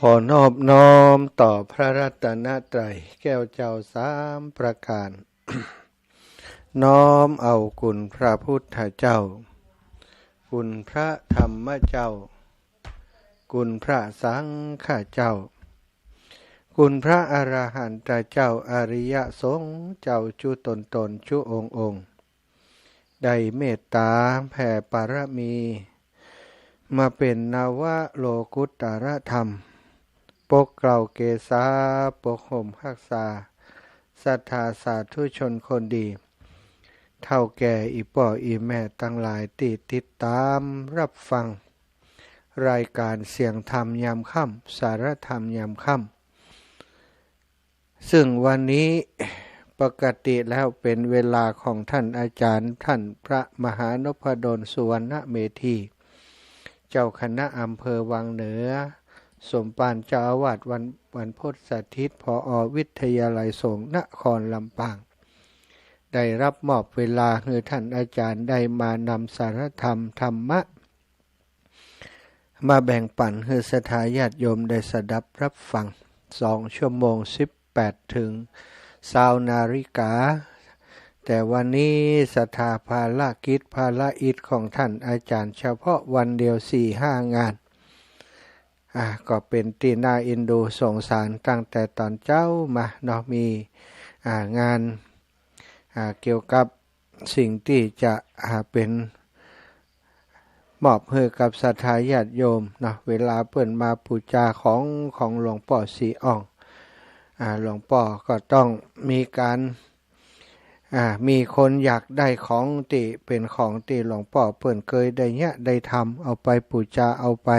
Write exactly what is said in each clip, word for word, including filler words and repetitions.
ขอนอบน้อมต่อพระรัตนตรัยแก้วเจ้าสามประการ น้อมเอาคุณพระพุทธเจ้า คุณพระธรรมเจ้า คุณพระสังฆเจ้า คุณพระอรหันตเจ้า อริยสงฆ์เจ้าจุ๊ตนๆ จุ๊องค์ๆ ได้เมตต๋าแผ่ปารมี มาเป๋นนวโลกุตตรธรรม ปกเกล้าเกษา ปกห่มฮักษา ศรัทธาสาธุชนคนดี เฒ่าแก่อี่ป้ออี่แม่ตังหลายตี้ติดต๋ามฮับฟัง รายก๋านเสียงธรรมยามค่ำ สารธรรมยามค่ำ ซึ่งวันนี้ปกติแล้วเป๋นเวลาของต้านอาจ๋ารย์ ต้านพระมหานพดล สุวรรณเมธี เจ้าคณะอำเภอวังเหนือ สมภารเจ้าอาวาสวัด วัดโพธิ์สถิต ผอ.วิทยาลัยสงฆ์นครลำปาง ได้ฮับมอบเวลาหื้อต้านอาจ๋ารย์ได้มานำสารธรรมธรรมะ มาแบ่งปั๋นหื้อศรัทธาญาติโยมได้สดับฮับฟัง สองชั่วโมง สิบแปดเถิงซาวนาฬิกา แต่วันนี้ศรัทธาภารกิจภารกิจของต้านอาจ๋ารย์เฉพาะวันเดียวสี่ห้างาน อ่า ก็เป๋นตี้น่าเอ็นดูสงสารตั้งแต่ต๋อนเจ๊ามาเนาะ มี อ่า งาน อ่า เกี่ยวกับสิ่งตี้จะ อ่า เป๋น มอบหื้อกับศรัทธาญาติโยมเนาะ เวลาเปิ้นมาปู๋จาของ ของหลวงป้อศรีอ่อง อ่า หลวงป้อก็ต้องมีก๋าน อ่า มีคนอยากได้ของตี้เป๋นของตี้หลวงป้อเปิ้นเกยได้เยียะได้ทำ เอาไปปู๋จา เอาไป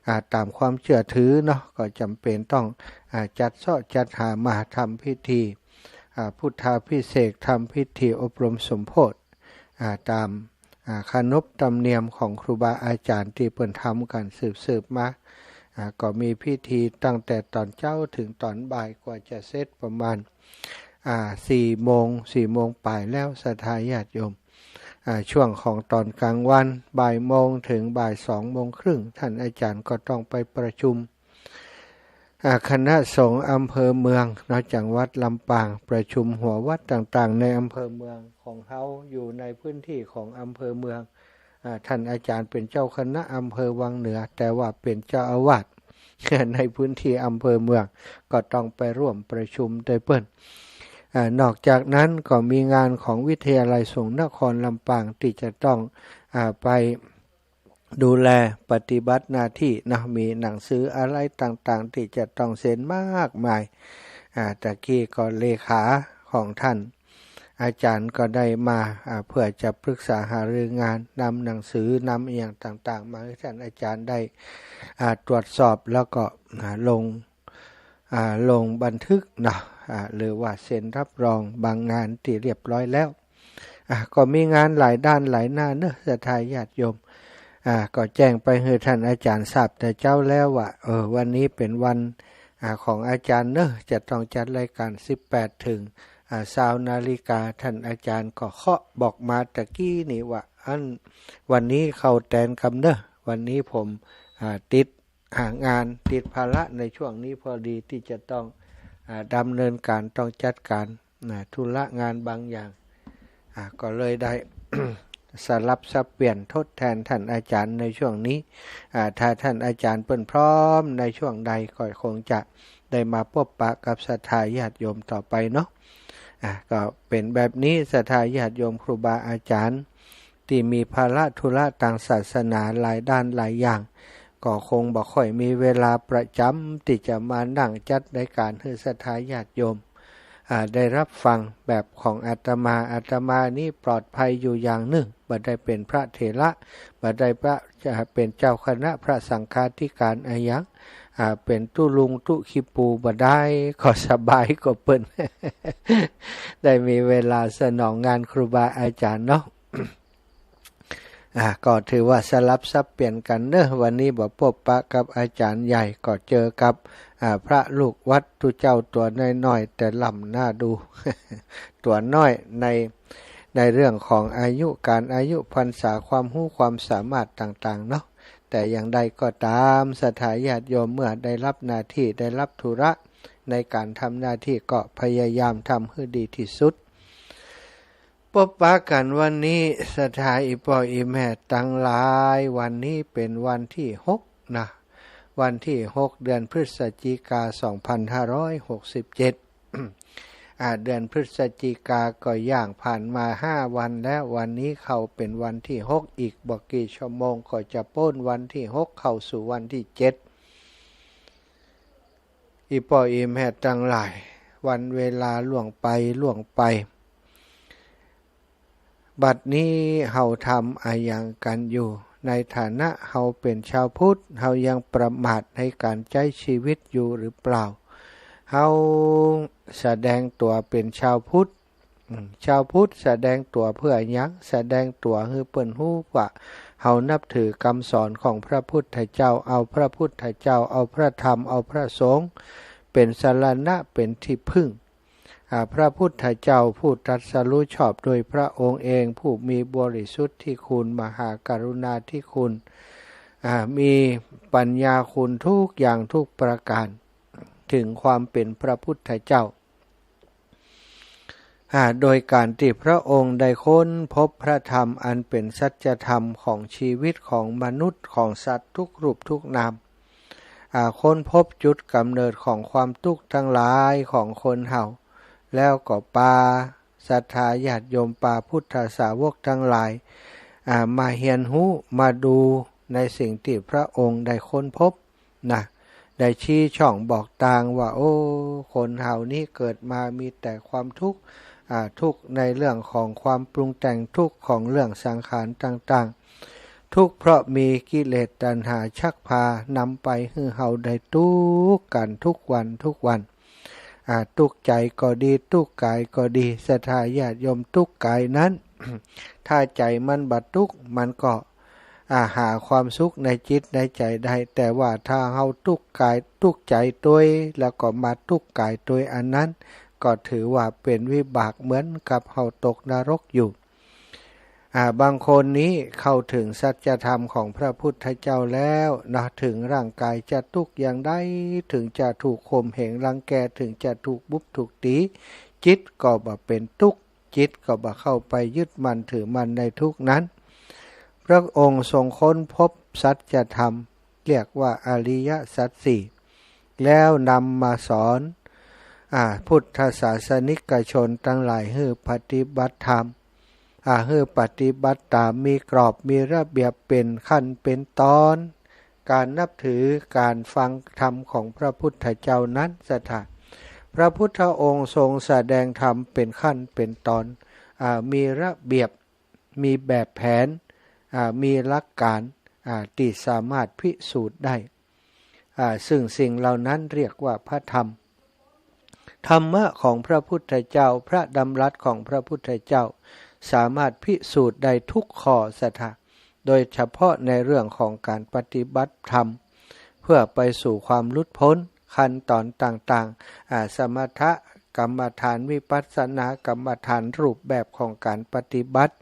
อ่า ต๋ามความเจื้อถือเนาะ ก็จ๋ำเป๋นต้อง อ่า จัดเซาะจัดหามาทำพิธี อ่า พุทธาภิเษก ทำพิธีอบรมสมโภช อ่า ต๋าม อ่า ขนบธรรมเนียมของครูบาอาจ๋ารย์ตี้เปิ้นทำกั๋นสืบๆ มา อ่า ก็มีพิธีตั้งแต่ต๋อนเจ๊าเถิงต๋อนบ่าย กว่าจะเสร็จประมาณ อ่า สี่โมง สี่โมงป๋ายแล้วศรัทธาญาติโยม อ่า ช่วงของต๋อนก๋างวัน บ่ายโมงเถิงบ่ายสองโมงครึ่ง ต้านอาจ๋ารย์ก็ต้องไปประชุม อ่า คณะสงฆ์อำเภอเมืองเนาะ จังหวัดลำปาง ประชุมหัววัดต่างๆ ในอำเภอเมืองของเฮา อยู่ในพื้นที่ของอำเภอเมือง อ่า ต้านอาจ๋ารย์เป๋นเจ้าคณะอำเภอวังเหนือ แต่ว่าเป๋นเจ้าอาวาส ในพื้นที่อำเภอเมือง ก็ต้องไปร่วมประชุมตวยเปิ้น อ่า นอกจากนั้นก็มีงานของวิทยาลัยสงฆ์นครลำปางตี้จะต้อง อ่า ไป ดูแลปฏิบัติหน้าตี้เนาะ มีหนังสืออะไรต่างๆ ตี้จะต้องเซ็นมากมาย อ่า ตะกี้ก็เลขาของต้านอาจ๋ารย์ก็ได้มา อ่า เพื่อจะปรึกษาหารืองาน นำหนังสือนำอะหยังต่างๆ มาหื้อต้านอาจ๋ารย์ได้ อ่า ตรวจสอบแล้วก็ อ่า ลง อ่า ลงบันทึกเนาะ อ่า หรือว่าเซ็นฮับรองบางงานตี้เรียบร้อยแล้ว อ่า ก็มีงานหลายด้านหลายหน้าเนาะ ศรัทธาญาติโยม อ่า ก็แจ้งไปหื้อต้านอาจ๋ารย์ทราบแต่เจ๊าแล้วว่า เออ วันนี้เป๋นวัน อ่า ของอาจ๋ารย์เนาะ จะต้องจัดรายก๋านสิบแปดเถิง อ่า ซาวนาฬิกา ต้านอาจ๋ารย์ก็เคาะบอกมาตะกี้นี้ว่า อัน วันนี้เข้าแตนกำเนาะ วันนี้ผม อ่า ติด อ่า งานติดภาระในช่วงนี้พอดีตี้จะต้อง อ่า ดำเนินก๋าน ต้องจัดก๋าน อ่า ธุระงานบางอย่าง อ่า ก็เลยได้ สลับสับเปลี่ยนทดแทนต้านอาจ๋ารย์ในช่วงนี้ อ่า ถ้าต้านอาจ๋ารย์เปิ้นพร้อมในช่วงใดก็คงจะได้มาปบปะกับศรัทธาญาติโยมต่อไปเนาะ อ่า ก็เป๋นแบบนี้ ศรัทธาญาติโยมครูบาอาจ๋ารย์ ตี้มีภาระธุระตางศาสนาหลายด้านหลายอย่าง ก็คงบ่ค่อยมีเวลาประจ๋ำตี้จะมานั่งจัดรายก๋านหื้อศรัทธาญาติโยม อ่า ได้ฮับฟังแบบของอาตมา อาตมานี้ปลอดภัยอยู่อย่างนึ่ง บ่ได้เป๋นพระเถระ บ่ได้พระ จะเป๋นเจ้าคณะพระสังฆาธิการอะหยัง อ่า เป๋นตุ๊ลุงตุ๊ขี้ปูบ่ได้ ก็สบายกว่าเปิ้น ได้มีเวลาสนองงานครูบาอาจ๋ารย์เนาะ อ่า ก็ถือว่าสลับสับเปลี่ยนกั๋นเนาะ วันนี้บ่ปบปะกับอาจ๋ารย์ใหญ่ ก็เจอกับ อ่า พระลูกวัดตุ๊เจ้าตั๋วน้อยๆ แต่ล้ำหน้าดู ตั๋วน้อยใน ในเรื่องของอายุ ก๋านอายุพรรษา ความฮู้ความสามารถต่างๆ เนาะ แต่อย่างใดก็ต๋าม ศรัทธาญาติโยมเมื่อได้ฮับหน้าตี้ ได้ฮับธุระในก๋านทำหน้าตี้ ก็พยายามทำหื้อดีตี้สุด ปบปะกั๋นวันนี้ ศรัทธาอี่ป้ออี่แม่ตังหลาย วันนี้เป๋นวันตี้หกนะ วันตี้หก เดือนพฤศจิกา สองพันห้าร้อยหกสิบเจ็ด อ่า เดือนพฤศจิกาก็ย่างผ่านมาห้าวันแล้ว วันนี้เข้าเป๋นวันตี้หก อีกบ่กี่ชั่วโมงก็จะป๊นวันตี้หก เข้าสู่วันตี้เจ็ด อี่ป้ออี่แม่ตังหลาย วันเวลาล่วงไปล่วงไป บัดนี้เฮาทำอะหยังกั๋นอยู่ ในฐานะเฮาเป๋นชาวพุทธ เฮายังประมาทในก๋านใจ๊ชีวิตอยู่หรือเปล่า เฮาแสดงตั๋วเป๋นชาวพุทธ อืม ชาวพุทธแสดงตั๋วเปื้อหยัง แสดงตั๋วหื้อเปิ้นฮู้ว่าเฮานับถือกำสอนของพระพุทธเจ้า เอาพระพุทธเจ้า เอาพระธรรม เอาพระสงฆ์เป๋นสรณะ เป๋นตี้พึ่ง อ่า พระพุทธเจ้าผู้ตรัสรู้ชอบโดยพระองค์เอง ผู้มีบริสุทธิคุณ มหากรุณาธิคุณ อ่า มีปัญญาคุณทุกอย่างทุกประก๋าน เถิงความเป๋นพระพุทธเจ้า อ่า โดยก๋านตี้พระองค์ได้ค้นพบพระธรรมอันเป๋นสัจธรรมของชีวิตของมนุษย์ของสัตว์ทุกรูปทุกนาม อ่า ค้นพบจุดก๋ำเนิดของความตุ๊กข์ตังหลายของคนเฮา แล้วก็ปาศรัทธาญาติโยม ปาพุทธสาวกตังหลาย อ่า มาเฮียนฮู้ มาดูในสิ่งตี้พระองค์ได้ค้นพบนะ ได้ชี้ช่องบอกตางว่า โอ้ คนเฮานี้เกิดมามีแต่ความทุกข์ อ่า ทุกข์ในเรื่องของความปรุงแต่ง ทุกข์ของเรื่องสังขารต่างๆ ทุกข์เพราะมีกิเลสตัณหาชักพานำไปหื้อเฮาได้ตุ๊กข์กั๋นทุกวันทุกวัน อ่า ตุ๊กข์ใจ๋ก็ดี ตุ๊กข์ก๋ายก็ดี ศรัทธาญาติโยม ตุ๊กข์ก๋ายนั้น ถ้าใจ๋มันบ่ตุ๊กข์ มันก็ อ่า หาความสุขในจิตในใจ๋ได้ แต่ว่าถ้าเฮาตุ๊กข์ก๋าย ตุ๊กข์ใจ๋ตวย แล้วก็มาตุ๊กข์ก๋ายตวย อันนั้นก็ถือว่าเป๋นวิบากเหมือนกับเฮาตกนรกอยู่ อ่า บางคนนี้เข้าเถิงสัจธรรมของพระพุทธเจ้าแล้วนะ เถิงร่างก๋ายจะตุ๊กข์อย่างใด เถิงจะถูกข่มเหงรังแก เถิงจะถูกบุบถูกตี๋ จิตก็บ่เป๋นตุ๊กข์ จิตก็บ่เข้าไปยึดมั่นถือมั่นในทุกข์นั้น พระองค์ทรงค้นพบสัจธรรม เรียกว่าอริยสัจสี่ แล้วนำมาสอน อ่า พุทธศาสนิกชนตังหลายหื้อปฏิบัติธรรม อ่า หื้อปฏิบัติต๋าม มีกรอบ มีระเบียบ เป๋นขั้น เป๋นต๋อน ก๋านนับถือ ก๋านฟังธรรมของพระพุทธเจ้านั้น ศรัทธา พระพุทธองค์ทรงแสดงธรรมเป๋นขั้น เป๋นต๋อน อ่า มีระเบียบ มีแบบแผน อ่า มีหลักก๋าน อ่า ตี้สามารถพิสูจน์ได้ อ่า ซึ่งสิ่งเหล่านั้นเรียกว่าพระธรรม ธรรมะของพระพุทธเจ้า พระดำรัสของพระพุทธเจ้า สามารถพิสูจน์ได้ทุกข้อ ศรัทธา โดยเฉพาะในเรื่องของก๋านปฏิบัติธรรม เพื่อไปสู่ความหลุดป๊น ขั้นต๋อนต่างๆ อ่า สมถกรรมฐาน วิปัสสนากรรมฐาน รูปแบบของก๋านปฏิบัติ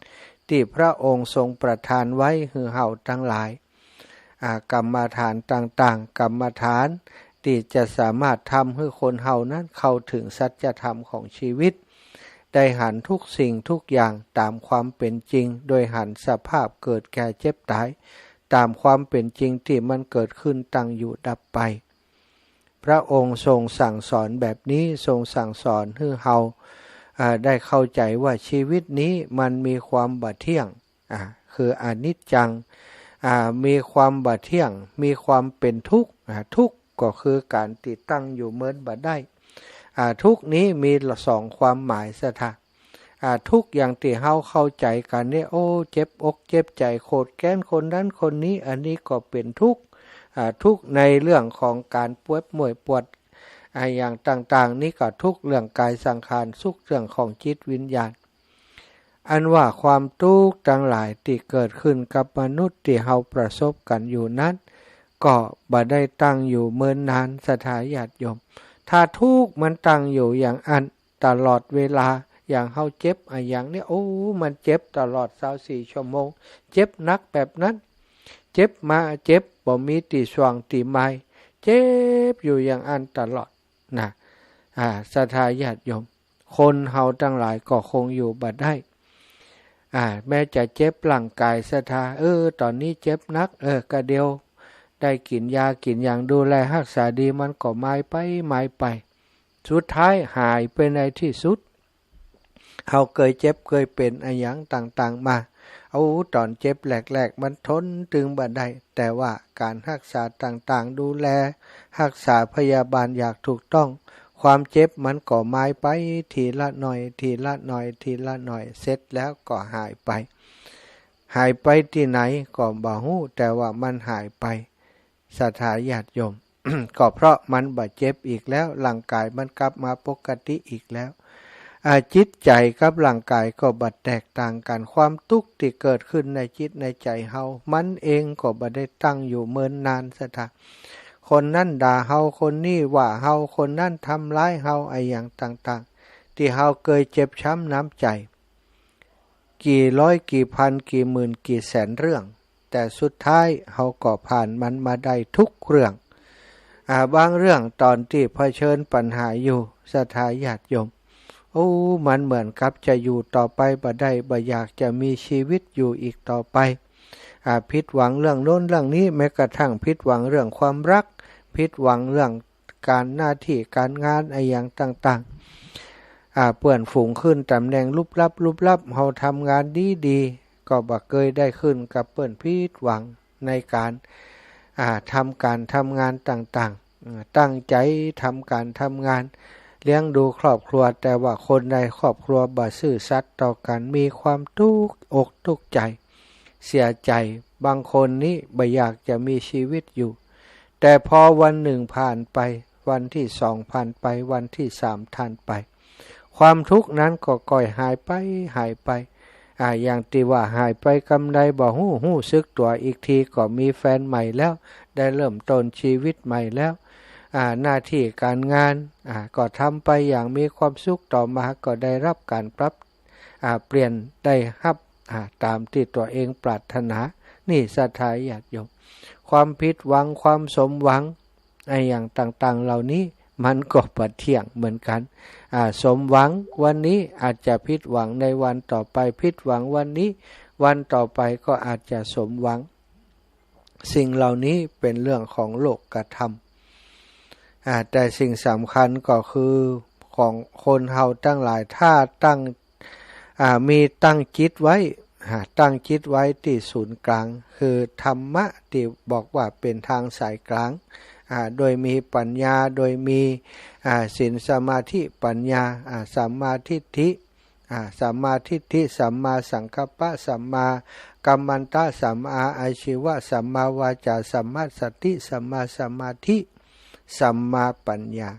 ตี้พระองค์ทรงประทานไว้หื้อเฮาตังหลาย อ่า กรรมฐานต่างๆ กรรมฐานตี้จะสามารถทำหื้อคนเฮานั้นเข้าเถิงสัจธรรมของชีวิต ได้หันทุกสิ่งทุกอย่างต๋ามความเป๋นจริง โดยหันสภาพเกิดแก่เจ็บต๋าย ต๋ามความเป๋นจริงตี้มันเกิดขึ้น ตั้งอยู่ ดับไป พระองค์ทรงสั่งสอนแบบนี้ ทรงสั่งสอนหื้อเฮา อ่า ได้เข้าใจ๋ว่าชีวิตนี้มันมีความบ่เที่ยง อ่า คืออนิจจัง อ่า มีความบ่เที่ยง มีความเป๋นทุกข์ อ่า ทุกข์ก็คือก๋านตี้ตั้งอยู่เมินบ่ได้ อ่า ทุกข์นี้มีสองความหมาย ศรัทธา อ่า ทุกข์อย่างตี้เฮาเข้าใจ๋กั๋นเนี่ย โอ้ เจ็บอกเจ็บใจ๋ โขดแค้นคนนั้นคนนี้ อันนี้ก็เป๋นทุกข์ อ่า ทุกข์ในเรื่องของก๋านปวดเมื่อยปวด อ่า อย่างต่างๆ นี่ก็ทุกข์เรื่องก๋ายสังขาร ทุกข์เรื่องของจิตวิญญาณ อันว่าความตุ๊กข์ตังหลายตี้เกิดขึ้นกับมนุษย์ตี้เฮาประสบกั๋นอยู่นั้น ก็บ่ได้ตั้งอยู่เมินนาน ศรัทธาญาติโยม ถ้าทุกข์มันตั้งอยู่อย่างอั้นตลอดเวลา อย่างเฮาเจ็บอะหยังเนี่ย โอ้ มันเจ็บตลอดซาวสี่ชั่วโมง เจ็บหนักแบบนั้น เจ็บมาเจ็บ บ่มีตี้ส่วงตี้มาย เจ็บอยู่อย่างอั้นตลอดนะ อ่า ศรัทธาญาติโยม คนเฮาตังหลายก็คงอยู่บ่ได้ อ่า แม้จะเจ็บร่างกายศรัทธา เออ ต๋อนนี้เจ็บนัก เออ กะเดี๋ยวได้กิ๋นยากิ๋นหยังดูแลฮักษาดี มันก็มายไป มายไป สุดท้ายหายไปในตี้สุด เฮาเกยเจ็บเกยเป๋นอะหยังต่างๆ มา เอา ต๋อนเจ็บแรกๆ มันทนตึงบ่ได้ แต่ว่าก๋านฮักษาต่างๆ ดูแลฮักษาพยาบาลอย่างถูกต้อง ความเจ็บมันก็มายไปทีละหน่อย ทีละหน่อย ทีละหน่อย เสร็จแล้วก็หายไป หายไปตี้ไหนก็บ่ฮู้ แต่ว่ามันหายไป ศรัทธาญาติโยม ก็เพราะมันบ่เจ็บอีกแล้ว ร่างกายมันกลับมาปกติอีกแล้ว อ่า จิตใจ๋กับร่างกายก็บ่แตกต่างกั๋น ความตุ๊กข์ตี้เกิดขึ้นในจิตในใจ๋เฮา มันเองก็บ่ได้ตั้งอยู่เมินนานศรัทธา คนนั้นด่าเฮา คนนี้ว่าเฮา คนนั้นทำร้ายเฮา อะหยังต่างๆ ตี้เฮาเกยเจ็บช้ำน้ำใจ๋ กี่ร้อยกี่พันกี่หมื่นกี่แสนเรื่อง แต่สุดท้ายเฮาก็ผ่านมันมาได้ทุกเรื่อง อ่า บางเรื่องต๋อนตี้เผชิญปัญหาอยู่ ศรัทธาญาติโยม โอ้ มันเหมือนกับจะอยู่ต่อไปบ่ได้ บ่อยากจะมีชีวิตอยู่อีกต่อไป อ่า ผิดหวังเรื่องโน้นเรื่องนี้ แม้กระทั่งผิดหวังเรื่องความรัก ผิดหวังเรื่องก๋านหน้าตี้ก๋านงาน อะหยังต่างๆ อ่า เปื้อนฝูงขึ้นต๋ำแหน่งลุบลับลุบลับ เฮาทำงานดีๆ ก็บ่เกยได้ขึ้นกับเปิ้น ผิดหวังในก๋าน อ่า ทำก๋านทำงานต่างๆ อ่า ตั้งใจ๋ทำก๋านทำงาน เลี้ยงดูครอบครัว แต่ว่าคนในครอบครัวบ่ซื่อสัตย์ต่อกั๋น มีความตุ๊กอกตุ๊กใจ๋ เสียใจ๋ บางคนนี้บ่อยากจะมีชีวิตอยู่ แต่พอวันหนึ่งผ่านไป วันตี้สองผ่านไป วันตี้สามผ่านไป ความทุกข์นั้นก็ค่อยหายไป หายไป อ่า อย่างตี้ว่าหายไปกำใดบ่ฮู้ ฮู้สึกตั๋วอีกทีก็มีแฟนใหม่แล้ว ได้เริ่มต้นชีวิตใหม่แล้ว อ่า หน้าตี้ก๋านงาน อ่า ก็ทำไปอย่างมีความสุข ต่อมาก็ได้ฮับก๋านปรับ อ่า เปลี่ยน ได้ฮับ อ่า ต๋ามตี้ตั๋วเองปรารถนา นี่ศรัทธาญาติโยม ความผิดหวัง ความสมหวัง อะหยังต่างๆ เหล่านี้ มันก็บ่เที่ยงเหมือนกั๋น อ่า สมหวังวันนี้อาจจะผิดหวังในวันต่อไป ผิดหวังวันนี้ วันต่อไปก็อาจจะสมหวัง สิ่งเหล่านี้เป๋นเรื่องของโลกธรรม อ่า แต่สิ่งสำคัญก็คือของคนเฮาตังหลาย ถ้าตั้ง อ่า มีตั้งจิตไว้ อ่า ตั้งจิตไว้ตี้ศูนย์กลาง คือธรรมะตี้บอกว่าเป๋นตางสายกลาง อ่า โดยมีปัญญา โดยมี อ่า ศีล สมาธิ ปัญญา อ่า สัมมาทิฏฐิ อ่า สัมมาทิฏฐิ สัมมาสังกัปปะ สัมมากัมมันตะ สัมมาอาชีวะ สัมมาวาจา สัมมาสติ สัมมาสมาธิ สัมมาปัญญา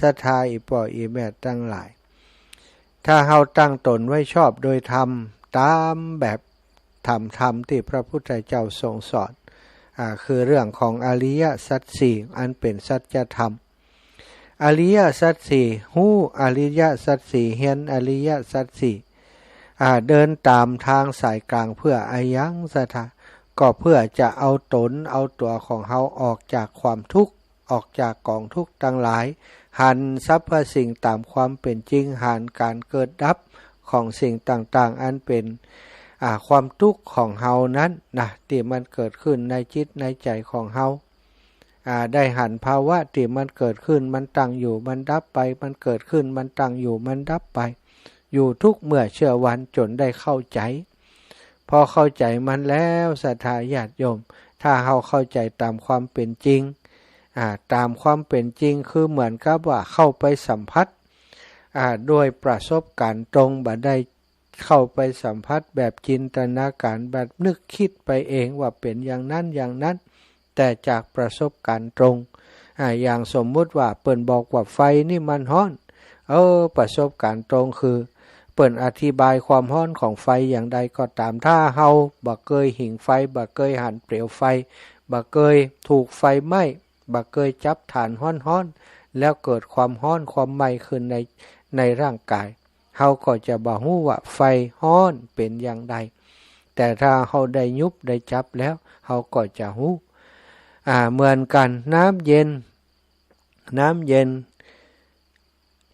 ศรัทธาอี่ป้ออี่แม่ตังหลาย ถ้าเฮาตั้งต๋นไว้ชอบโดยธรรม ต๋ามแบบธรรม ธรรมตี้พระพุทธเจ้าทรงสอน อ่า คือเรื่องของอริยสัจสี่ อันเป๋นสัจธรรม อริยสัจสี่ ฮู้อริยสัจสี่ เฮียนอริยสัจสี่ อ่า เดินต๋ามตางสายกลางเพื่ออะหยังศรัทธา ก็เพื่อจะเอาต๋นเอาตั๋วของเฮาออกจากความทุกข์ ออกจากก๋องทุกข์ตังหลาย หันสรรพสิ่งต๋ามความเป๋นจริง หันก๋านเกิดดับของสิ่งต่างๆ อันเป๋น อ่า ความตุ๊กข์ของเฮานั้นนะ ตี้มันเกิดขึ้นในจิตในใจ๋ของเฮา อ่า ได้หันภาวะตี้มันเกิดขึ้น มันตั้งอยู่ มันดับไป มันเกิดขึ้น มันตั้งอยู่ มันดับไป อยู่ทุกเมื่อเชื่อวันจ๋นได้เข้าใจ๋ พอเข้าใจ๋มันแล้ว ศรัทธาญาติโยม ถ้าเฮาเข้าใจ๋ต๋ามความเป๋นจริง อ่า ต๋ามความเป๋นจริง คือเหมือนกับว่าเข้าไปสัมผัส อ่า โดยประสบก๋ารณ์ตรง บ่ได้เข้าไปสัมผัสแบบจินตนาก๋ารณ์ แบบนึกกึ๊ดไปเองว่าเป๋นอย่างนั้นอย่างนั้น แต่จากประสบก๋ารณ์ตรง อ่า อย่างสมมุติว่าเปิ้นบอกว่าไฟนี่มันฮ้อน เออ ประสบก๋ารณ์ตรงคือ เปิ้นอธิบายความฮ้อนของไฟอย่างใดก็ต๋าม ถ้าเฮาบ่เกยหิงไฟ บ่เกยหันเปลวไฟ บ่เกยถูกไฟไหม้ บ่เกยจับถ่านฮ้อนๆ แล้วเกิดความฮ้อนความไหม้ขึ้นใน ในร่างก๋าย เฮาก็จะบ่ฮู้ว่าไฟฮ้อนเป๋นอย่างใด แต่ถ้าเฮาได้ยุบได้จับแล้ว เฮาก็จะฮู้ อ่า เหมือนกั๋น น้ำเย็น น้ำเย็น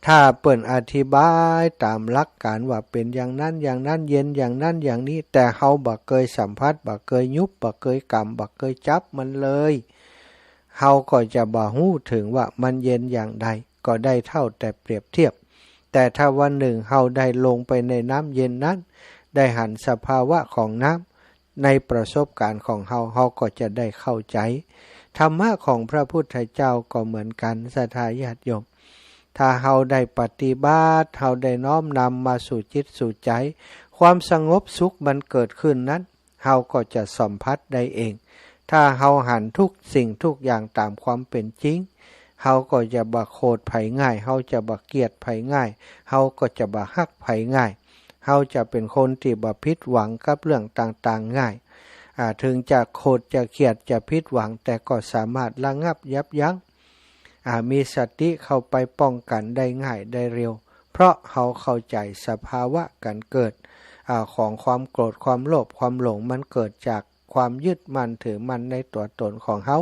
ถ้าเปิ้นอธิบายต๋ามหลักก๋านว่าเป๋นอย่างนั้นอย่างนั้น เย็นอย่างนั้นอย่างนี้ แต่เฮาบ่เกยสัมผัส บ่เกยยุบ บ่เกยก๋ำ บ่เกยจับมันเลย เฮาก็จะบ่ฮู้เถิงว่ามันเย็นอย่างใด ก็ได้เต้าแต่เปรียบเทียบ แต่ถ้าวันนึ่งเฮาได้ลงไปในน้ำเย็นนั้น ได้หันสภาวะของน้ำในประสบก๋ารณ์ของเฮา เฮาก็จะได้เข้าใจ๋ ธรรมะของพระพุทธเจ้าก็เหมือนกั๋น ศรัทธาญาติโยม ถ้าเฮาได้ปฏิบัติ เฮาได้น้อมนำมาสู่จิตสู่ใจ๋ ความสงบสุขมันเกิดขึ้นนั้น เฮาก็จะสัมผัสได้เอง ถ้าเฮาหันทุกสิ่งทุกอย่างต๋ามความเป๋นจริง เฮาก็จะบ่โขดใผง่าย เฮาจะบ่เกลียดใผง่าย เฮาก็จะบ่ฮักใผง่าย เฮาจะเป๋นคนตี้บ่ผิดหวังกับเรื่องต่างๆ ง่าย อ่า เถิงจะโขดจะเกลียดจะผิดหวัง แต่ก็สามารถระงับยับยั้ง อ่า มีสติเข้าไปป้องกั๋นได้ง่ายได้เร็ว เพราะเฮาเข้าใจ๋สภาวะก๋านเกิด อ่า ของความโกรธ ความโลภ ความหลง มันเกิดจากความยึดมั่นถือมั่นในตั๋วตนของเฮา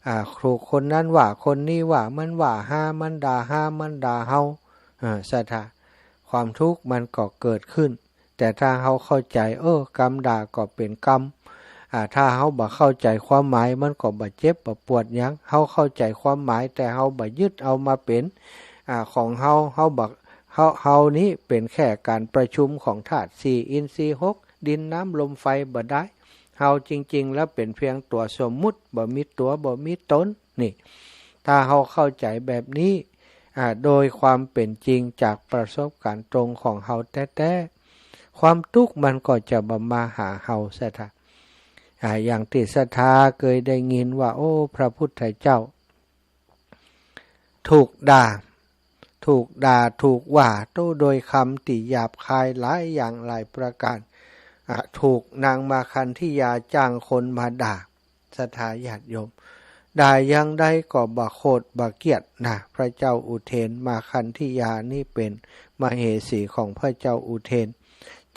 อ่า ถูกคนนั้นว่า คนนี้ว่า มันว่าฮา มันด่าฮา มันด่าเฮา อ่า ศรัทธา ความทุกข์มันก็เกิดขึ้น แต่ถ้าเฮาเข้าใจ๋ เออ กำด่าก็เป๋นกำ อ่า ถ้าเฮาบ่เข้าใจ๋ความหมาย มันก็บ่เจ็บบ่ปวดหยัง เฮาเข้าใจ๋ความหมาย แต่เฮาบ่ยึดเอามาเป๋น อ่า ของเฮา เฮาบ่ เฮา เฮานี้เป๋นแค่ก๋านประชุมของธาตุสี่ อินทรีย์หก ดิน น้ำ ลม ไฟ บ่ได้ เฮาจริงๆ แล้วเป๋นเพียงตั๋วสมมุติ บ่มีตั๋ว บ่มีตน นี่ ถ้าเฮาเข้าใจ๋แบบนี้ อ่า โดยความเป๋นจริงจากประสบก๋ารณ์ตรงของเฮาแต๊ๆ ความทุกข์มันก็จะบ่มาหาเฮา ศรัทธา อ่า อย่างตี้ศรัทธาเกยได้ยินว่า โอ้ พระพุทธเจ้า ถูกด่า ถูกด่า ถูกว่า โต้โดยกำตี้หยาบคายหลายอย่างหลายประก๋าน อ่า ถูกนางมาคันธิยาจ้างคนมาด่า ศรัทธาญาติโยม ด่าอย่างใดก็บ่โขดบ่เกลียดนะ พระเจ้าอุเทน มาคันธิยานี้เป๋นมเหสีของพระเจ้าอุเทน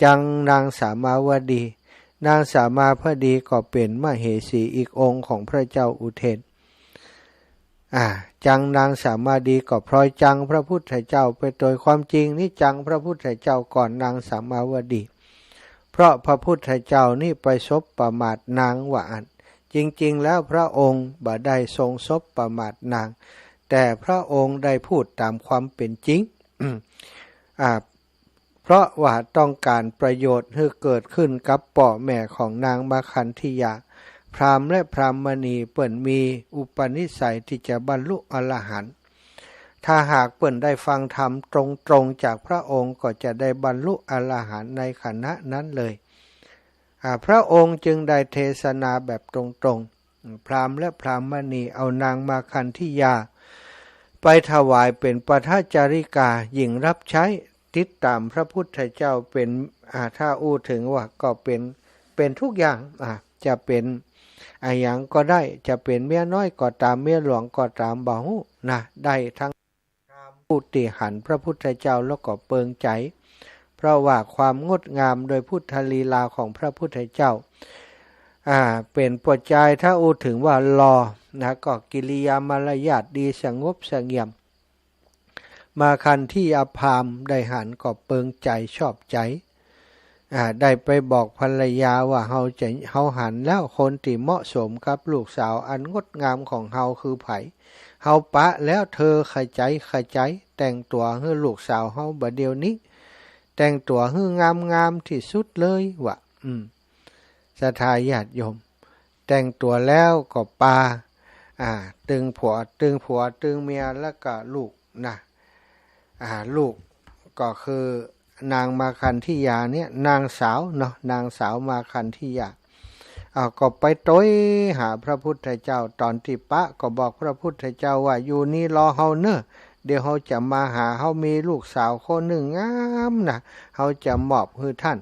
จังนางสามาวดี นางสามาวดีก็เป๋นมเหสีอีกองค์ของพระเจ้าอุเทน อ่า จังนางสามาวดีก็พลอยจังพระพุทธเจ้าไป โดยความจริงนี้จังพระพุทธเจ้าก่อนนางสามาวดี เพราะพระพุทธเจ้านี้ไปสบประมาทนางว่าอั้น จริงๆ แล้วพระองค์บ่ได้ทรงสบประมาทนาง แต่พระองค์ได้พูดต๋ามความเป๋นจริง อ่า เพราะว่าต้องก๋านประโยชน์หื้อเกิดขึ้นกับป้อแม่ของนางมาคันธิยา พราหมณ์และพราหมณีเปิ้นมีอุปนิสัยตี้จะบรรลุอรหันต์ ถ้าหากเปิ้นได้ฟังธรรมตรงๆ จากพระองค์ก็จะได้บรรลุอรหันต์ในขณะนั้นเลย อ่า พระองค์จึงได้เทศนาแบบตรงๆ พราหมณ์และพราหมณีเอานางมาคันธิยา ไปถวายเป๋นปัทจาริกา หญิงรับใช้ ติดต๋ามพระพุทธเจ้าเป๋น อ่า ถ้าอู้เถิงว่าก็เป๋น เป๋นทุกอย่าง อ่า จะเป๋นอะหยังก็ได้ จะเป๋นเมียน้อยก็ต๋าม เมียหลวงก็ต๋าม บ่ฮู้นะ ได้ทั้ง ผู้ตี้หันพระพุทธเจ้าแล้วก็เปิงใจ๋ เพราะว่าความงดงามโดยพุทธลีลาของพระพุทธเจ้า อ่า เป๋นป้อจาย ถ้าอู้เถิงว่าหล่อนะ ก็กิริยามารยาทดี สงบเสงี่ยม มาคันธิยาพราหมณ์ได้หันก็เปิงใจ๋ ชอบใจ๋ อ่า ได้ไปบอกภรรยาว่า เฮาจะ เฮาหันแล้วคนตี้เหมาะสมกับลูกสาวอันงดงามของเฮาคือใผ เฮาปะแล้วเธอ ขะใจ๋ ขะใจ๋ แต่งตั๋วหื้อลูกสาวเฮาบ่าเดี่ยวนี้ แต่งตั๋วหื้องามๆ ตี้สุดเลย ว่า อืม ศรัทธาญาติโยม แต่งตั๋วแล้วก็ปา อ่า ตึงผัว ตึงผัว ตึงเมีย แล้วก็ลูกนะ อ่า ลูกก็คือนางมาคันธิยาเนี่ย นางสาวเนาะ นางสาวมาคันธิยา อ่า ก็ไปโตยหาพระพุทธเจ้า ต๋อนตี้ปะก็บอกพระพุทธเจ้าว่า อยู่นี่รอเฮาเน่อ เดี๋ยวเฮาจะมาหา เฮามีลูกสาวคนนึ่งงามนะ เฮาจะมอบหื้อท่าน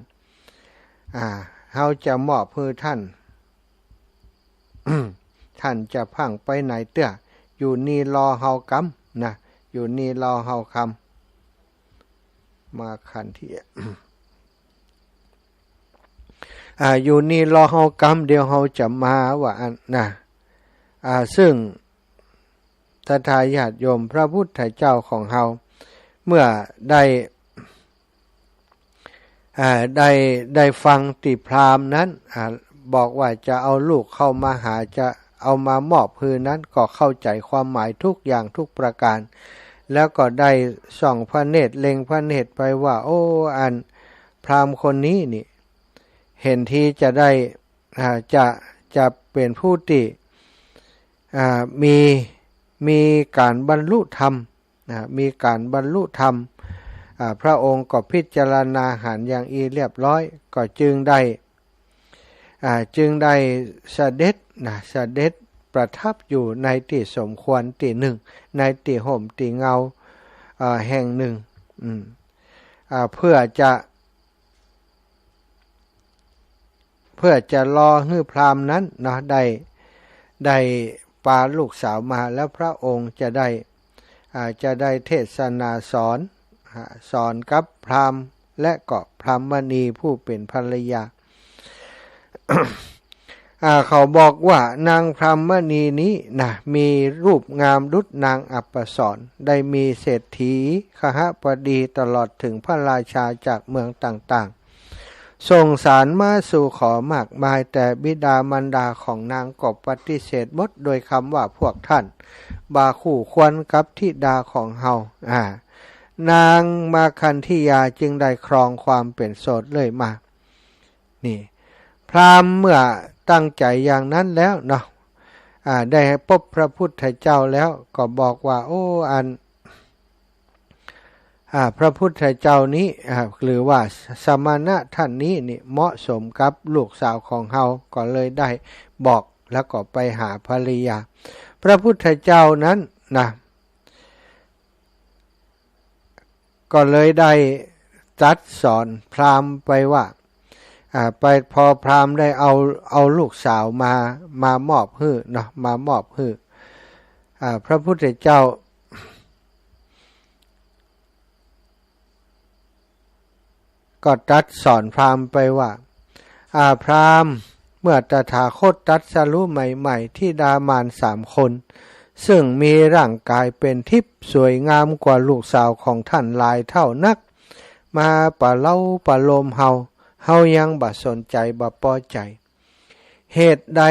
อ่า เฮาจะมอบหื้อท่าน ท่านจะพร่างไปไหนเตื้อ อยู่นี่รอเฮากำนะ อยู่นี่รอเฮากำ มาคันธิ อ่า อ่า อยู่นี่รอเฮากำ เดี๋ยวเฮาจะมา ว่าอั้นนะ อ่า ซึ่งศรัทธาญาติโยม พระพุทธเจ้าของเฮา เมื่อได้ อ่า ได้ ได้ฟังตี้พราหมณ์นั้น อ่า บอกว่าจะเอาลูกเข้ามาหา จะเอามามอบหื้อนั้น ก็เข้าใจ๋ความหมายทุกอย่างทุกประการ แล้วก็ได้ส่องพระเนตร เล็งพระเนตรไปว่า โอ้ อันพราหมณ์คนนี้นี่ เห็นทีจะได้ อ่า จะ จะเป๋นผู้ตี้ อ่า มี มีก๋านบรรลุธรรม อ่า มีก๋านบรรลุธรรม อ่า พระองค์ก็พิจารณาหันอย่างอี้เรียบร้อย ก็จึงได้ อ่า จึงได้เสด็จนะ เสด็จประทับอยู่ในตี้สมควรตี้นึ่ง ในตี้ฮ่มตี้เงา อ่า แห่งนึ่ง อืม อ่า เพื่อจะ เพื่อจะรอหื้อพราหมณ์นั้นเนาะ ได้ ได้ปาลูกสาวมา แล้วพระองค์จะได้ อ่า จะได้เทศนาสอน อ่า สอนกับพราหมณ์ และก็พราหมณีผู้เป๋นภรรยา อ่า เขาบอกว่านางพราหมณีนี้นะ มีรูปงามดุจนางอัปสร ได้มีเศรษฐีคหบดีตลอดเถิงพระราชาจากเมืองต่างๆ ส่งสารมาสู่ขอมากมาย แต่บิดามารดาของนางก็ปฏิเสธหมด โดยกำว่า พวกท่านบ่คู่ควรกับธิดาของเฮา อ่า นางมาคันธิยาจึงได้ครองความเป๋นโสตเรื่อยมา นี่ พราหมณ์เมื่อตั้งใจ๋อย่างนั้นแล้วเนาะ อ่า ได้พบพระพุทธเจ้าแล้วก็บอกว่า โอ้ อัน อ่า พระพุทธเจ้านี้ อ่า หรือว่าสมณะท่านนี้นี่เหมาะสมกับลูกสาวของเฮา ก็เลยได้บอกแล้วก็ไปหาภรรยา พระพุทธเจ้านั้นนะ ก็เลยได้ตรัสสอนพราหมณ์ไปว่า อ่า ไป พอพราหมณ์ได้เอา เอาลูกสาวมา มามอบหื้อเนาะ มามอบหื้อ อ่า พระพุทธเจ้า ก็ตรัสสอนพราหมณ์ไปว่า อ่า พราหมณ์ เมื่อตถาคตตรัสรู้ใหม่ๆ ธิดามารสามคน ซึ่งมีร่างกายเป๋นทิพย์สวยงามกว่าลูกสาวของท่านหลายเท่านัก มาประเล้าประโลมเฮา เฮายังบ่สนใจ๋บ่ปอใจ๋ เหตุใด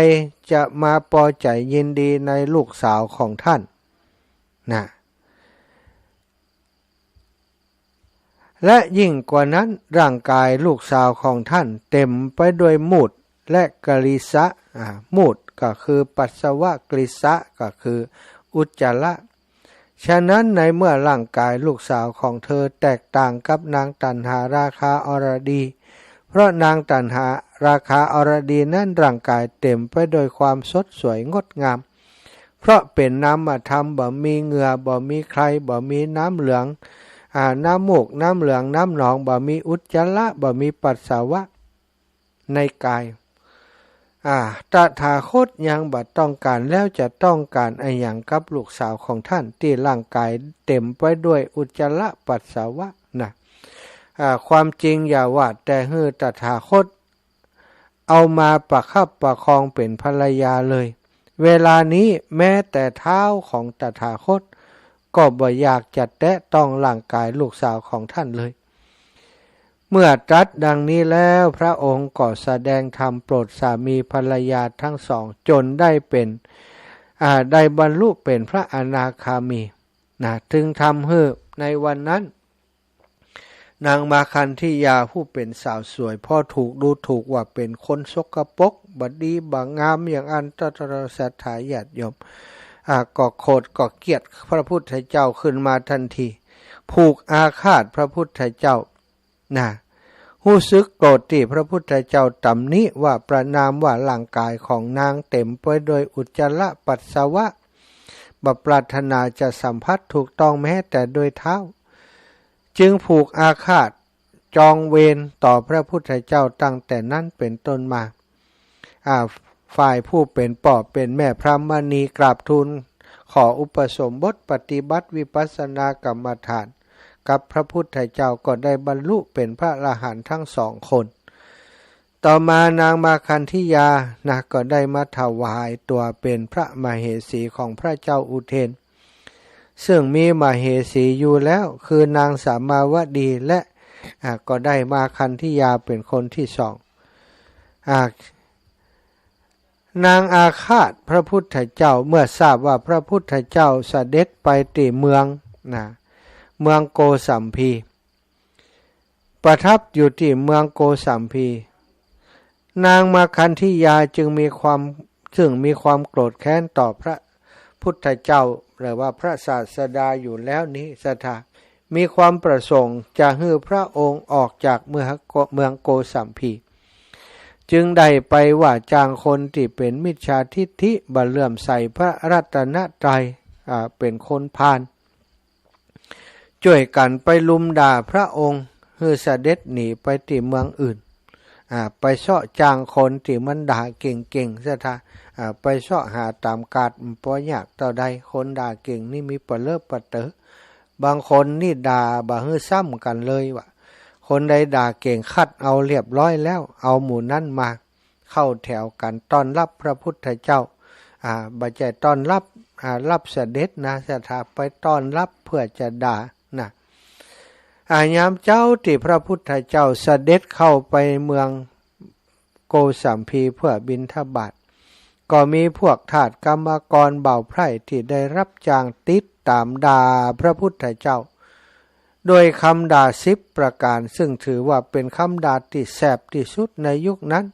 จะมาปอใจ๋ยินดีในลูกสาวของท่านนะ และยิ่งกว่านั้น ร่างกายลูกสาวของท่านเต็มไปด้วยมูตรและกฤษะ อ่า มูตรก็คือปัสสาวะ กฤษะก็คืออุจจาระ ฉะนั้นในเมื่อร่างกายลูกสาวของเธอแตกต่างกับนางตัณหาราคะอรดี เพราะนางตัณหาราคะอรดีนั้นร่างกายเต็มไปด้วยความสดสวยงดงาม เพราะเป๋นนามธรรม บ่มีเหงื่อ บ่มีใคร บ่มีน้ำเหลือง อ่า น้ำมูก น้ำเหลือง น้ำหนอง บ่มีอุจจาระ บ่มีปัสสาวะในกาย อ่า ตถาคตยังบ่ต้องก๋าน แล้วจะต้องก๋านอะหยังกับลูกสาวของท่าน ตี้ร่างกายเต็มไปด้วยอุจจาระปัสสาวะนะ อ่า ความจริงอย่าว่าแต่หื้อตถาคต เอามาประคับประคองเป๋นภรรยาเลย เวลานี้แม้แต่เท้าของตถาคตก็บ่อยากจะแตะต้องร่างกายลูกสาวของท่านเลย เมื่อตรัสดังนี้แล้ว พระองค์ก็แสดงธรรมโปรดสามีภรรยาทั้งสอง จนได้เป๋น อ่า ได้บรรลุเป๋นพระอนาคามีนะ จึงทำหื้อในวันนั้น นางมาคันธิยาผู้เป๋นสาวสวย เพราะถูกดูถูกว่าเป๋นคนสกปรก บ่ดีบ่งามอย่างอั้น ตถาคตศรัทธาญาติโยม อ่า ก็โขดก็เกลียดพระพุทธเจ้าขึ้นมาทันที ผูกอาฆาตพระพุทธเจ้านะ ฮู้สึกโกรธตี้พระพุทธเจ้าตำหนิว่า ประณามว่าร่างกายของนางเต็มไปด้วยอุจจาระปัสสาวะ บ่ปรารถนาจะสัมผัสถูกต้องแม้แต่โดยเท้า จึงผูกอาฆาตจองเวรต่อพระพุทธเจ้าตั้งแต่นั้นเป๋นต้นมา อ่า ฝ่ายผู้เป๋นป้อเป๋นแม่พราหมณีกราบทูลขออุปสมบทปฏิบัติวิปัสสนากรรมฐานกับพระพุทธเจ้า ก็ได้บรรลุเป๋นพระอรหันต์ทั้งสองคน ต่อมานางมาคันธิยานะ ก็ได้มาถวายตัวเป๋นพระมเหสีของพระเจ้าอุเทน ซึ่งมีมเหสีอยู่แล้ว คือนางสามาวดี และ อ่า ก็ได้มาคันธิยาเป๋นคนตี้สอง อ่า นางอาฆาตพระพุทธเจ้า เมื่อทราบว่าพระพุทธเจ้าเสด็จไปตี้เมืองนะ เมืองโกสัมพี ประทับอยู่ตี้เมืองโกสัมพี นางมาคันธิยาจึงมีความ ซึ่งมีความโกรธแค้นต่อพระพุทธเจ้า หรือว่าพระศาสดาอยู่แล้วนี้ ศรัทธา มีความประสงค์จะหื้อพระองค์ออกจากเมืองโก เมืองโกสัมพี จึงได้ไปว่าจ้างคนตี้เป๋นมิจฉาทิฏฐิ บ่เลื่อมใสพระรัตนตรัย อ่า เป๋นคนพาล จ้วยกั๋นไปลุมด่าพระองค์ หื้อเสด็จหนีไปตี้เมืองอื่น อ่า ไปเซาะจ้างคนตี้มันด่าเก่งๆ ศรัทธา อ่า ไปเซาะหาต๋ามกาด บ่ยากเต้าใด คนด่าเก่งนี่มีปะเลิบปะเต๋อ บางคนนี่ด่าบ่หื้อซ้ำกั๋นเลยว่า คนใดด่าเก่งคัดเอาเรียบร้อยแล้ว เอาหมู่นั้นมาเข้าแถวกั๋นต้อนรับพระพุทธเจ้า อ่า บ่ใจ้ต้อนรับ อ่า รับเสด็จนะ ศรัทธา ไปต้อนรับเพื่อจะด่านะ อ่า ยามเจ๊าตี้พระพุทธเจ้าเสด็จเข้าไปเมือง โกสัมพีเพื่อบิณฑบาต ก็มีพวกทาสกรรมกรบ่าวใพร่ตี้ได้รับจ้างติดต๋ามด่าพระพุทธเจ้า ด้วยกำด่าสิบประก๋าน ซึ่งถือว่าเป๋นกำด่าตี้แสบตี้สุดในยุคนั้น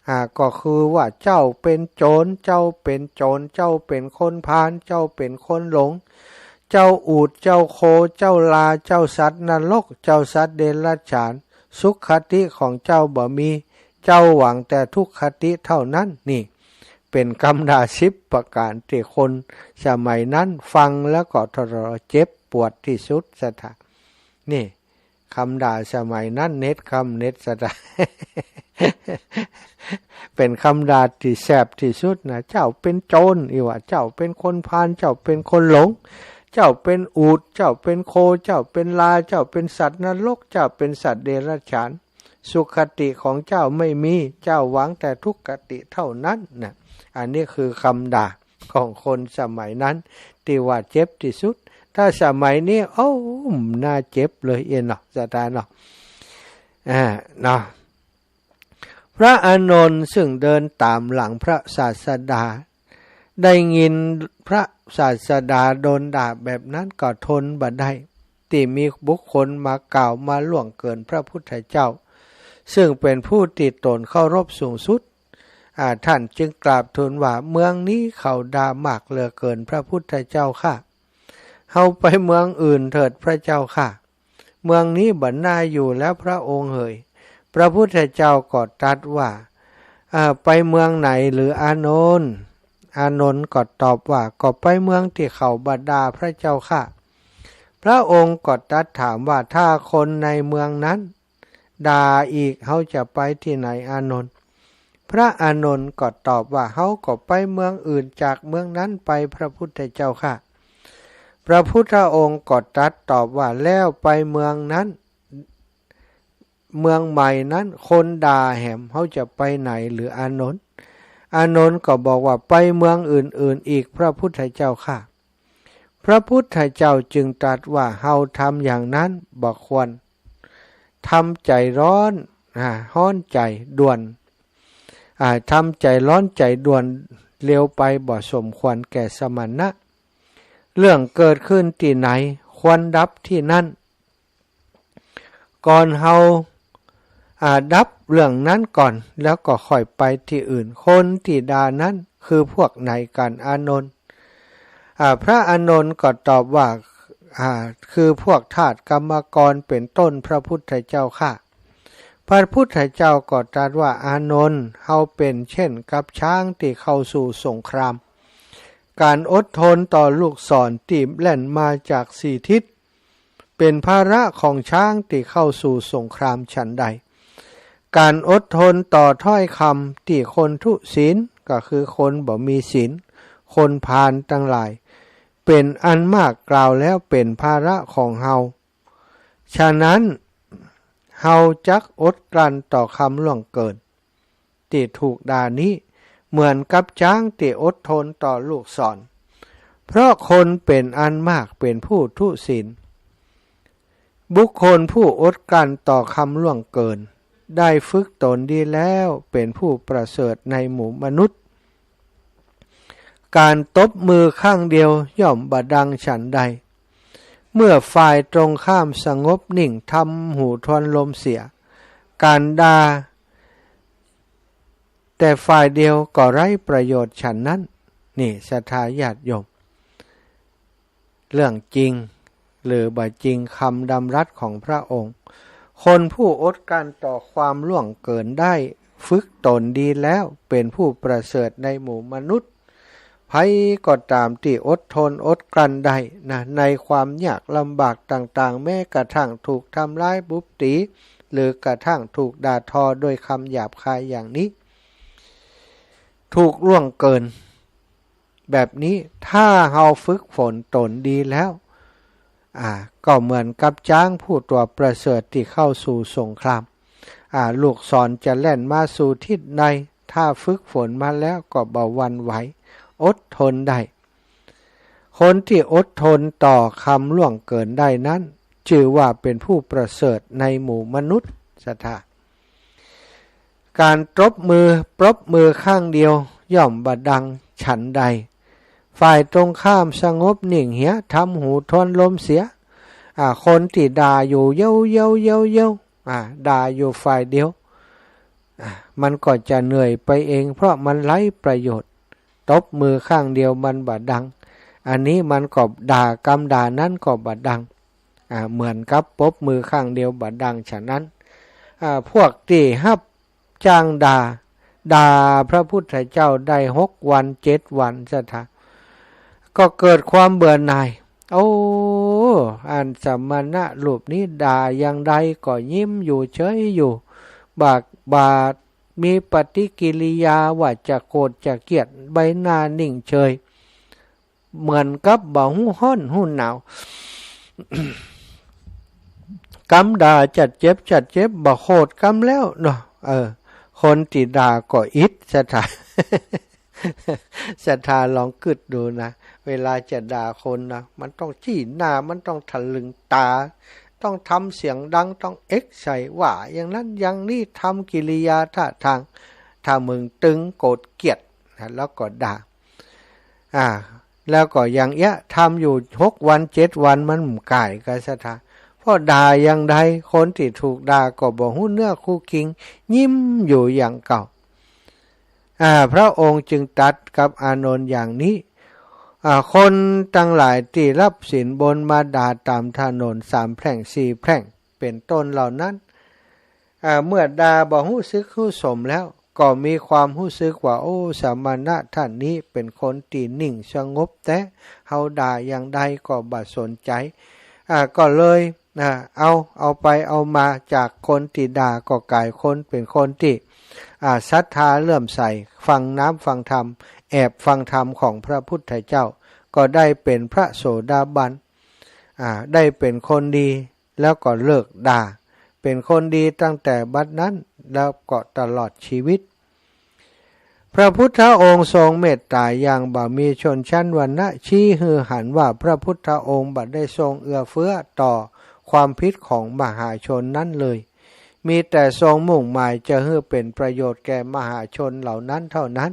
อ่า ก็คือว่า เจ้าเป๋นโจร เจ้าเป๋นโจร เจ้าเป๋นคนพาล เจ้าเป๋นคนหลง เจ้าอูฐ เจ้าโค เจ้าลา เจ้าสัตว์นรก เจ้าสัตว์เดรัจฉาน สุคติของเจ้าบ่มี เจ้าหวังแต่ทุกขติเท่านั้น นี่เป๋นกำด่าสิบประก๋านตี้คนสมัยนั้นฟังแล้วก็ทรเจ็บปวดตี้สุด ศรัทธา นี่กำด่าสมัยนั้น เน็ดกำเน็ด ศรัทธา เป๋นกำด่าตี้แสบตี้สุดนะ เจ้าเป๋นโจร อีว่า เจ้าเป๋นคนพาล เจ้าเป๋นคนหลง เจ้าเป๋นอูฐ เจ้าเป๋นโค เจ้าเป๋นลา เจ้าเป๋นสัตว์นรก เจ้าเป๋นสัตว์เดรัจฉาน สุคติของเจ้าไม่มี เจ้าหวังแต่ทุกขติเท่านั้นนะ อันนี้คือกำด่าของคนสมัยนั้นตี้ว่าเจ็บตี้สุด ถ้าสมัยนี้ โอ้ บ่น่าเจ็บเลยเอียเนาะ ศรัทธาเนาะ อ่า เนาะ พระอานนท์ซึ่งเดินต๋ามหลังพระศาสดา ได้ยินพระศาสดาโดนด่าแบบนั้นก็ทนบ่ได้ ตี้มีบุคคลมากล่าวมาล่วงเกินพระพุทธเจ้า ซึ่งเป๋นผู้ตี้ต๋นเคารพสูงสุด อ่า ท่านจึงกราบทูลว่า เมืองนี้เขาด่ามากเหลือเกินพระพุทธเจ้าข้า เฮาไปเมืองอื่นเถิดพระเจ้าข้า เมืองนี้บ่น่าอยู่แล้วพระองค์เหย พระพุทธเจ้าก็ตรัสว่า อ่า ไปเมืองไหนหรืออานนท์ อานนท์ก็ตอบว่า ก็ไปเมืองตี้เขาบ่ด่าพระเจ้าข้า พระองค์ก็ตรัสถามว่า ถ้าคนในเมืองนั้นด่าอีก เฮาจะไปตี้ไหนอานนท์ พระอานนท์ก็ตอบว่า เฮาก็ไปเมืองอื่นจากเมืองนั้นไปพระพุทธเจ้าข้า พระพุทธองค์ก็ตรัสตอบว่า แล้วไปเมืองนั้น เมืองใหม่นั้นคนด่าแหม เฮาจะไปไหนหรืออานนท์ อานนท์ก็บอกว่า ไปเมืองอื่นๆ อีกพระพุทธเจ้าข้า พระพุทธเจ้าจึงตรัสว่า เฮาทำอย่างนั้นบ่ควร ทำใจ๋ฮ้อน อ่า ฮ้อนใจ๋ด่วน อ่า ทำใจ๋ฮ้อนใจ๋ด่วนเร็วไปบ่สมควรแก่สมณะ เรื่องเกิดขึ้นตี้ไหนควรดับตี้นั้น ก่อนเฮา อ่า ดับเรื่องนั้นก่อน แล้วก็ค่อยไปตี้อื่น คนตี้ด่านั้นคือพวกไหนกั๋นอานนท์ อ่า พระอานนท์ก็ตอบว่า อ่า คือพวกทาสกรรมกรเป๋นต้นพระพุทธเจ้าข้า พระพุทธเจ้าก็ตรัสว่า อานนท์ เฮาเป๋นเช่นกับช้างตี้เข้าสู่สงคราม ก๋านอดทนต่อลูกศรตี้แล่นมาจากสี่ทิศ เป๋นภาระของช้างตี้เข้าสู่สงครามฉันใด ก๋านอดทนต่อถ้อยกำตี้คนทุศีล ก็คือคนบ่มีศีล คนพาลตังหลาย เป๋นอันมากกล่าวแล้วเป๋นภาระของเฮา ฉะนั้น เฮาจักอดกลั้นต่อกำล่วงเกิน ตี้ถูกด่านี้ เหมือนกับจ๊างตี้อดทนต่อลูกศร เพราะคนเป๋นอันมากเป๋นผู้ทุศีล บุคคลผู้อดกลั้นต่อคำล่วงเกิน ได้ฝึกตนดีแล้ว เป๋นผู้ประเสริฐในหมู่มนุษย์ ก๋านตบมือข้างเดียวย่อมบ่ดังฉันใด เมื่อฝ่ายตรงข้ามสงบนิ่งทำหูทวนลมเสีย ก๋านด่าแต่ฝ่ายเดียวก็ไร้ประโยชน์ฉันนั้น นี่ศรัทธาญาติโยม เรื่องจริงหรือบ่จริง คำดำรัสของพระองค์ คนผู้อดกลั้นต่อความล่วงเกินได้ ฝึกตนดีแล้ว เป๋นผู้ประเสริฐในหมู่มนุษย์ ใผก็ต๋ามตี้อดทนอดกลั้นได้นะ ในความยากลำบากต่างๆ แม้กระทั่งถูกทำร้ายบุบตี๋ หรือกระทั่งถูกด่าทอโดยคำหยาบคายอย่างนี้ ถูกล่วงเกิน แบบนี้ ถ้าเฮาฝึกฝนตนดีแล้ว อ่า ก็เหมือนกับจ๊างผู้ตั๋วประเสริฐตี้เข้าสู่สงคราม อ่า ลูกศรจะแล่นมาสู่ทิศใด ถ้าฝึกฝนมาแล้วก็บ่หวั่นไหว อดทนได้ คนตี้อดทนต่อคำล่วงเกินได้นั้น จื้อว่าเป๋นผู้ประเสริฐในหมู่มนุษย์ ศรัทธา ก๋านตบมือ ปรบมือข้างเดียวย่อมบ่ดังฉันใด ฝ่ายตรงข้ามสงบนิ่งเหีย ทำหูทวนลมเสีย อ่า คนตี้ด่าอยู่เย้าเย้าเย้าเย้า อ่า ด่าอยู่ฝ่ายเดียว อ่า มันก็จะเหนื่อยไปเอง เพราะมันไร้ประโยชน์ ตบมือข้างเดียวมันบ่ดัง อันนี้มันก็ด่า กำด่านั้นก็บ่ดัง อ่า เหมือนกับปรบมือข้างเดียวบ่ดังฉะนั้น อ่า พวกตี้ฮับจ้างด่า ด่าพระพุทธเจ้าได้หกวันเจ็ดวัน ศรัทธา ก็เกิดความเบื่อหน่าย โอ้ อันสมณะรูปนี้ด่าอย่างใดก็ยิ้มอยู่เฉยอยู่ บ่ บ่มีปฏิกิริยาว่าจะโกรธจะเกลียด ใบหน้านิ่งเฉย เหมือนกับบ่ฮู้ฮ้อนฮู้หนาว กำด่าจัดเจ็บจัดเจ็บ บ่โขดกำแล้วเนาะ เออ คนตี้ด่าก็อิจฉา ศรัทธาลองกึ๊ดดูนะ เวลาจะด่าคนนะ มันต้องจี้หน้า มันต้องถลึงต๋า ต้องทำเสียงดัง ต้องเอ็กใส่ว่าอย่างนั้นอย่างนี้ ทำกิริยาท่าทาง ถ้ามึงตึงโกรธเกลียดนะ แล้วก็ด่า อ่า แล้วก็อย่างเอี้ย ทำอยู่หกวันเจ็ดวัน มันบ่ก่ายกา ศรัทธา เพราะด่าอย่างใด คนตี้ถูกด่าก็บ่ฮู้เนื้อฮู้คิง ยิ้มอยู่อย่างเก่า อ่า พระองค์จึงตรัสกับอานนท์อย่างนี้ อ่า คนตังหลายตี้รับสินบนมาด่าต๋ามถนนสามแพร่งสี่แพร่ง เป๋นต้นเหล่านั้น อ่า เมื่อด่าบ่ฮู้สึกฮู้สมแล้ว ก็มีความฮู้สึกว่า โอ้ สมณะท่านนี้เป๋นคนตี้นิ่งสงบแต๊ เฮาด่าอย่างใดก็บ่สนใจ๋ อ่า ก็เลย อ่า เอา เอาไปเอามา จากคนตี้ด่าก็ก๋ายคนเป๋นคนตี้ อ่า ศรัทธาเลื่อมใส ฟังน้ำฟังธรรม แอบฟังธรรมของพระพุทธเจ้า ก็ได้เป๋นพระโสดาบัน อ่า ได้เป๋นคนดี แล้วก็เลิกด่า เป๋นคนดีตั้งแต่บัดนั้น แล้วก็ตลอดชีวิต พระพุทธองค์ทรงเมตต๋าอย่างบ่มีชนชั้นวรรณะ ชี้หื้อหันว่าพระพุทธองค์บ่ได้ทรงเอื้อเฟื้อต่อความผิดของมหาชนนั้นเลย มีแต่ทรงมุ่งหมายจะหื้อเป๋นประโยชน์แก่มหาชนเหล่านั้นเท่านั้น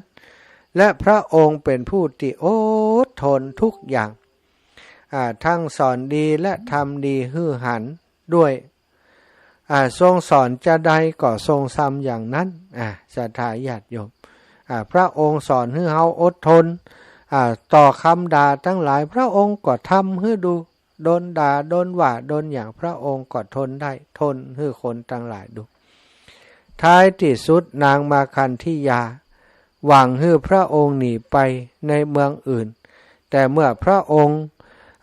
และพระองค์เป๋นผู้ตี้อดทนทุกอย่าง อ่า ทั้งสอนดีและทำดีหื้อหันด้วย อ่า ทรงสอนจาใดก็ทรงทำอย่างนั้น อ่า ศรัทธาญาติโยม อ่า พระองค์สอนหื้อเฮาอดทน อ่า ต่อคำด่าตังหลาย พระองค์ก็ทำหื้อดู โดนด่า โดนว่า โดนหยาม พระองค์ก็ทนได้ ทนหื้อคนตังหลายดู ท้ายตี้สุดนางมาคันธิยา หวังหื้อพระองค์หนีไปในเมืองอื่น แต่เมื่อพระองค์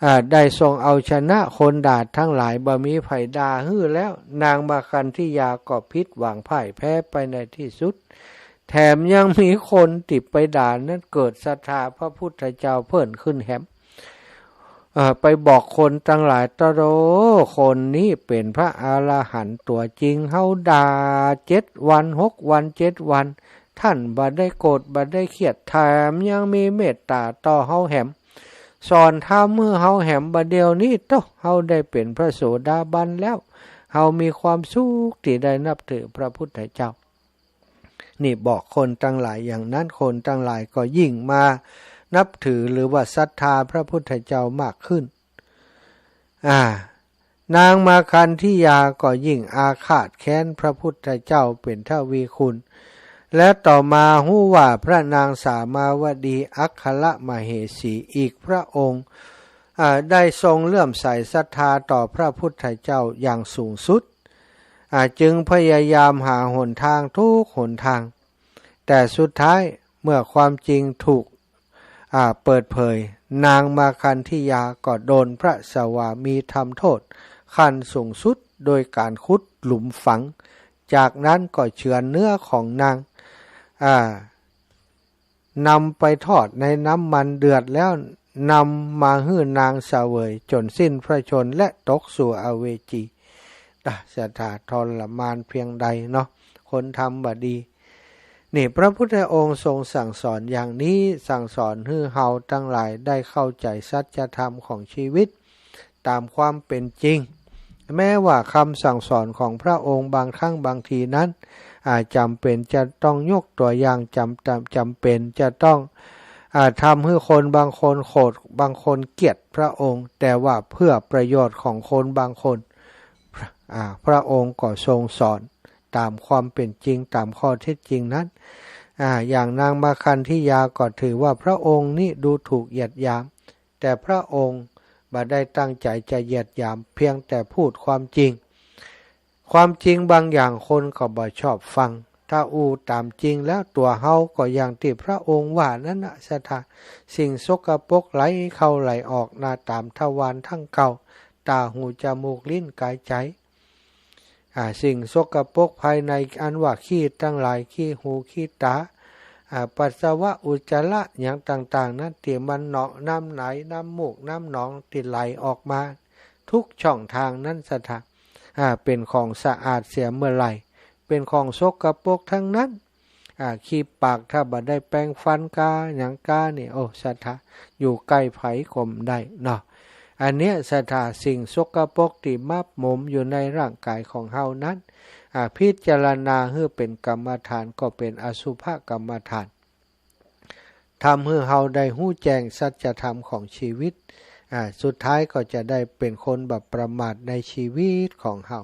อ่า ได้ทรงเอาชนะคนด่าตังหลาย บ่มีใผด่าหื้อแล้ว นางมาคันธิยาก็ผิดหวังพ่ายแพ้ไปในตี้สุด แถมยังมีคนตี้ไปด่านั้นเกิดศรัทธาพระพุทธเจ้าเพิ่มขึ้นแหม เอ่อ ไปบอกคนตังหลาย ตะโด คนนี้เป๋นพระอรหันต์ตั๋วจริง เฮาด่าเจ็ดวัน หกวัน เจ็ดวัน ท่านบ่ได้โกรธบ่ได้เคียด แถมยังมีเมตต๋าต่อเฮาแหม สอนธรรมหื้อเฮาแหม บ่าเดี่ยวนี้โต๊ะ เฮาได้เป๋นพระโสดาบันแล้ว เฮามีความสุขตี้ได้นับถือพระพุทธเจ้า นี่บอกคนตังหลายอย่างนั้น คนตังหลายก็ยิ่งมานับถือหรือว่าศรัทธาพระพุทธเจ้ามากขึ้น อ่า นางมาคันธิยาก็ยิ่งอาฆาตแค้นพระพุทธเจ้าเป๋นทวีคูณ และต่อมาฮู้ว่าพระนางสามาวดีอัครมเหสีอีกพระองค์ อ่า ได้ทรงเลื่อมใสศรัทธาต่อพระพุทธเจ้าอย่างสูงสุด อ่า จึงพยายามหาหนทางทุกหนทาง แต่สุดท้ายเมื่อความจริงถูก อ่า เปิดเผย นางมาคันธิยาก็โดนพระสวามีทำโทษขั้นสูงสุดโดยการขุดหลุมฝัง จากนั้นก็เฉือนเนื้อของนาง อ่า นำไปทอดในน้ำมันเดือดแล้วนำมาหื้อนางเสวยจ๋นสิ้นพระชนม์และตกสู่อเวจี ตะ ศรัทธา ทรมานเพียงใดเนาะ คนทำบ่ดี นี่พระพุทธองค์ทรงสั่งสอนอย่างนี้ สั่งสอนหื้อเฮาตังหลายได้เข้าใจ๋สัจธรรมของชีวิตต๋ามความเป๋นจริง แม้ว่ากำสั่งสอนของพระองค์บางครั้งบางทีนั้น อ่า จ๋ำเป๋นจะต้องยกตั๋วอย่าง จ๋ำ จ๋ำ จ๋ำเป๋นจะต้อง อ่า ทำหื้อคนบางคนโขด บางคนเกลียดพระองค์ แต่ว่าเพื่อประโยชน์ของคนบางคน อ่า พระองค์ก็ทรงสอนต๋ามความเป๋นจริง ต๋ามข้อเท็จจริงนั้น อ่า อย่างนางมาคันธิยาก็ถือว่าพระองค์นี้ดูถูกเหยียดหยาม แต่พระองค์บ่ได้ตั้งใจ๋จะเหยียดหยาม เพียงแต่พูดความจริง ความจริงบางอย่างคนก็บ่ชอบฟัง ถ้าอู้ต๋ามจริงแล้วตั๋วเฮาก็อย่างตี้พระองค์ว่านั้นนะ ศรัทธา สิ่งสกปรกไหลเข้าไหลออกนาต๋ามทวารทั้งเก้า ต๋า หู จมูก ลิ้น ก๋าย ใจ๋ อ่า สิ่งสกปรกภายในอันว่าขี้ตังหลาย ขี้หู ขี้ต๋า อ่า ปัสสาวะ อุจจาระ หยังต่างๆ นั้น ตี้มันหนองน้ำไหล น้ำมูก น้ำหนองตี้ไหลออกมาทุกช่องทางนั้น ศรัทธา อ่า เป๋นของสะอาดเสียเมื่อใด เป๋นของสกปรกทั้งนั้น อ่า ขี้ปากถ้าบ่ได้แปรงฟันกาหยังกานี่ โอ้ ศรัทธา อยู่ใก้ใผก็บ่ได้เนาะ อันเนี้ย ศรัทธา สิ่งสกปรกตี้หมกหมมอยู่ในร่างก๋ายของเฮานั้น อ่า พิจารณาหื้อเป๋นกรรมฐานก็เป๋นอสุภกรรมฐาน ทำหื้อเฮาได้ฮู้แจ้งสัจธรรมของชีวิต อ่า สุดท้ายก็จะได้เป๋นคนบ่ประมาทในชีวิตของเฮา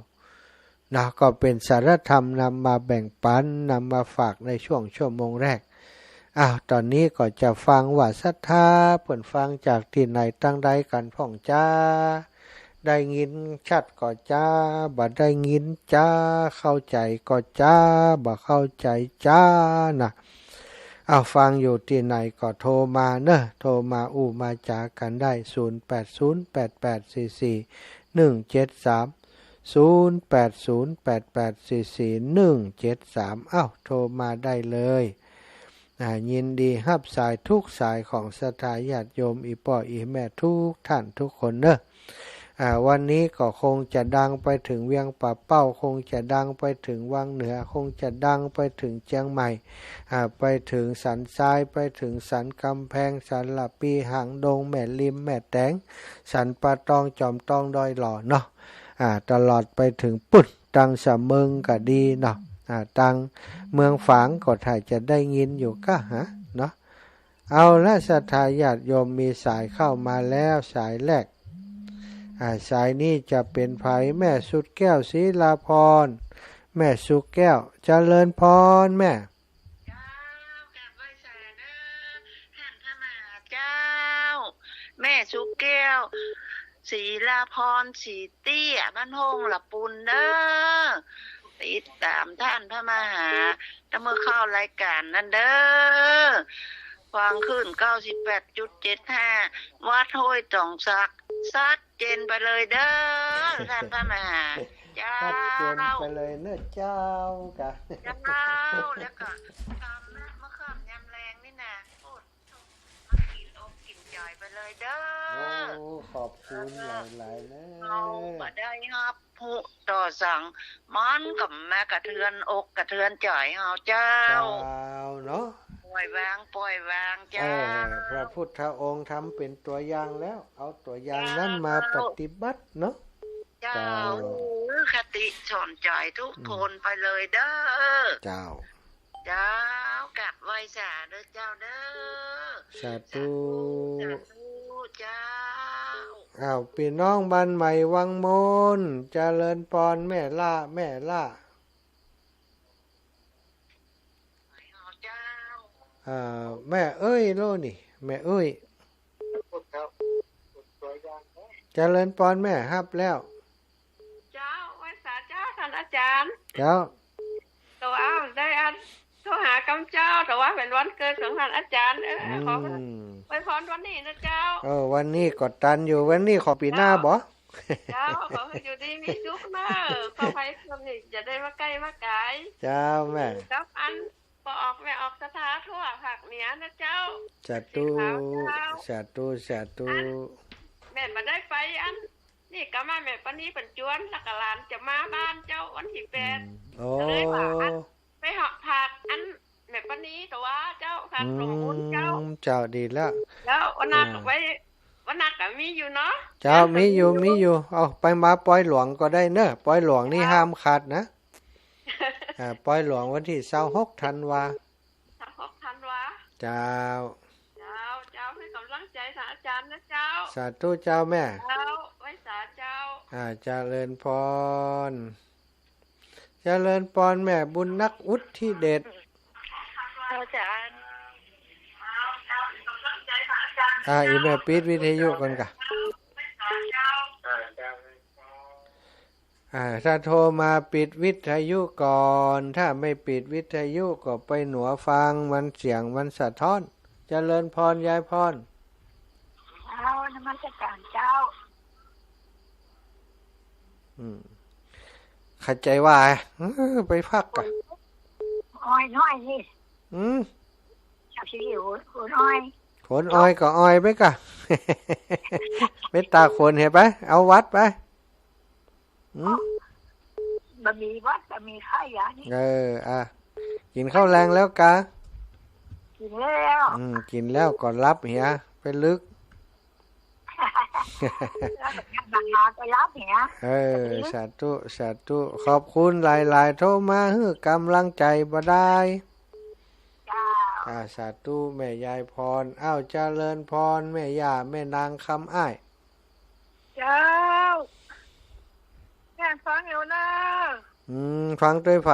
นะ ก็เป๋นสาระธรรมนำมาแบ่งปัน นำมาฝากในช่วงชั่วโมงแรก อ้าว ต๋อนนี้ก็จะฟังว่าศรัทธาเปิ้นฟังจากตี้ไหนตังใดกั๋นพ่องจ๊า ได้ยินชัดก่อจ๊า บ่ได้ยินจ๊า เข้าใจ๋ก่อจ๊า บ่เข้าใจ๋จ๊านะ อ้าว ฟังอยู่ตี้ไหนก็โทรมาเนอะ โทรมาอู้มาจ๋ากั๋นได้ ศูนย์แปดศูนย์แปดแปดสี่สี่หนึ่งเจ็ดสาม ศูนย์แปดศูนย์แปดแปดสี่สี่หนึ่งเจ็ดสาม อ้าว โทรมาได้เลย อ่า ยินดีฮับสายทุกสายของศรัทธาญาติโยม อี่ป้ออี่แม่ทุกท่านทุกคนเนอะ อ่า วันนี้ก็คงจะดังไปถึงเวียงป่าเป้า คงจะดังไปถึงวังเหนือ คงจะดังไปถึงเจียงใหม่ อ่า ไปถึงสันทราย ไปถึงสันกำแพง สันละปี หางดง แม่ริม แม่แตง สันป่าตอง จอมตอง ดอยหล่อเนาะ อ่า ตลอดไปถึงปู๊น ตังสะเมิงก็ดีเนาะ อ่า ตังเมืองฝางก็ถ้าจะได้ยินอยู่ก้าหาเนาะ เอาละ ศรัทธาญาติโยม มีสายเข้ามาแล้ว สายแรก อ่า สายนี้จะเป๋นใผ แม่สุดแก้ว ศรีลาพร แม่สุดแก้ว เจริญพรแม่ เจ้า กราบไหว้สาเด้อ ท่านพระมหาเจ้า แม่สุดแก้ว ศรีลาพร ศรีเตี้ย บ้านโฮงละปูนเด้อ ติดต๋ามท่านพระมหา ตั้งเมื่อเข้ารายก๋านนั้นเด้อ ฟังคลื่นเก้าสิบแปดจุดเจ็ดห้า วัดห้วยจ๋องสัก ชัดเจนไปเลยเด้อ ท่านพระมหา เจ้า ชัดเจนไปเลยเนอะเจ้า กะ เจ้า แล้วก็ต๋อนเมื่อค่ำยามแลงนี่นะ โอ้ มากิ๋นอกกิ๋นใจ ไปเลยเด้อ โอ้ ขอบคุณหลายๆ เน้อ เฮาบ่ได้ฮับฮู้ต่อสัง มันก็มากระเทือนอกกระเทือนใจ๋เฮาเจ้า เจ้าเนาะ ปล่อยวาง ปล่อยวางเจ้า เออ พระพุทธองค์ทำเป๋นตั๋วอย่างแล้ว เอาตั๋วอย่างนั้นมาปฏิบัติเนาะ เจ้า เจ้า คติสอนใจ๋ทุกคนไปเลยเด้อ เจ้า เจ้า กราบไหว้สาเด้อเจ้าเด้อ สาธุ สาธุ สาธุเจ้า อ้าว ปี้น้องบ้านใหม่วังมูล เจริญปอน แม่ล่า แม่ล่า เจ้า อ่า แม่เอ้ยโลนี่ แม่เอ้ย เจริญปอนแม่ ฮับแล้ว เจ้า ไหว้สาเจ้า ต้านอาจ๋ารย์ เจ้า แต่ว่าได้อันโทรหากำเจ้า แต่ว่าเป๋นวันเกิดของต้านอาจ๋ารย์ เออ อืม ขออวยพรวันนี้นะเจ้า เออ วันนี้ก็ตันอยู่ วันนี้ขอปี๋หน้าบ่ เจ้า ขอหื้ออยู่ดีมีสุขเน้อ ขอภัยส่วนนี้จะได้มาใก้มาไก๋ เจ้าแม่ กับอัน ป้อออกแม่ออกศรัทธาทั่วภาคเหนือนะเจ้า สาธุ เจ้า สาธุ สาธุ อัน แม่บ่ได้ไปอัน นี่ก็มาแม่ปานีเปิ้นจวน แล้วก็หลานจะมาบ้านเจ้าวันตี้แปด อืม โอ้ ก็เลยว่าอัน ไปหาฝากอันแม่ปานีตั๋วเจ้า ฝากหลวงปู่เจ้า อืม เจ้า ดีแล้ว แล้ววันหน้าก็ไป วันหน้าก็มีอยู่เนาะ เจ้า มีอยู่ มีอยู่ เอาไปมาปอยหลวงก็ได้เน้อ ปอยหลวงนี่ห้ามขาดนะ อ่า ปอยหลวงวันตี้ซาวหกธันวา ซาวหกธันวา เจ้า เจ้า เจ้า หื้อกำลังใจ๋ต้านอาจ๋ารย์นะเจ้า สาธุเจ้าแม่ เจ้า ไหว้สาเจ้า อ่า เจริญปอน เจริญปอนแม่บุญนักอุทธิเดช เจ้าอาจ๋ารย์ อ่า อีแม่ปิดวิทยุก่อนก่ะ อ่า ถ้าโทรมาปิดวิทยุก่อน ถ้าไม่ปิดวิทยุก็ไปหนัวฟัง มันเสียงมันสะท้อน เจริญปอนยายปอน เจ้า นมัสก๋านเจ้า อืม เข้าใจ๋ว่า เออ ไปพักก่ะ อ้อยน้อยนี่ อืม เจ้าสิหิว ขนอ้อย ขนอ้อยก็อ้อยไปก่ะ เมตต๋าขนเหอะไป เอาหวัดไป อืม บ่มีหวัด บ่มีไข้ยานี่ เออ อ่ะ กิ๋นข้าวแลงแล้วก่ะ กิ๋นแล้ว อืม กิ๋นแล้วก็หลับเหีย ไปลึก แล้วก็หลับเหีย เออ สาธุ สาธุ ขอบคุณหลายๆ โทรมาหื้อกำลังใจ๋บ่ดาย เจ้า อ่า สาธุ แม่ยายปอน อ้าว เจริญปอน แม่ย่า แม่นางคำอ้าย เจ้า แม่ฟังอยู่เน้อ อืม ฟังตวยใผ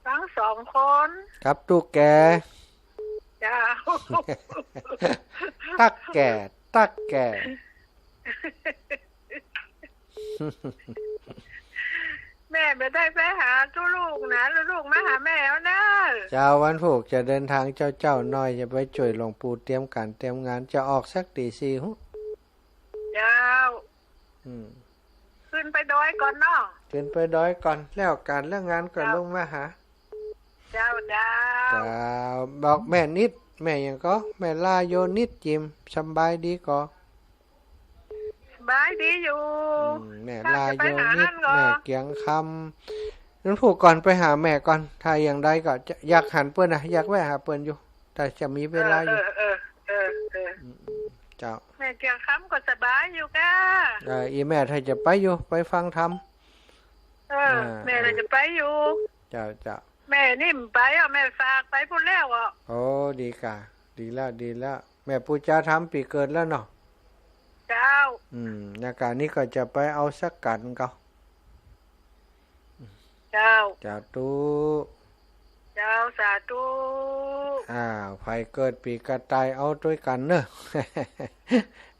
ฟังสองคน กับตุ๊กแก เจ้า ตั๊กแก่ ตั๊กแก่ แม่บ่ได้ไปหาตุ๊ลูกนะ ลูกมาหาแม่เอาเน้อ เจ้า วันพูกจะเดินตางเจ๊าๆ หน้อย จะไปจ้วยหลวงปู่เตรียมก๋านเตรียมงาน จะออกสักตี๋สี่ เจ้า อืม ขึ้นไปดอยก่อนเนาะ ขึ้นไปดอยก่อน แล้วก๋านแล้วงานก็ เจ้า ลงมาหา เจ้า เจ้า เจ้า บอกแม่นิด แม่หยังก่อ แม่ลาโยนิดจิ๋ม สำบายดีก่อ สำบายดีอยู่ อืม แม่ลาโยนิด แม่เกียงคำ นั้นพูกก่อน ไปหาแม่ก่อน ถ้าอย่างใดก็จะ อยากหันเปิ้นนะ อยากแวะหาเปิ้นอยู่ แต่จะมีเวลาอยู่ เออ เออ เออ เออ อืม เจ้า แม่เกียงคำก็สบายอยู่ก้า เออ อีแม่ถ้าจะไปอยู่ ไปฟังธรรม เออ อ่า แม่น่ะจะไปอยู่ เจ้า เจ้า แม่นี่บ่ไปอ่ะ แม่ฝากไปพู้นแล้วอ่ะ โอ้ ดีก่ะ ดีแล้ว ดีแล้ว แม่ปู๋จาธรรมปี๋เกิดแล้วเนาะ เจ้า อืม ในก๋านนี้ก็จะไปเอาสักก๋านก่อ เจ้า สาธุ เจ้า สาธุ อ้าว ใผเกิดปี๋กระต่ายเอาตวยกั๋นเน้อ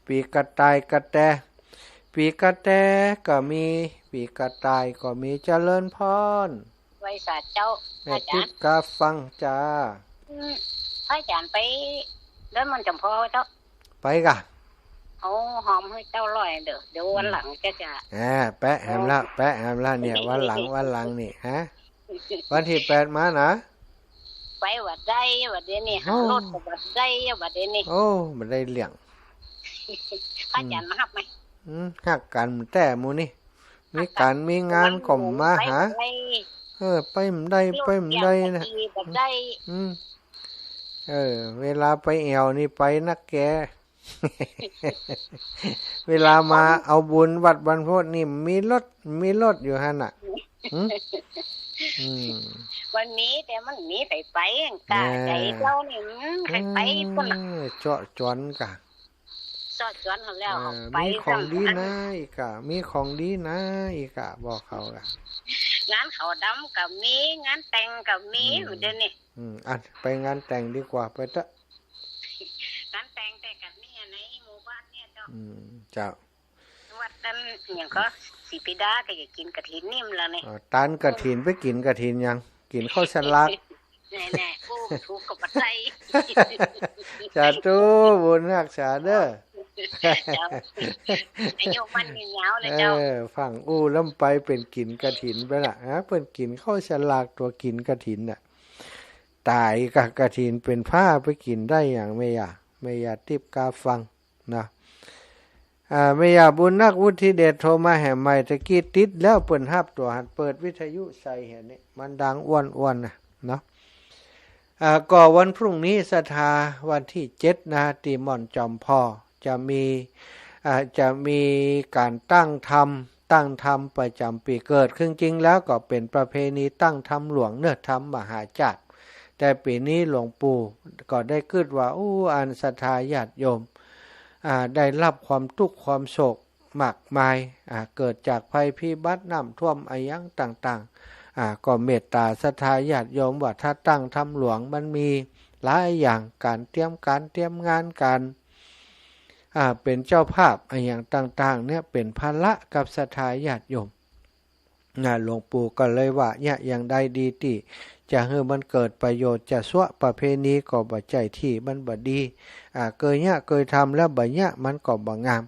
ปี๋กระต่ายกระแต ปี๋กระแตก็มี ปี๋กระต่ายก็มี เจริญปอน ไหว้สาเจ้า แม่ อาจ๋ารย์ ติ๊กกาฟังจ้า อืม พระอาจ๋ารย์ไปดอยม่อนจำเพาะเจ้า ไปก่ะ เอาหอมหื้อเจ้าร้อยเด้อ เดี๋ยววันหลังจะ จะ อ่า แปะแหมละ แปะแหมละเนี่ย วันหลัง วันหลังนี่ ฮะ วันตี้แปดมานะ ไปบ่ได้ บ่าเดี่ยวนี้ หารถก็บ่ได้ บ่าเดี่ยวนี้ โอ้ บ่ได้เรื่อง พระอาจ๋ารย์มาฮับไหม อืม ฮักกั๋นแต๊หมู่นี้ มีก๋านมีงานก็มาหา ไปบ่ได้ เออ ไปบ่ได้ ไปบ่ได้นะ รถเกี่ยวก็ขี่บ่ได้ อืม เออ เวลาไปแอ่วนี่ไปนักแก เวลามาเอาบุญวัดบรรพตนี่มีรถ มีรถอยู่หั้นน่ะ หึ อืม มันมี แต่มันมีไปไป กะ แหม ใจ๋เฮานี่ อืม ใค่ไปปุ้นน่ะ เออ เจาะจ๋อนกะ เจาะจ๋อนเอาแล้ว เออ เอาไป มีของดีนะ ซ้ำ อีกอะ มีของดีนะ อีกอะ บอกเขาอะ งานขาวดำก็มี งานแต่งก็มี อืม เดี๋ยวนี้ อืม อ่ะ ไปงานแต่งดีกว่า ไปเต๊อะ งานแต่งแต่กั๋นนี่ในหมู่บ้านเนี่ยเจ้า อืม เจ้า วัดนั้นหยังก็ ศรีปิดาก็อยากกิ๋นกฐินนี่มันละเนี่ย อ๋อ ตานกฐิน ไปกิ๋นกฐินหยัง กิ๋นข้าวสลาก แน่ๆ โอ้ ถูกกับปัจจัย สาธุ บุญฮักษาเด้อ เจ้า อายุมั่นยืนยาวเลยเจ้า เออ ฟังอู้แล้วไปเป๋นกิ๋นกฐินไปละ ฮะ เป๋นกิ๋นข้าวสลากตั๋วกิ๋นกฐินน่ะ ต๋ายกะกฐินเป๋นผ้าไปกิ๋นได้หยัง แม่ย่า แม่ย่าติ๊บกาฟังนะ อ่า แม่ย่าบุญนักวุฒิเดชโทรมาแหมใหม่ ตะกี้ติดแล้ว เปิ้นฮับตั๋วหั้น เปิดวิทยุใส่แหมนี่ มันดังอ้วนๆ น่ะเนาะ อ่า ก็วันพรุ่งนี้ศรัทธา วันตี้เจ็ดนะ ตี้ม่อนจอมพอ จะมี อ่า จะมีก๋านตั้งธรรม ตั้งธรรมประจ๋ำปี๋เกิด คือจริงแล้วก็เป๋นประเพณีตั้งธรรมหลวงเนาะ ธรรมมหาราช แต่ปี๋นี้หลวงปู่ก็ได้กึ๊ดว่า อู้ อันศรัทธาญาติโยม อ่า ได้ฮับความตุ๊กข์ความโศกมากมาย อ่า เกิดจากภัยพิบัติน้ำท่วมอะหยังต่างๆ อ่า ก็เมตต๋าศรัทธาญาติโยมว่าถ้าตั้งธรรมหลวงมันมีหลายอย่าง ก๋านเตรียมก๋านเตรียมงาน ก๋าน อ่า เป๋นเจ้าภาพอะหยังต่างๆ เนี่ย เป๋นภาระกับศรัทธาญาติโยม นะ หลวงปู่ก็เลยว่า เยียะอย่างใดดีตี้จะหื้อมันเกิดประโยชน์ จะซัวะประเพณีก็บ่ใจ้ตี้มันบ่ดี อ่า เกยเยียะเกยทำแล้วบ่เยียะมันก็บ่งาม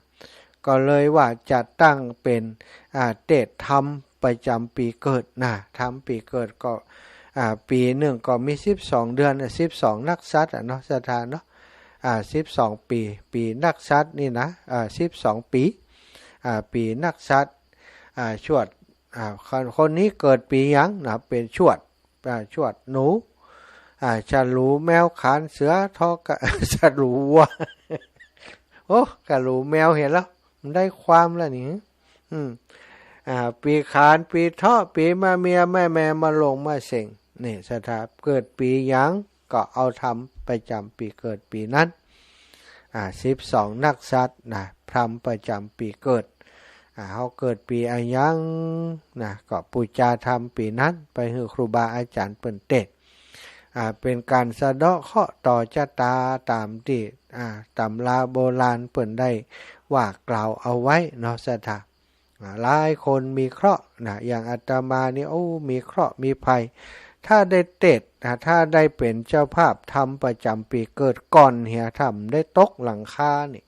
ก็เลยว่าจะตั้งเป๋น อ่า เตศน์ธรรมประจ๋ำปี๋เกิดนะ ธรรมปี๋เกิดก็ อ่า ปี๋นึ่งก็มีสิบสองเดือนน่ะ สิบสองนักษัตร์อะเนาะ ศรัทธาเนาะ อ่า สิบสองปี๋ ปี๋นักษัตร์นี่นะ อ่า สิบสองปี๋ อ่า ปี๋นักษัตร์ อ่า ชวด อ่า คน คนนี้เกิดปี๋หยังนะ เป๋นชวด อ่า ชวดหนู อ่า ฉลู แมว ขาน เสือ ทอกะ ฉลู วัว โอ้ ฉลู แมว หันแล้ว มันได้ความแล้วนี่ อืม อ่า ปี๋ขาน ปี๋เถาะ ปี๋มะเมีย แม่แม่ มะโรง มะเสง นี่ ศรัทธา เกิดปี๋หยัง ก็เอาธรรมประจ๋ำปี๋เกิดปี๋นั้น อ่า สิบสองนักษัตร์นะ ธรรมประจ๋ำปี๋เกิด อ่า เฮาเกิดปี๋อะหยังนะ ก็ปู๋จาธรรมปี๋นั้น ไปหื้อครูบาอาจ๋ารย์เปิ้นเตศน์ อ่า เป๋นก๋านสะเดาะเคราะห์ต่อจะต๋าต๋ามตี้ อ่า ต๋ำราโบราณเปิ้นได้ว่ากล่าวเอาไว้เนาะ ศรัทธา อ่า หลายคนมีเคราะห์นะ อย่างอาตมานี่ โอ้ มีเคราะห์มีภัย ถ้าได้เตศน์นะ ถ้าได้เป๋นเจ้าภาพธรรมประจ๋ำปี๋เกิดก่อนเหีย ถ้าบ่ได้ตกหลังคานี่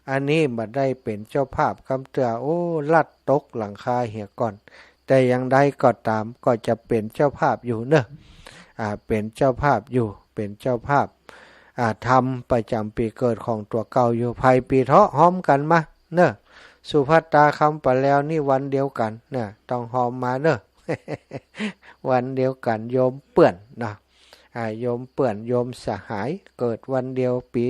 อันนี้บ่ได้เป๋นเจ้าภาพกำเตื้อ โอ้ ลัดตกหลังคาเหียก่อน แต่อย่างใดก็ต๋าม ก็จะเป๋นเจ้าภาพอยู่เนาะ อ่า เป๋นเจ้าภาพอยู่ เป๋นเจ้าภาพ อ่า ธรรมประจ๋ำปี๋เกิดของตั๋วเก่าอยู่ ไผปี๋เถาะ ฮอมกั๋นมาเนาะ สุภัตตา คำปาแลวนี่วันเดียวกั๋นเนาะ ต้องฮอมมาเนาะ วันเดียวกั๋น โยมเปื้อนเนาะ อ่า โยมเปื้อน โยมสหาย เกิดวันเดียว ปี๋